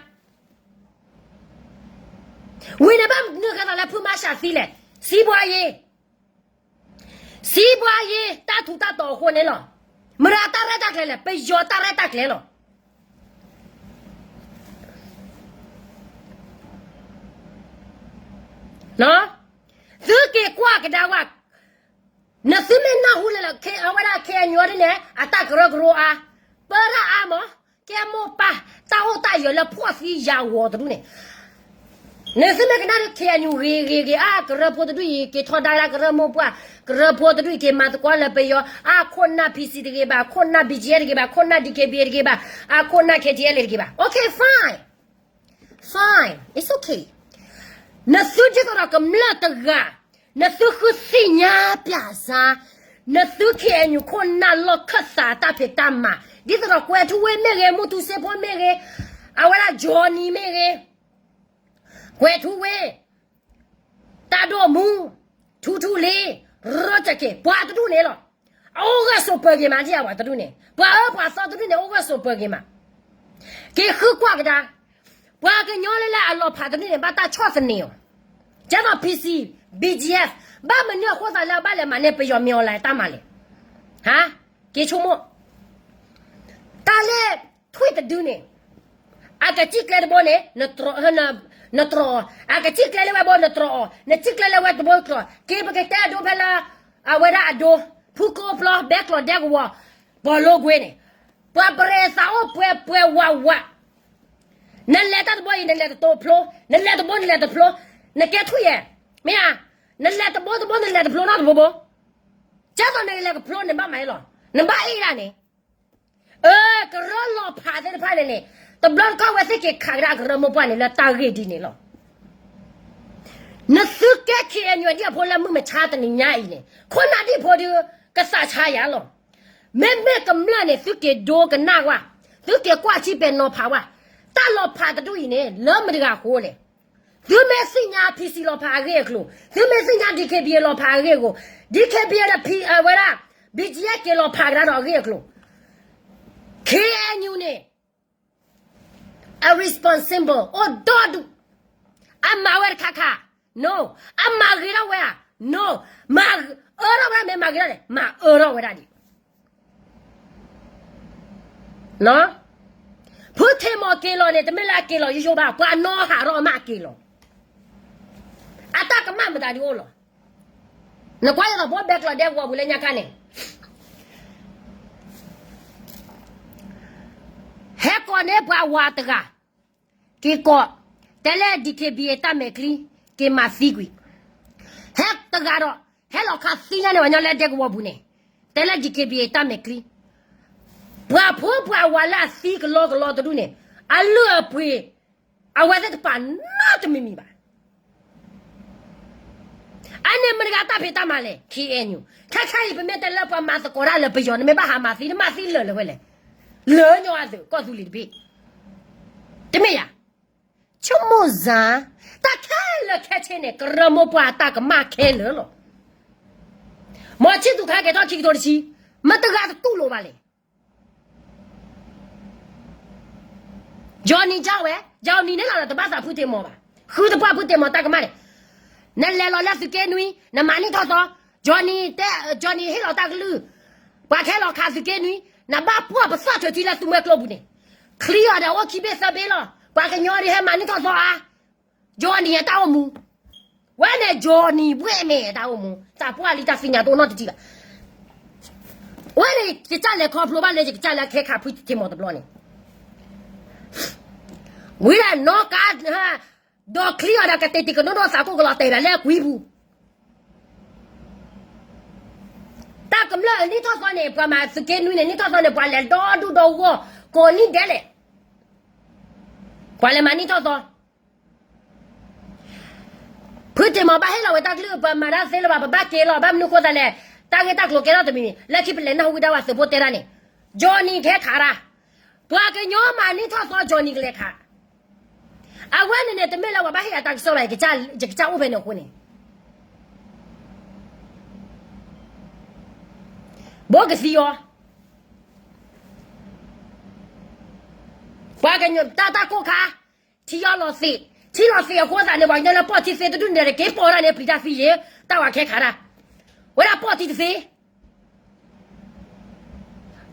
ဝံၤန့ၣ်ဘၣ်မနုၤဃိသးလၢဖုမါရှးသံလဲၣ်. စံးဘှါယ့ စံးဘှါယ့ တၢ်ထူးတၢ်တီၤအဃိန့ၣ်လီၤ. မတၤတၢ်ရဲၣ်တၢ်ကျဲၤလဲၣ်, ပယီၤတၢ်ရဲၣ်တၢ်ကျဲၤလီၤ. သုက့ၤကွၢ်ကဒါဝဲ, နသုမ့ၢ်နၢ်ဟူလၢ အဝဲဒၣ် KNU ဒ်န့ၣ် အတၢ်ကရၢကရိအါ, ပၢတၢ်အါမး, ကဲမိၢ်ပၢ်, တၢ်အိၣ်တၢ်ယၢၤလၢဖှီၣ်သံယာ်ဂီၤတဒူၣ်န့ၣ် နသုမ့ၢ်ကနၣ်ဒ် KNU ဂ့ၤဂ့ၤဂ့ၤ အါ ကရၢဖိတဒူၣ်အံၤ က့ၤထီဒါဒၣ်ကရၢမိၢ်ပှၢ်, ကရၢဖိတဒူၣ်အံၤ က့ၤမၤသကိးလၢပယီၤ, အခိၣ်နၢ် PC တဂ့ၤဘၣ်, အခိၣ်နၢ် BGF တဂ့ၤဘၣ်, အခိၣ်နၢ် DKBA တဂ့ၤဘၣ်, အခိၣ်နၢ် KTLA တဂ့ၤဘၣ်. Okay, fine, fine, it's okay. နသုဒ်သိးဒီးကမျၢၢ်တဂၤ နသုဃုသ့ၣ်ညါပျးစါ, နသု KNU ခိၣ်နၢ်လီၢ်ခၢၣ်သးတၢ်ဖံးတၢ်မၤ, ဒ်သိးဒီးကွဲၤထူဝ့မ့ၢ်ဂ့ၤ, မူတူစ့ဖိမ့ၢ်ဂ့ၤ, အဝဲဒၣ် Johnny မ့ၢ်ဂ့ၤ, ကွဲၤထူဝ့, တၢ်ဒိၣ်မူ, ထူထူလ့, ရီတက့ၤ, ပှၤတဒူၣ်န့ၣ်လီၤ. အအိၣ်ဂၢၢ်ဆိးပၢၤဂ့ၤမး ဒ်အဝဲတဒူၣ်န့ၣ်, ပှၤအၢပှၤသီတဒူၣ်န့ၣ် အိၣ်ဂၢၢ်ဆိးပၢၤဂ့ၤမး. က့ၤဃုကွၢ်ကဒါ, ပှၤကညီလၢလၢအလီၤဖးတဒူၣ်န့ၣ် ဘၣ်တၢ်ဆီၣ်သနံးအီၤ, ကဲသိး PC, BGF, ဘၣ်မနုၤအဃိသးလၢအဘၣ်လဲၤမၤန့ၢ်ပယီၤမ့ၢ်အီၤလၢတၢ်မၤလဲၣ်. ဟါ, က့ၤဆိကမိၣ်, တၢ်လၢထွံၣ်တဒုန့ၣ်, အကစံၣ်ကျဲတဘိန့ၣ်, နတြီ, အကစံၣ်ကျဲလၢဝဲဘိ နတြီအီၤ, နစံၣ်ကျဲလၢဝဲတဘိတြီ, က့ၤပကတဲအဒိဖဲလၢ အဝဲဒၣ်အဒိ, ဖုကိပျီ, ဘဲကျိးဒဲကဝီၤ, ပီၤလိကွ့န့ၣ်, ပှၤပရ့သးအိၣ်ပှဲၤပှဲၤဝးဝး, နလဲၤတၢ်တဘိအံၤ နလဲၤတတိဖျိ, နလဲၤတဘိနလဲၤတဖျိ, နကဲထွံၣ်ယဲ, မ့ၢ်ဧါ, နလဲၤတဘိတဘိ နလဲၤတဖျိနီတဘိဘိ, ကဲသိးနလဲၤကဖျိန့ၣ်ဘၣ်မၤအလီၤ, နဘၣ်အ့ၣ်ဒၣ်န့ၣ် အၢ ကရၢလီၤဖးသ့ၣ်တဖၣ်န့ၣ်န့ၣ်, တဘျီတခီၣ်ဝဲသ့ၣ်က့ၤခးကဒါကရၢမိၢ်ပှၢ်န့ၣ်လၢတၢ်ဂ့ၢ်ဒ်န့ၣ်လီၤ. နသုကဲ KNU ဒ်အဖိလၢမုၢ်မဆါတနံၤညါအံၤန့ၣ်, ခိၣ်နၢ်ဒ်ဖိဒီး ကသးဆါယၤလီၤ. မ့မ့ၢ်ကမျၢၢ်န့ၣ် သုက့ၤဒိကနၣ်ဝဲ, သုက့ၤကွၢ်ထံပဲာ်နီၤဖးဝဲ, တၢ်လီၤဖးတဒူၣ်အံၤန့ၣ် လၢမတၤတဂၤအဃိလဲၣ်. သုမ့ၢ်သ့ၣ်ညါ PC လီၤဖးအဂ့ၢ်အကျိၤ, သုမ့ၢ်သ့ၣ်ညါ DKBA လီၤဖးအဂ့ၢ်အကျိၤ, DKBA ဒီး ဝဲဒၣ် BGF က့ၤလီၤဖးကဒါဒီးအဂ့ၢ်အကျိၤ, KNU န့ၣ် အ responsible အိၣ်ဒီဒူၣ်, အမၤဝဲတခါခါ, no, အမၤဂ့ၤထီၣ်ဝဲဧါ, no, မၤအၢထီၣ်ဝဲဒၣ် မ့ၢ်မၤဂ့ၤထီၣ်န့ၣ် မၤအၢထီၣ်ဝဲဒၣ်ဒံး ဖုထံးမီၤက့ၤလီၤန့ၣ် တမ့ၢ်လၢအက့ၤလီၤယိယိဘၣ်, ပှၤနီၢ်ဟးထီၣ်အမးအက့ၤလီၤ. အတၢ်ကမၣ်မတၤဒုးအိၣ်လီၤ. နကွၢ်ယသိးဖိဘဲကျိးဒဲကဝီၤပူၤလၢညါခါန့ၣ် ဟဲကိးန့ၢ်ပှၤဝၤတဂၤ, က့ၤကိး, တဲလၢ DKBA တၢ်မဲာ်ချံ, က့ၤမၤသံကွံာ်, ဟဲတဂၤဒီး ဟဲလီၤခးသံညါန့ၣ်ဝဲညီလၢဒဲကဝီၤပူၤန့ၣ်, တဲလၢ DKBA တၢ်မဲာ်ချံ, ပှၤဖိပှၤဝၤလၢအသံကလီကလီတဒူၣ်န့ၣ်, အလုၢ်အပှ့ၤ, အဝဲသ့ၣ်တပာ်နီတမံၤမံၤဘၣ်. အန့ၣ်မတၤတဂၤတၢ်ဖံးတၢ်မၤလဲၣ်, KNU. ခဲခါအံၤ ပမ့ၢ်တဲလၢပှၤမၤသကိးတၢ်လၢပယီၤန့ၣ် မ့ၢ်ဘၣ်ဟးမၤသံ နမၤသံလၢာ်လၢာ်ဝဲလဲၣ်, လၢာ်ညီအသုး ကီၢ်သူလ့ၤတဘ့ၣ်, တမ့ၢ်ယၤ, ဆိကမိၣ်စ့ၢ်, တၢ်ခဲလၢာ်ခဲဆ့န့ၣ် ကရၢမိၢ်ပှၢ်အတၢ်ကမၣ်ခဲလၢာ်လီၤ. မ်ဆံသူၣ်ခါကဲထီၣ်ခံကထိတဆံ, မတၤတဂၤတတူၢ်လိာ်ဘၣ်လဲၣ်. Johnny ကၠီဝဲ, Johnny န့ၣ်လီၤဒီး တဘၣ်သးဖုထံးမီၤဘၣ်, ဃုသပှၢ်ဖုထံးမီၤတၢ်ကမၣ်န့ၣ်, နလဲၤလီၤလၢသုးက့နွံ, နမၤနံၣ်ထီၣ်သီ, Johnny တဲ, Johnny ဟ့ၣ်လီၤတၢ်ကလုၢ်, ပှၤကဟဲလီၤခးသုးက့နွံ, နဘၣ်ပှၢ်ပသီၣ်ထုးထံလၢသုးမွဲကျိပူၤန့ၣ်, ချံအီၤဒီးအိၣ်ခံဘ့ၣ်သၢဘ့ၣ်လီၤ, ပှၤကညီဒ်ဟဲမၤနံၣ်ထီၣ်သီအါ, Johnny အတၢ်အိၣ်မူ ဝဲန့ၣ် Johnny ဘှဲၣ်မဲာ်တၢ်အိၣ်မူ, တၢ်ပှၢ်လံတၢ်သ့ၣ်ညါတအိၣ်နီတစဲးဘၣ်. ဝဲန့ၣ် ယကစၢ်လဲၤခီဖျိဘၣ်လၢ ယကစၢ်လၢအကဟဲခးဖုထံးမီၤတဘျီန့ၣ်, ဝံၤဒၣ်နီၢ်ကါ, ဒီးချံအီၤဒီးကတဲာ်တံၤကနိဒီးသးကိၢ်ကလီၤတဲာ်ဘၣ်လၢကွံပူၤ တၢ်ကမျၢၢ်အနံၣ်ထီၣ်သီန့ၣ် ပှၤမၤသုးက့နွံန့ၣ် နံၣ်ထီၣ်သီန့ၣ် ပှၤလဲၤဒီဒူၣ်ဒီဂီၢ်, ကိးနံၣ်ဒဲးလဲၣ်, ပှၤလဲၤမၤနံၣ်ထီၣ်သီ, ဖုထံးမီၤဘၣ်ဟ့ၣ်လီၤဝဲတၢ်ကလုၢ် ပမၤတၢ်သ့လၢၤဘၣ် ပဘၣ်က့ၤလီၤ ဘၣ်မနုၤဃိသးလဲၣ်, တၢ်ဂ့ၢ်တၢ်ကျိၤကဲထီၣ်တမံၤမံၤ လၢခံပလဲၤနၢ်ဟူဝံၤဒၣ်ဝဲသုးဖိတဲတၢ်န့ၣ်, Johnny ကဟဲခးတၢ်, ပှၤကညီမၤနံၣ်ထီၣ်သီ Johnny ကလဲၤခး အဝဲန့ၣ်န့ၣ် တမ့ၢ်လၢပှၤဘၣ်ဟ့ၣ်အတၢ်ကစီၣ်ဘၣ်, ယကစၢ်အိၣ်ဖဲန့ၣ်အဃိန့ၣ်, ဘိကသံအီၤ, ပှၤကညီတၢ်တၢ်ကိၢ်ခါ, ထံအီလီၤသ့း, ထံလီၤသ့းအဃိသတးန့ၣ် ပှၤကညီလၢပီၢ်ထံသ့တဒူၣ်န့ၣ် က့ၤပိာ်တၢ်န့ၣ် ပျံၤတၢ်သံယ့ၤ, တၢ်ဝဲကဟဲခးတၢ်, ဝဲဒၣ်ပီၢ်ထံတသ့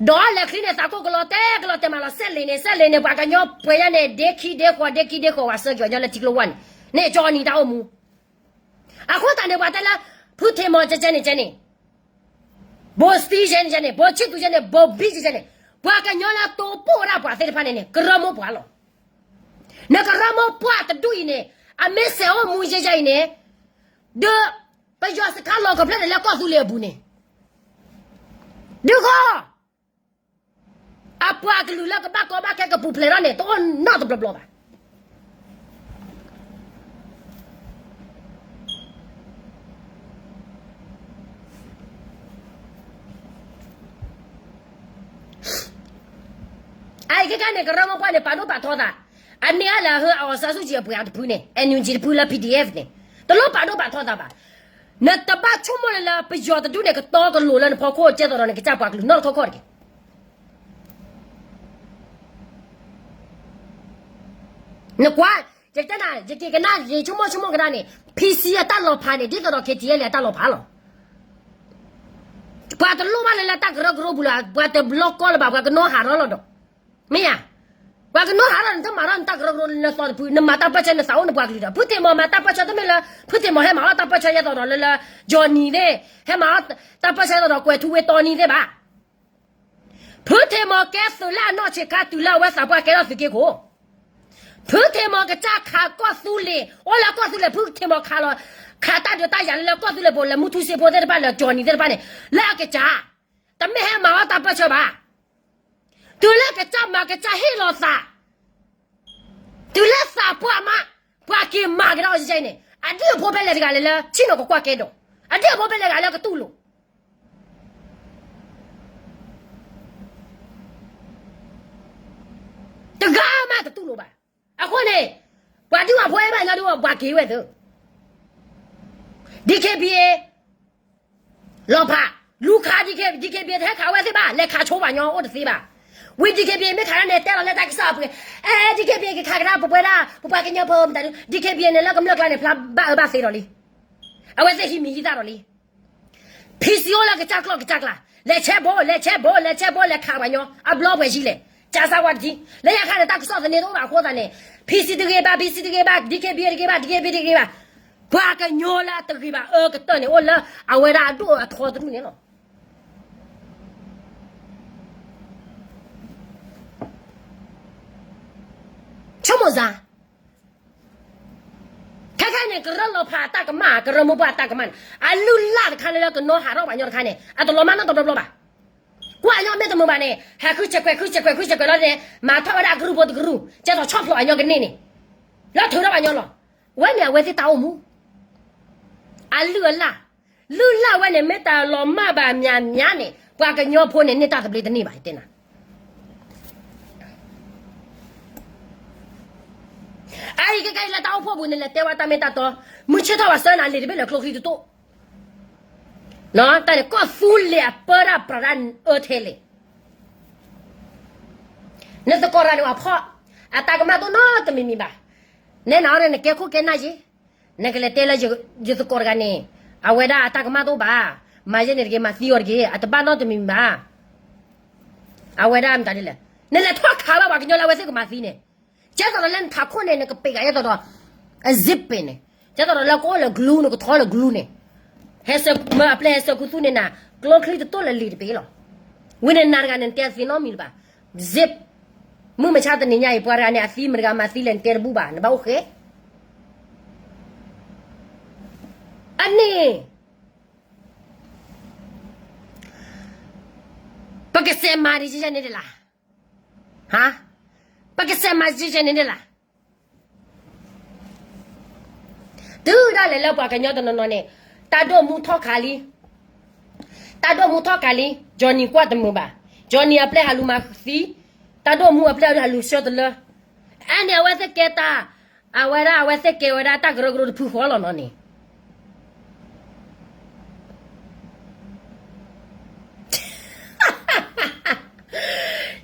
ဒီးလဲၤချံန့ၣ် သးကိၢ်ကလီၤတဲာ်ကလီၤတဲာ်မးလီၤ စဲးလ့ၤန့ၣ် စဲးလ့ၤန့ၣ် ပှၤကညီပှဲၤညါန့ၣ် ဒ့ခံဒ့ဃီၤ ဒ့ခံဒ့ဃီၤ ဝဲစၢက့ၤအီၤညီလၢထံကျိဝါန့ၣ်, န့ၣ်ကၠီနံၤတၢ်အိၣ်မူ, အဃိသတးန့ၣ် ပှၤတဲလၢ ဖုထံးမီၤကဲကဲန့ၣ်ကဲန့ၣ်, ဘိစတံကဲန့ၣ်ကဲန့ၣ် ဘိဆံၣ်သူကဲန့ၣ် ဘိဘံကဲကဲန့ၣ်, ပှၤကညီလၢတိပိၢ်ဒၣ်ပှၤသ့ၣ်တဖၣ်န့ၣ်န့ၣ် ကရၢမိၢ်ပှၢ်လီၤ. နကရၢမိၢ်ပှၢ်တဒူၣ်အံၤန့ၣ် အမ့ၢ်စဲးအိၣ်မူယဲယဲအံၤန့ၣ်, ဒီး ပယီၤစခါလီၤကဖျၢၣ်န့ၣ်လၢကီၢ်သူလ့ၤအပူၤန့ၣ်, ဒုးဃီ, အပှၤကလုာ်လၢကဘၣ်ကီဘၣ်ခဲကပူၤဖျဲးထီၣ်န့ၣ် တအိၣ်နီတဘျီဘျီဘၣ်. အအံၤခဲခါန့ၣ် ကရၢမိၢ်ပှၢ်န့ၣ် ပာ်ဒိၣ်ပာ်ထီသး, အန့ၢ်အါလၢအဟၢအီၤစၢ်ဆူၣ်ကံအပှ့ၤအတဖုန့ၣ် NUG တဖုလၢ PDF န့ၣ်, တလိၣ်ပာ်ဒိၣ်ပာ်ထီသးဘၣ်. နတဘၣ်ဆိကမိၣ်လၢပယီၤတဒူၣ်န့ၣ် ကတီကလိၤလၢနဖီခိၣ်ကဲသိးဒီးနကစၢ်ပှၤကလုာ်နီတခီခီတဂ့ၤ. နကွၢ်, ယတဲနၤ ယက့ၤကနၣ် ယဆိကမိၣ်ဆိကမိၣ်ကဒါန့ၣ် PC အတၢ်လီၤဖးန့ၣ် ဒ်သိးဒီး KTLA အတၢ်လီၤဖးလီၤ. ပှၤတလိၣ်ဘၣ်လၢလၢတၢ်ကရၢကရိပူၤလီၤ, ပှၤတဘျီကီလၢၤဘၣ် ပှၤကနီၤဟးထီၣ်လီၤဒီး, မ့ၢ်ဧါ, ပှၤကနီၤဟးထီၣ်န့ၣ် တမၤထီၣ်နတၢ်ကရၢကရိလၢသီတဖု နမၤတၢ်ပၢၢ်ဆၢနသးအိၣ်နပှၤကလုာ်ဒီး ဖုထံးမီၤမၤတၢ်ပၢၢ်ဆၢတမ့ၢ်လၢ ဖုထံးမီၤဟဲမၤအီၣ်တၢ်ပၢၢ်ဆၢယဲသိးဒီးလၢလၢ Johnny သ့ၣ် ဟဲမၤအီၣ်တၢ်ပၢၢ်ဆၢယဲသိးဒီး ကွဲးထူဝ့တီနံသ့ၣ်ဘၣ်. ဖုထံးမီၤကဲသုးလၢအနီၢ်ဆံးခါတုၤလၢအဝဲသးပှၢ်ကဲထီၣ်သုးက့ခိၣ်, ဖုထံးမီၤကစၢ်ခးကီၢ်သူလ့ၤ အိၣ်လၢကီၢ်သူလ့ၤ ဖုထံးမီၤခးလီၤ, ခးတၢ်ဒုးတၢ်ယၤလၢလၢကီၢ်သူလ့ၤပူၤ လဲၤမူထူစ့ဖိသ့ၣ်တဖၣ်လၢ Johnny သ့ၣ်တဖၣ်န့ၣ် လၢအကစၢ်, တမ့ၢ်ဟဲမၤအီၣ်တၢ်ပၢၢ်ဆၢဘၣ်. တုၤလၢကစၢ်မၤကစၢ်ဟ့ၣ်လီၤသး တုၤလၢသးပှၢ်မး ပှၤက့ၤမၤကဒီးအီၤယဲန့ၣ် အဒုးအဖိဖဲလဲၣ်တဂၤလဲၣ်လၢ ဆ့ၣ်နီၤကကွၢ်ကဲဒီး အဒုးအဖိဖဲလဲၣ်တဂၤလၢကတူၢ်လိာ်, တဂၤမးတတူၢ်လိာ်ဘၣ်. အဃိန့ၣ် ပှၤဒုးပှၤဖိအဲၣ်ဘၣ်ညီဒုးပှၤက့ၤဝဲသ့ DKBA လီၤဖး, လူၤခး DKBA တဟဲခးဝဲသ့ၣ်ဘၣ်, လဲၤခးဆိပှၤကညီအိၣ်တသ့ဘၣ်. ဝံၤ DKBA မ့ၢ်ခးဒၣ်န့ၣ် တဲလီၤလၢတၢ်ကစီၣ်အပူၤ, အဲ DKBA ကခးကဒါပပှဲဒၣ် ပပှၤကညီဖိမတၤဒုး DKBA န့ၣ်လၢကမျၢၢ်ကျါန့ၣ် ဖျါဘၣ်အၢဘၣ်သီဒီးလံ. အဝဲသ့ၣ်ဟံးမံၤဟံးသၣ်ဒီးလံ. PC အိၣ်လၢကစၢ်ကျီၢ်ကစၢ်ကျါ, လဲၤဆဲးဘိ လဲၤဆဲးဘိ လဲၤဆဲးဘိ လဲၤခးပှၤကညီ အဘျီပှဲၤယံၤလဲၣ်, ကၠါစၢ်ဝါတထံ, လၢညါခါန့ၣ် တၢ်ကစီၣ်သန့တအိၣ်ဘၣ်အဃိသတးန့ၣ် PC တဂ့ၤဘၣ်, PC တဂ့ၤဘၣ်, DKBA တဂ့ၤဘၣ်, DKBA တဂ့ၤဘၣ်, ပှၤကညီလၢအတဂ့ၤဘၣ်အၢကတၢၢ်န့ၣ် အိၣ်လၢအဝဲဒၣ်အဒိၣ်အထီတဒူၣ်န့ၣ်လီၤ. ဆိကမိၣ်စ့ၢ်, ခဲခဲန့ၣ် ကရၢလီၤဖးအတၢ်ကမၣ် ကရၢမိၢ်ပှၢ်အတၢ်ကမၣ်န့ၣ် အလုၢ်အလၢ်တခါလၢ လၢကနီၤဟးထီၣ်ပှၤကညီတခါန့ၣ် အတလီၤမၢ်နီတဘျီဘျီဘၣ်. ကွၢ်အညီမ့ၢ်တမုာ်ဘၣ်န့ၣ် ဟဲဃုဆဲးခွဲး ဃုဆဲးခွဲး ဃုဆဲးခွဲးလီၤန့ၣ် မၤထီၣ်ဝဲဒၣ်ကရူၢ်ဖိတကရူၢ် ကဲသိးဆီၣ်ဖျိးအညီကန့ၢ်န့ၣ် လၢထုးထီၣ်ပှၤကညီလီၤ. ဝဲန့ၣ်အဝဲသ့ၣ်တၢ်အိၣ်မူ အလုၢ်အလၢ်, လုၢ်လၢ်ဝဲန့ၣ် မ့ၢ်တလီၤမၢ်ဘၣ်မးမးန့ၣ် ပှၤကညီဖိန့ၣ် န့ၢ်တၢ်သဘျ့တန့ၢ်ဘၣ် ယတဲနၤ. အအံၤခဲခဲအံၤလၢတၢ်အိၣ်ဖှိၣ်ပူၤန့ၣ် လဲၤတဲဝဲတၢ်မ့ၢ်တၢ်တီ, မုၢ်ဆ့ၣ်ထီၣ်ဘၣ်ဆၢနၤ လံာ်တဘ့ၣ်လၢကျိချံတတိၢ်, တၢ်န့ၣ် ကီၢ်သူလ့ၤအပၢတၢ်ပြးတၢ်အၢထဲလဲၣ်. နသကိးတဂၤန့ၣ် ပှၤဖီၣ် အတၢ်ကမၣ်တအိၣ်နီတမံၤမံၤဘၣ်. နဲနၤအီၤန့ၣ် နကဲခိၣ်ကဲနၢ်ယ့ၣ်, နကလဲၤတဲလၢယသကိးတဂၤန့ၣ် အဝဲဒၣ်အတၢ်ကမၣ်တအိၣ်ဘၣ်, မၤယဲန့ၣ်တဂ့ၤ မၤသံအီၤတဂ့ၤ အတဘၣ်နီတမံၤမံၤဘၣ်. အဝဲဒၣ်မတၤဒ်လဲၣ်, နလဲၤထီၣ်ခးဘၣ်ပှၤကညီလၢအဝဲသ့ၣ်ကမၤသံန့ၣ်, ကဲသိးဒီးလၢနထးခိၣ်န့ၣ် နကပ့းဂၤယဲသိးဒီး အ zip ပ့ၤန့ၣ်, ကဲသိးဒီးလၢကအိၣ်လၢ glue နကထီလၢ glue န့ၣ်, ဟဲဆၢမၢအပျဲၢ် ဟဲဆၢကူသူၣ်န့ၣ်နၤ, ကျိချံတတိၢ်လၢလံာ်တဘ့ၣ်လီၤ. ဝံၤန့ၣ်နၤတဂၤန့ၣ် နတဲသ့နီတမံၤလၢၤဘၣ်. Zip, မုၢ်မဆါတနံၤညါအံၤ ပှၤတဂၤန့ၣ် အသံမတဂၤမၤသံလဲၣ် နတဲတဘူၣ်ဘၣ် နဘၣ်အိၣ်ဃဲ အန့ၣ် ပကစဲးမၤဒံးယဲန့ၣ်ဒ်လဲၣ်. ဟါ, ပကစဲးမၤစဲးန့ၣ်ဒ်လဲၣ်. တုၤဒၣ်လဲာ်လၢပှၤကညီတနီၤနီၤန့ၣ်, တၢ်ဒိၣ်မူထီၣ်ခးလံ, တၢ်ဒိၣ်မူထီၣ်ခးလံ, Johnny ကွၢ်တမုာ်ဘၣ်, Johnny အပျဲၢ်ဟးလူၤမၤသံ, တၢ်ဒိၣ်မူအပျဲၢ်ဟးလူၤဆှၢတလၢ, အန့ၣ်အဝဲသ့ၣ်ကဲတၢ်, အဝဲဒၣ် အဝဲသ့ၣ်ကဲဝဲဒၣ်တၢ်ကရၢကရိတဖုဃီလီၤနီၤန့ၣ်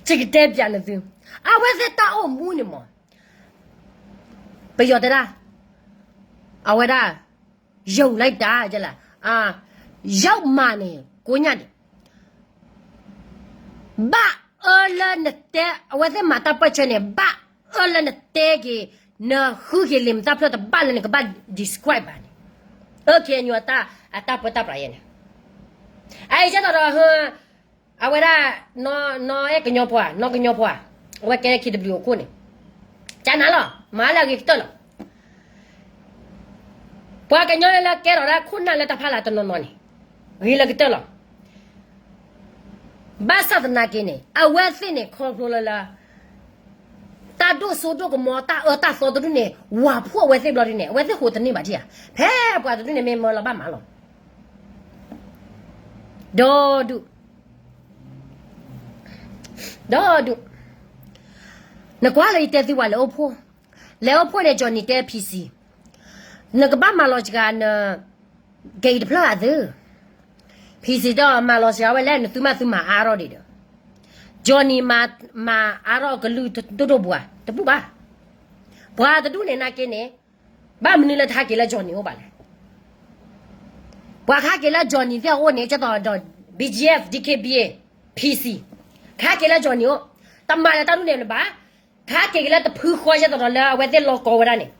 ယကတဲပျးနသု, အဝဲသ့ၣ်တၢ်အိၣ်မူန့ၣ်မး, ပယီၤတဲဒၣ်, အဝဲဒၣ်, ယုံလိုက်တာ, ယုံ, ယုံမးန့ၣ် ကိညၣ်ဒံး, ဘၣ်အၢလၢနတဲ, အဝဲသ့ၣ်မၤတၢ်ပၢၢ်ဆၢန့ၣ် ဘၣ်အၢလၢနတဲက့ၤ, နဃုက့ၤလံာ်မတၤဖျၢၣ်တဘၣ်လၢနကဘၣ် describe ဘၣ်န့ၣ်, အၢ KNU အတၢ်ပၢတၢ်ပြးယဲန့ၣ်, အအံၤကဲသိးဒီး အဝဲဒၣ်, နီၢ်အဲၣ်ကညီဖိဧါ, နီၢ်ကညီဖိဧါ, အဝဲကဲလၢ KWO ခိၣ်န့ၣ်, ကနၤလီၤ, မၤလၢအဂ့ၤကတၢၢ်လီၤ. ပှၤကညီလၢကဲထီၣ်ဒၣ်ခိၣ်နၢ်လၢတၢ်ဖီလာ်တနီၤနီၤန့ၣ်, ဂ့ၤလၢကတၢၢ်လီၤ. ဘၣ်ဆၣ်သနာ်က့န့ၣ် အဝဲသ့ၣ်န့ၣ်ခီဖျိလၢလၢ တၢ်ဒိၣ်စိဒိၣ်ကမီၤ တၢ်အၢတၢ်သီတဒူၣ်န့ၣ် ဝၤဖှီၣ်အဝဲသ့ၣ်ဘျီဒ်န့ၣ် အဝဲသ့ၣ်ဟိးတန့ၢ်ဘၣ်ထံၣ်ဧါ. ဖဲပှၤတဒူၣ်န့ၣ်မ့ၢ်မၢလီၤဘၣ်မးလီၤ. ဒီဒူၣ်, ဒီဒူၣ်, နကွၢ်လၢယတဲသုဝဲလဲၤအိၣ်ဖှိၣ်, လဲၤအိၣ်ဖှိၣ်န့ၣ် Johnny တဲ PC, နကဘၣ်မၤလီၤစှၤန ကဲအံၤတဖျၢၣ်အသု, PC ဒီးမၤလီၤစှၤဝဲလဲၣ် နသုမၤသုမၤအါထီၣ်ဒံးဒီး, Johnny မၤအါထီၣ်ကလုၢ်ဒိၣ်ဒိၣ်ပှၤတဘူၣ်ဘၣ်. ပှၤတဒူၣ်န့ၣ်နာ်က့န့ၣ်, ဘၣ်မနုၤလၢတဟဲက့ၤလၢ Johnny အိၣ်ဘၣ်လဲၣ်. ပှၤကဟဲက့ၤလၢ Johnny သ့ၣ်အအိၣ်န့ၣ် ကဲသိးဒီး BGF, DKBA, PC, ကဟဲက့ၤလၢ Johnny အိၣ်, တမၤလၢတၢ်ဒ်န့ၣ်လၢၤဘၣ်. ကဟဲက့ၤက့ၤလၢတဖုဃီ ကဲသိးဒီးလၢအဝဲသ့ၣ်လီၤကီဝဲဒၣ်န့ၣ်,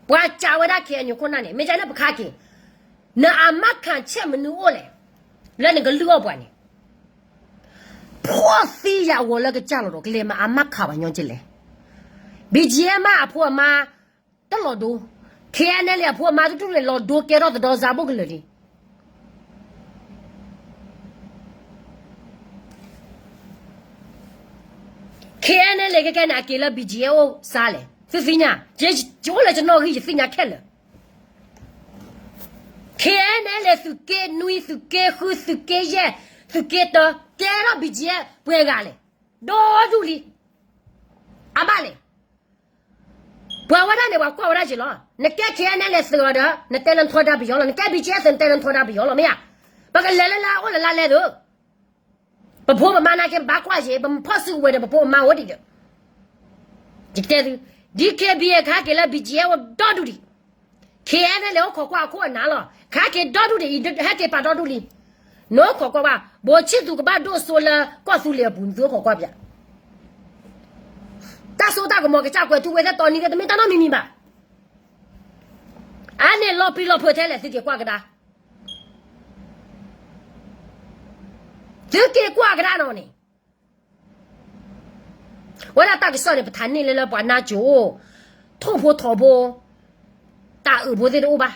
ပှၤစံးဝဲဒၣ် KNU ခိၣ်နၢ်န့ၣ် မ့ၢ်ကဲန့ၣ်ပကဟဲက့ၤ, နအမါခၣ်ဆဲးမနုၤအိၣ်လဲၣ်, လၢနကလုၢ်အီၣ်ပှၤန့ၣ် ဖှီၣ်သံယၤအဂီၤလၢကစၢ်လီၤဒီး ကလဲၤမၤအမါခၣ်ပှၤညီကလဲၣ်. BGF မ့ၢ်အဖိအမါ တလီၤဒိ, KNLA အဖိအမါတဒူၣ်န့ၣ် လီၤဒိကဲထီၣ်သဒီစါဘိၣ်ကလၢာ်လံ. KNLA ကဲကဲန့ၣ် အက့ၤလၢ BGF အိၣ်စါလဲၣ်, သုသ့ၣ်ညါ, ယအိၣ်လၢယနီၣ်ဂံၢ် ယသ့ၣ်ညါခဲလၢာ်. KNLA သုးက့နွံ သုးက့ဃု သုးက့ယဲၢ် သုးက့တၢ ကဲထီၣ် BGF ပှဲၤဂၤလဲၣ်, ဒီဒူၣ်လံ. အဘၣ်လဲၣ်. ပှၤဝဲဒၣ်န့ၣ် ပှၤကွၢ်ဝဲဒၣ်ယံၤလီၤ. နကဲ KNLA သုးအီၤဒီး နတဲလၢနထီဒါပယီၤလီၤ, နကဲ BGF သုး နတဲလၢနထီဒါပယီၤလီၤ မ့ၢ်ဧါ. ပကလဲၤလၢလၢအအိၣ်လၢလါလဲသုး, ပဖိပမါနာ်က့ ပဘၣ်ကွၢ်ယံၤ, ပဖီၣ်စုကဝဲၤဒီး ပဖိပမါအိၣ်ဒံးဒီး ယကတဲသု, DKBA ခါက့ၤလၢ BGF အိၣ်ဒီဒူၣ်ဒံး, KNLA အိၣ်ခိးကွၢ်အခိၣ်အနၢ်လီၤ. ခါက့ၤဒီဒူၣ်ဒံး အံၤဟဲက့ၤပာ်ဒီဒူၣ်လံ. နအိၣ်ခိးကွၢ်ဘၣ်, ဘိးဆံသူးကဘၣ်ဒိၣ်စိလၢကီၢ်သူလ့ၤအပူၤ နသုအိၣ်ခိးကွၢ်ပၠး. တၢ်စိတၢ်ကမီၤကစၢ်ကွဲးထူဝဲသ့ၣ်တီနံၤသ့ၣ် တမ့ၢ်တၢ်နီတမံၤမံၤဘၣ်. အန့ၣ်လီၤပျံၤလီၤဖုးထဲလဲၣ် သုက့ၤကွၢ်ကဒါ, သုက့ၤကွၢ်ကဒါနီၤန့ၣ်. ဝဲဒၣ်တၢ်ကစီၣ်န့ၣ် ပထးန့ၢ်လၢလၢပှၤနါစိၤအိၣ်, ထိၣ်ဖိထိးဖိ, တၢ်အုးဖိသ့ၣ်တအိၣ်ဘၣ်.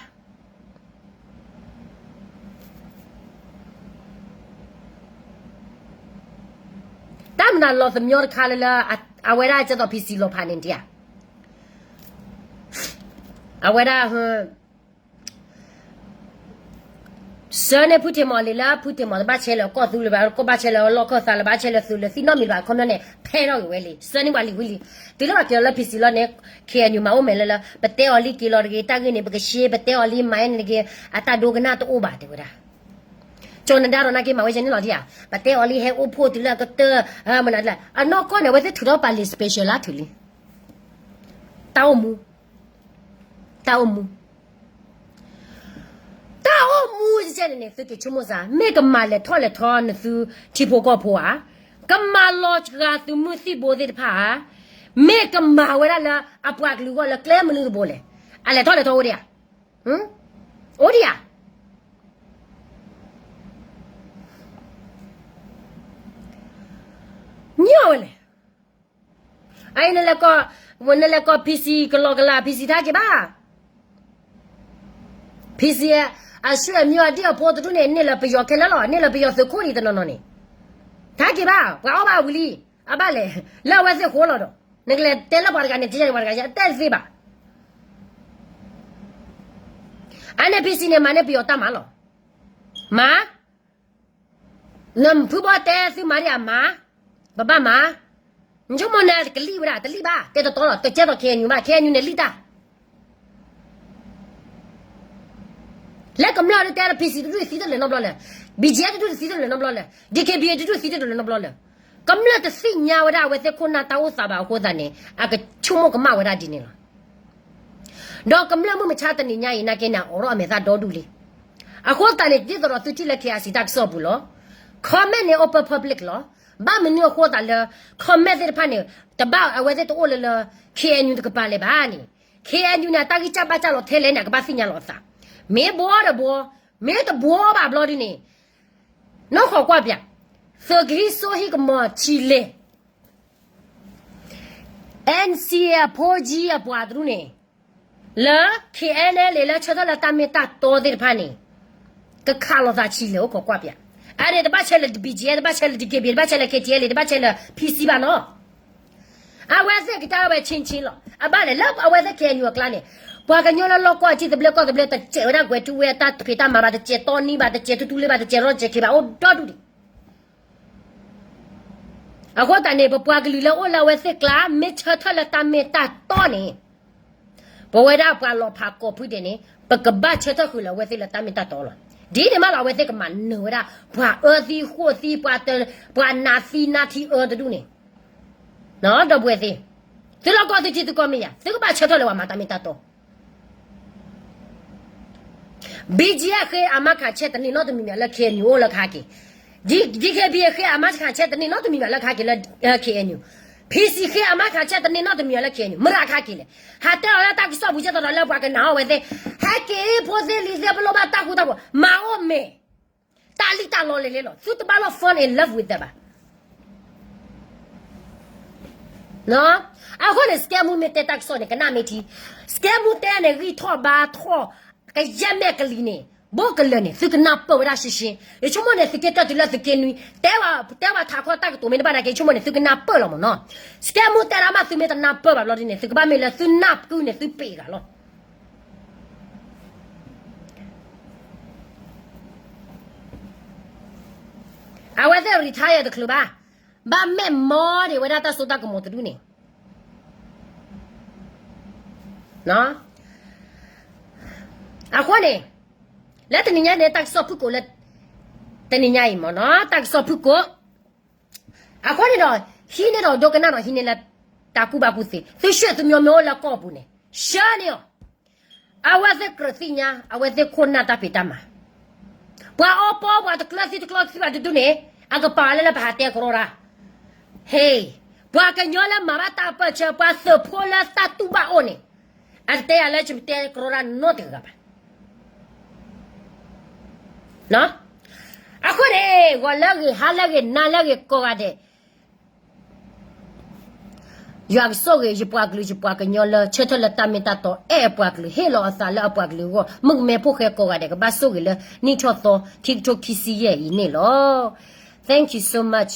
တၢ်မနုၤလီၤသမညီတခါလၢလၢ အဝဲဒၣ်ကဲသိး PC လီၤဖးန့ၣ်ဒံးဧါ. အဝဲဒၣ် ဆှၢန့ၢ်ဖုထံးမီၤလံလၢ ဖုထံးမီၤတဘၣ်ဆဲးလၢကီၢ်သူလၢၤဘၣ်, ကဘၣ်ဆဲးလၢလီၢ်ခၢၣ်သးလၢၤဘၣ်, ဆဲးလၢသုးလၢၤသံနီတမံၤလၢၤဘၣ်, ခီပညီန့ၣ် ဖဲထီၣ်ဂ့ၤဝဲလံ, ဆှၢန့ၢ်ပှၤလံၤဝံၤလံ. တုၤလၢပှၤက့ၤလီၤလၢ PC လီၤန့ၣ် KNU မၤအိၣ်မဲာ်လၢလၢ ပတဲအီၤလံက့ၤလီၤတဂ့ၤ, တၢ်ဂ့ၢ်န့ၣ် ပကရှဲ, ပတဲအီၤလံမၤအဲၣ်န့ၣ်တဂ့ၤ, အတၢ်ဒိကနၣ်တအိၣ်ဘၣ်တဲဝဲဒၣ်. ကၠီၤနဒါဒီးနာ်က့မၤဝဲကဲန့ၣ်လီၤဒံးဧါ, ပတဲအီၤလံဟဲအိၣ်ဖှိၣ်တုၤလၢအကတၢၢ်, မနုၤလဲၣ်, အနီၢ်ကီၢ်န့ၣ် အဝဲသ့ၣ်ထုးထီၣ်ပာ်လံာ် special လၢထုးလံ. တၢ်အိၣ်မူ, တၢ်အိၣ်မူ, တၢ်အိၣ်မူကဲန့ၣ်န့ၣ် သုက့ၤဆိကမိၣ်စၢ်, မ့ၢ်ကမၤလဲၤထီၣ်လဲၤထီနသုထံဖိကီၢ်ဖိဧါ, ကမၤလီၤစှၤသုးမုၢ်သံၣ်ဘိသ့ၣ်တဖၣ်ဧါ, မ့ၢ်ကမၤဝဲဒၣ်လၢအပှၤကလုာ်အဂီၢ်လၢကျဲမနုၤတဘိလဲၣ်, အလဲၤထီၣ်လဲၤထီအိၣ်ဒံးဧါ, အိၣ်ဒံးဧါ. ညီဝဲလဲၣ်. အအံၤ နလဲၤကီၢ် PC ကလီကလး PC တဟဲက့ၤဘၣ်. PC အဆွေအမျိုး အဒံၣ်အဖိတဒူၣ်န့ၣ် န့ၢ်လၢပယီၤခဲလၢာ်လီၤ, န့ၢ်လၢပယီၤသုးခိၣ်ဒံးတနီၤနီၤန့ၣ်, တဟဲက့ၤဘၣ်, ပှၤအီၣ်ဘၣ်ဝံၤလံ. အဘၣ်လဲၣ်, လၢအဝဲသ့ၣ်ဃိလီၤဒီး နကလဲၤတဲလၢပှၤတဂၤန့ၣ် တဲယၤပှၤတဂၤ အတဲတသ့ဘၣ်. အန့ၣ် ဖံဆံန့ၣ် မၤန့ၢ်ပယီၤတၢ်မၤလီၤ. မၤ, နဖုဘီတဲသုမၤဒံးအမၤ, ပဘၣ်မၤ, နဆိကမိၣ်နကလံၣ်ဝဲဒၣ် တလံၣ်ဘၣ် တဲတတီလီၤ တကဲသိး ခ့ၣ်အဲၣ်ယူၣ် ဘၣ် ခ့ၣ်အဲၣ်ယူၣ် န့ၣ်လံၣ်တၢ် လၢကမျၢၢ်ဒုးတဲလၢ ဖံဆံ တဒူၣ်သံတလၢၤနီတဘျီလၢၤ, ဘံၣ်ကၠံ တဒူၣ်တသံတလၢၤနီတဘျီလၢၤ, ဒံၣ်ခ့ၣ်ဘံၣ် တဒူၣ်သံတလၢၤနီတဘျီလၢၤ, ကမျၢၢ်တသ့ၣ်ညါဝဲဒၣ်အဝဲသ့ၣ်ခိၣ်နၢ်တၢ်အိၣ်သးဘၣ်အဃိသတးန့ၣ် အကဆိကမိၣ်ကမၣ်ဝဲဒၣ်ဒ်န့ၣ်လီၤ. ဒီးကမျၢၢ်မုၢ်မဆါတနံၤညါအံၤ နာ်က့န့ၣ် အိးထီၣ်အမဲာ်သၣ်ဒီဒူၣ်လံ. အဃိသတးန့ၣ် ဒ်သိးဒီးသုထံၣ်လၢ ခ့ၣ်အဲၣ်ယူၣ် တၢ်ကစီၣ်ပူၤလီၤ. comment န့ၣ် open public လီၤ. ဘၣ်မနုၤအဃိသတးလၢ comment သ့ၣ်တဖၣ်န့ၣ် တဘၣ်အဝဲသ့ၣ်တအိၣ်လၢလၢ ခ့ၣ်အဲၣ်ယူၣ် တကပၤလၢၤဘၣ်န့ၣ်, ခ့ၣ်အဲၣ်ယူၣ် န့ၣ် အတၢ်ဂံၢ်စၢ်ဘါစၢ်လီၤထဲလဲၣ်န့ၣ် အကဘၣ်သ့ၣ်ညါလီၤအသး. မ့ၢ်ဘှီဒီးဘှီ, မ့ၢ်တဘှီဘၣ်ဘျီဒ်န့ၣ် နီၢ်ခိးကွၢ်ပၠး, သုးကဟံးစိဟံးကမီၤထံလဲၣ် NCA အဖိကၠံအပှၤတဒူၣ်န့ၣ်, လၢ ခ့ၣ်အဲၣ်ယူၣ် လၢဆၢထၢၣ်လၢတၢ်မ့ၢ်တၢ်တီသ့ၣ်တဖၣ်န့ၣ်, ကခးလိာ်သးဆံးလဲၣ် အိၣ်ခိးကွၢ်ပၠး. အန့ၣ် တဘၣ်ဆဲးလၢ ဘံၣ်ကၠံ တဘၣ်ဆဲးလၢ ဒံၣ်ခ့ၣ်ဘံၣ် တဘၣ်ဆဲးလၢ ခ့ၣ်ထံအဲၣ်လ့ၣ် တဘၣ်ဆဲးလၢ ဖံဆံ ဘၣ်နီၤ. အဝဲသ့ၣ်ကတၢၢ်ဝဲဆ့ဆ့လီၤ. အဘၣ်လဲၣ် လၢအဝဲသ့ၣ် ခ့ၣ်အဲၣ်ယူၣ် အကျါန့ၣ်, ပှၤကညီလၢလီၢ်ကီၢ်အထံသဘျ့ကီၢ်သဘျ့ တစဲးဝဲဒၣ်ကွဲၤထူဝ့ အတၢ်ဖံးတၢ်မၤဘၣ်, တစဲးတီနံဘၣ်, တစဲးထူထူလ့ဘၣ်, တစဲးရီစဲးခ့ဘၣ်, အိၣ်ဒီဒူၣ်ဒံး အဃိသတးန့ၣ် ပပှၤကလုာ်လၢအိၣ်လၢအဝဲသ့ၣ်ကျါ မ့ၢ်ဆၢထၢၣ်လၢတၢ်မ့ၢ်တၢ်တီန့ၣ်, ပဝဲဒၣ်ပှၤလီၤဖးကိးဖုဒဲးန့ၣ် ပကဘၣ်ဆၢထၢၣ်ဃုာ်လၢအဝဲသ့ၣ်လၢတၢ်မ့ၢ်တၢ်တီလီၤ. ဒ်န့ၣ်မးလီၤ အဝဲသ့ၣ်ကမၤနၢၤဝဲဒၣ် ပှၤအၢသံဃိၣ်သံ, ပှၤနးသံနါထံအၢတဒူၣ်န့ၣ်, ဒီပုၢ်ဝဲၢ်သ့ၣ်, သုလီၢ်ကီၢ်သုထံသုကီၢ်မ့ၢ်ယၤ သုကဘၣ်ဆၢထၢၣ်လၢပှၤမၤတၢ်မ့ၢ်တၢ်တီ ဘံၣ်ကၠံ အဃ့အမါခးဆဲးတန့ၢ်နီတမံၤမံၤလၢ ခ့ၣ်အဲၣ်ယူၣ် အိၣ်လၢကဟဲက့ၤ, ဒံၣ်ခ့ၣ်ဘံၣ် အဃ့အမါခးဆဲးတန့ၢ်နီတမံၤမံၤလၢကဟဲက့ၤလၢ ခ့ၣ်အဲၣ်ယူၣ်, ဖံဆံ ဃ့အမါခးဆဲးတန့ၢ်နီတမံၤမံၤလၢ ခ့ၣ်အဲၣ်ယူၣ် မတၤကဟဲက့ၤလဲၣ်. ဟးတဲလီၤလၢတၢ်ကစီၣ်ပူၤ ကဲသိးဒီးလၢပှၤကနၣ်အီၤဝဲသ့ၣ်, ဟဲက့ၤ ဖိသ့ၣ်လံၤသ့ၣ် ပလိၣ်ဘၣ်တၢ်ဃူတၢ်ဖိး မၤအိၣ်မ့ၢ် တၢ်လံၣ်တၢ်လီလဲၤလဲၤလီၤ. သုတဘၣ်လီၤ fall in love with ဘၣ်. အဃိန့ၣ် စကဲမူမ့ၢ်တဲတၢ်ကစီၣ်န့ၣ် ကနၣ်မ့ၢ်ထံ, စကဲမူတဲန့ၣ် ဂံၢ်ထီၣ်ဘါထီၣ် ကယဲၢ်မဲာ်ကလံၤန့ၣ် ဘိးကလၢာ်န့ၣ် သုကနၢ်ပၢၢ်ဝဲဒၣ်ရှဲရှဲ. ယဆိကမိၣ်န့ၣ် သုးက့တၢၢ်တုၤလၢသုးက့နွံ, တဲဝဲ, တဲဝဲထးခီတၢ်ကတိၤမ့ၢ်တဘၣ်နာ်က့ ယဆိကမိၣ်န့ၣ် သုကနၢ်ပၢၢ်လီၤမ့ၢ်နီၤ. စကဲမူတဲဒၣ်မး သုမ့ၢ်တနၢ်ပၢၢ်ဘၣ်ဘျီဒ်န့ၣ် သုကဘၣ်မ့ၢ်လၢသုနၢ်ကုန့ၣ် သုပ့ၤဂၤလီၤ. အဝဲသ့ၣ် retire တချုးဘၣ်, ဘၣ်မ့ၢ်မီဒံးဝဲဒၣ်တၢ်စိတၢ်ကမီၤတဒူၣ်န့ၣ်. အဃိန့ၣ် လၢတနံၤညါန့ၣ် တၢ်ကစီၣ်ဖုၣ်ကိာ်လၢ တနံၤညါအံၤမ့ၢ်နီၤ တၢ်ကစီၣ်ဖုၣ်ကိာ်. အဃိန့ၣ်ဒီး ဟံးန့ၢ်ဒီးဒိကနၣ်ဒီးဟံးန့ၢ်လၢ တၢ်ကူၣ်ဘၣ်ကူၣ်သ့ သုးဆှၢသုးမံၤမ့ၢ်အိၣ်လၢကီၢ်ပူၤန့ၣ် ဆှၢန့ၢ်အီၤ. အဝဲသ့ၣ်ကြၢးသ့ၣ်ညါ အဝဲသ့ၣ်ခိၣ်နၢ်တၢ်ဖံးတၢ်မၤ, ပှၤအီပီပှၤတကျၢၤသံတကျၢၤသံဘၣ်တဒူၣ်န့ၣ် အကပာ်လၢလၢပဟးတဲကရီတၢ်. ဟ့ၣ်, ပှၤကညီလၢမၤဘၣ်တၢ်ပၢၢ်ဆၢ ပှၤသုးဖိလၢတၢ်တူၢ်ဘၣ်အိၣ်န့ၣ် အတတဲယၤလၢ ယမ့ၢ်တဲကရီတၢ်နီတဂၤဘၣ်. အဃိန့ၣ် ဂီၤလၢအဂ့ၤ ဟါလၢအဂ့ၤ နၤလၢအဂ့ၤ ကိးဂၤဒဲး ယွၤကဆိၣ်ဂ့ၤ ယပှၤကလုာ် ယပှၤကညီလၢ ဆၢထၢၣ်လၢတၢ်မ့ၢ်တၢ်တီ အဲၣ်အပှၤကလုာ် ဟ့ၣ်လီၤအသးလၢအပှၤကလုာ်အဂီၢ် မုၣ်ကမဲဖိဃဲကိးဂၤဒဲး ကဘၣ်ဆိၣ်ဂ့ၤလၢ နံၣ်ထီၣ်သီ ခံကထိခံဆံယဲၢ်အံၤန့ၣ်လီၤ. Thank you so much.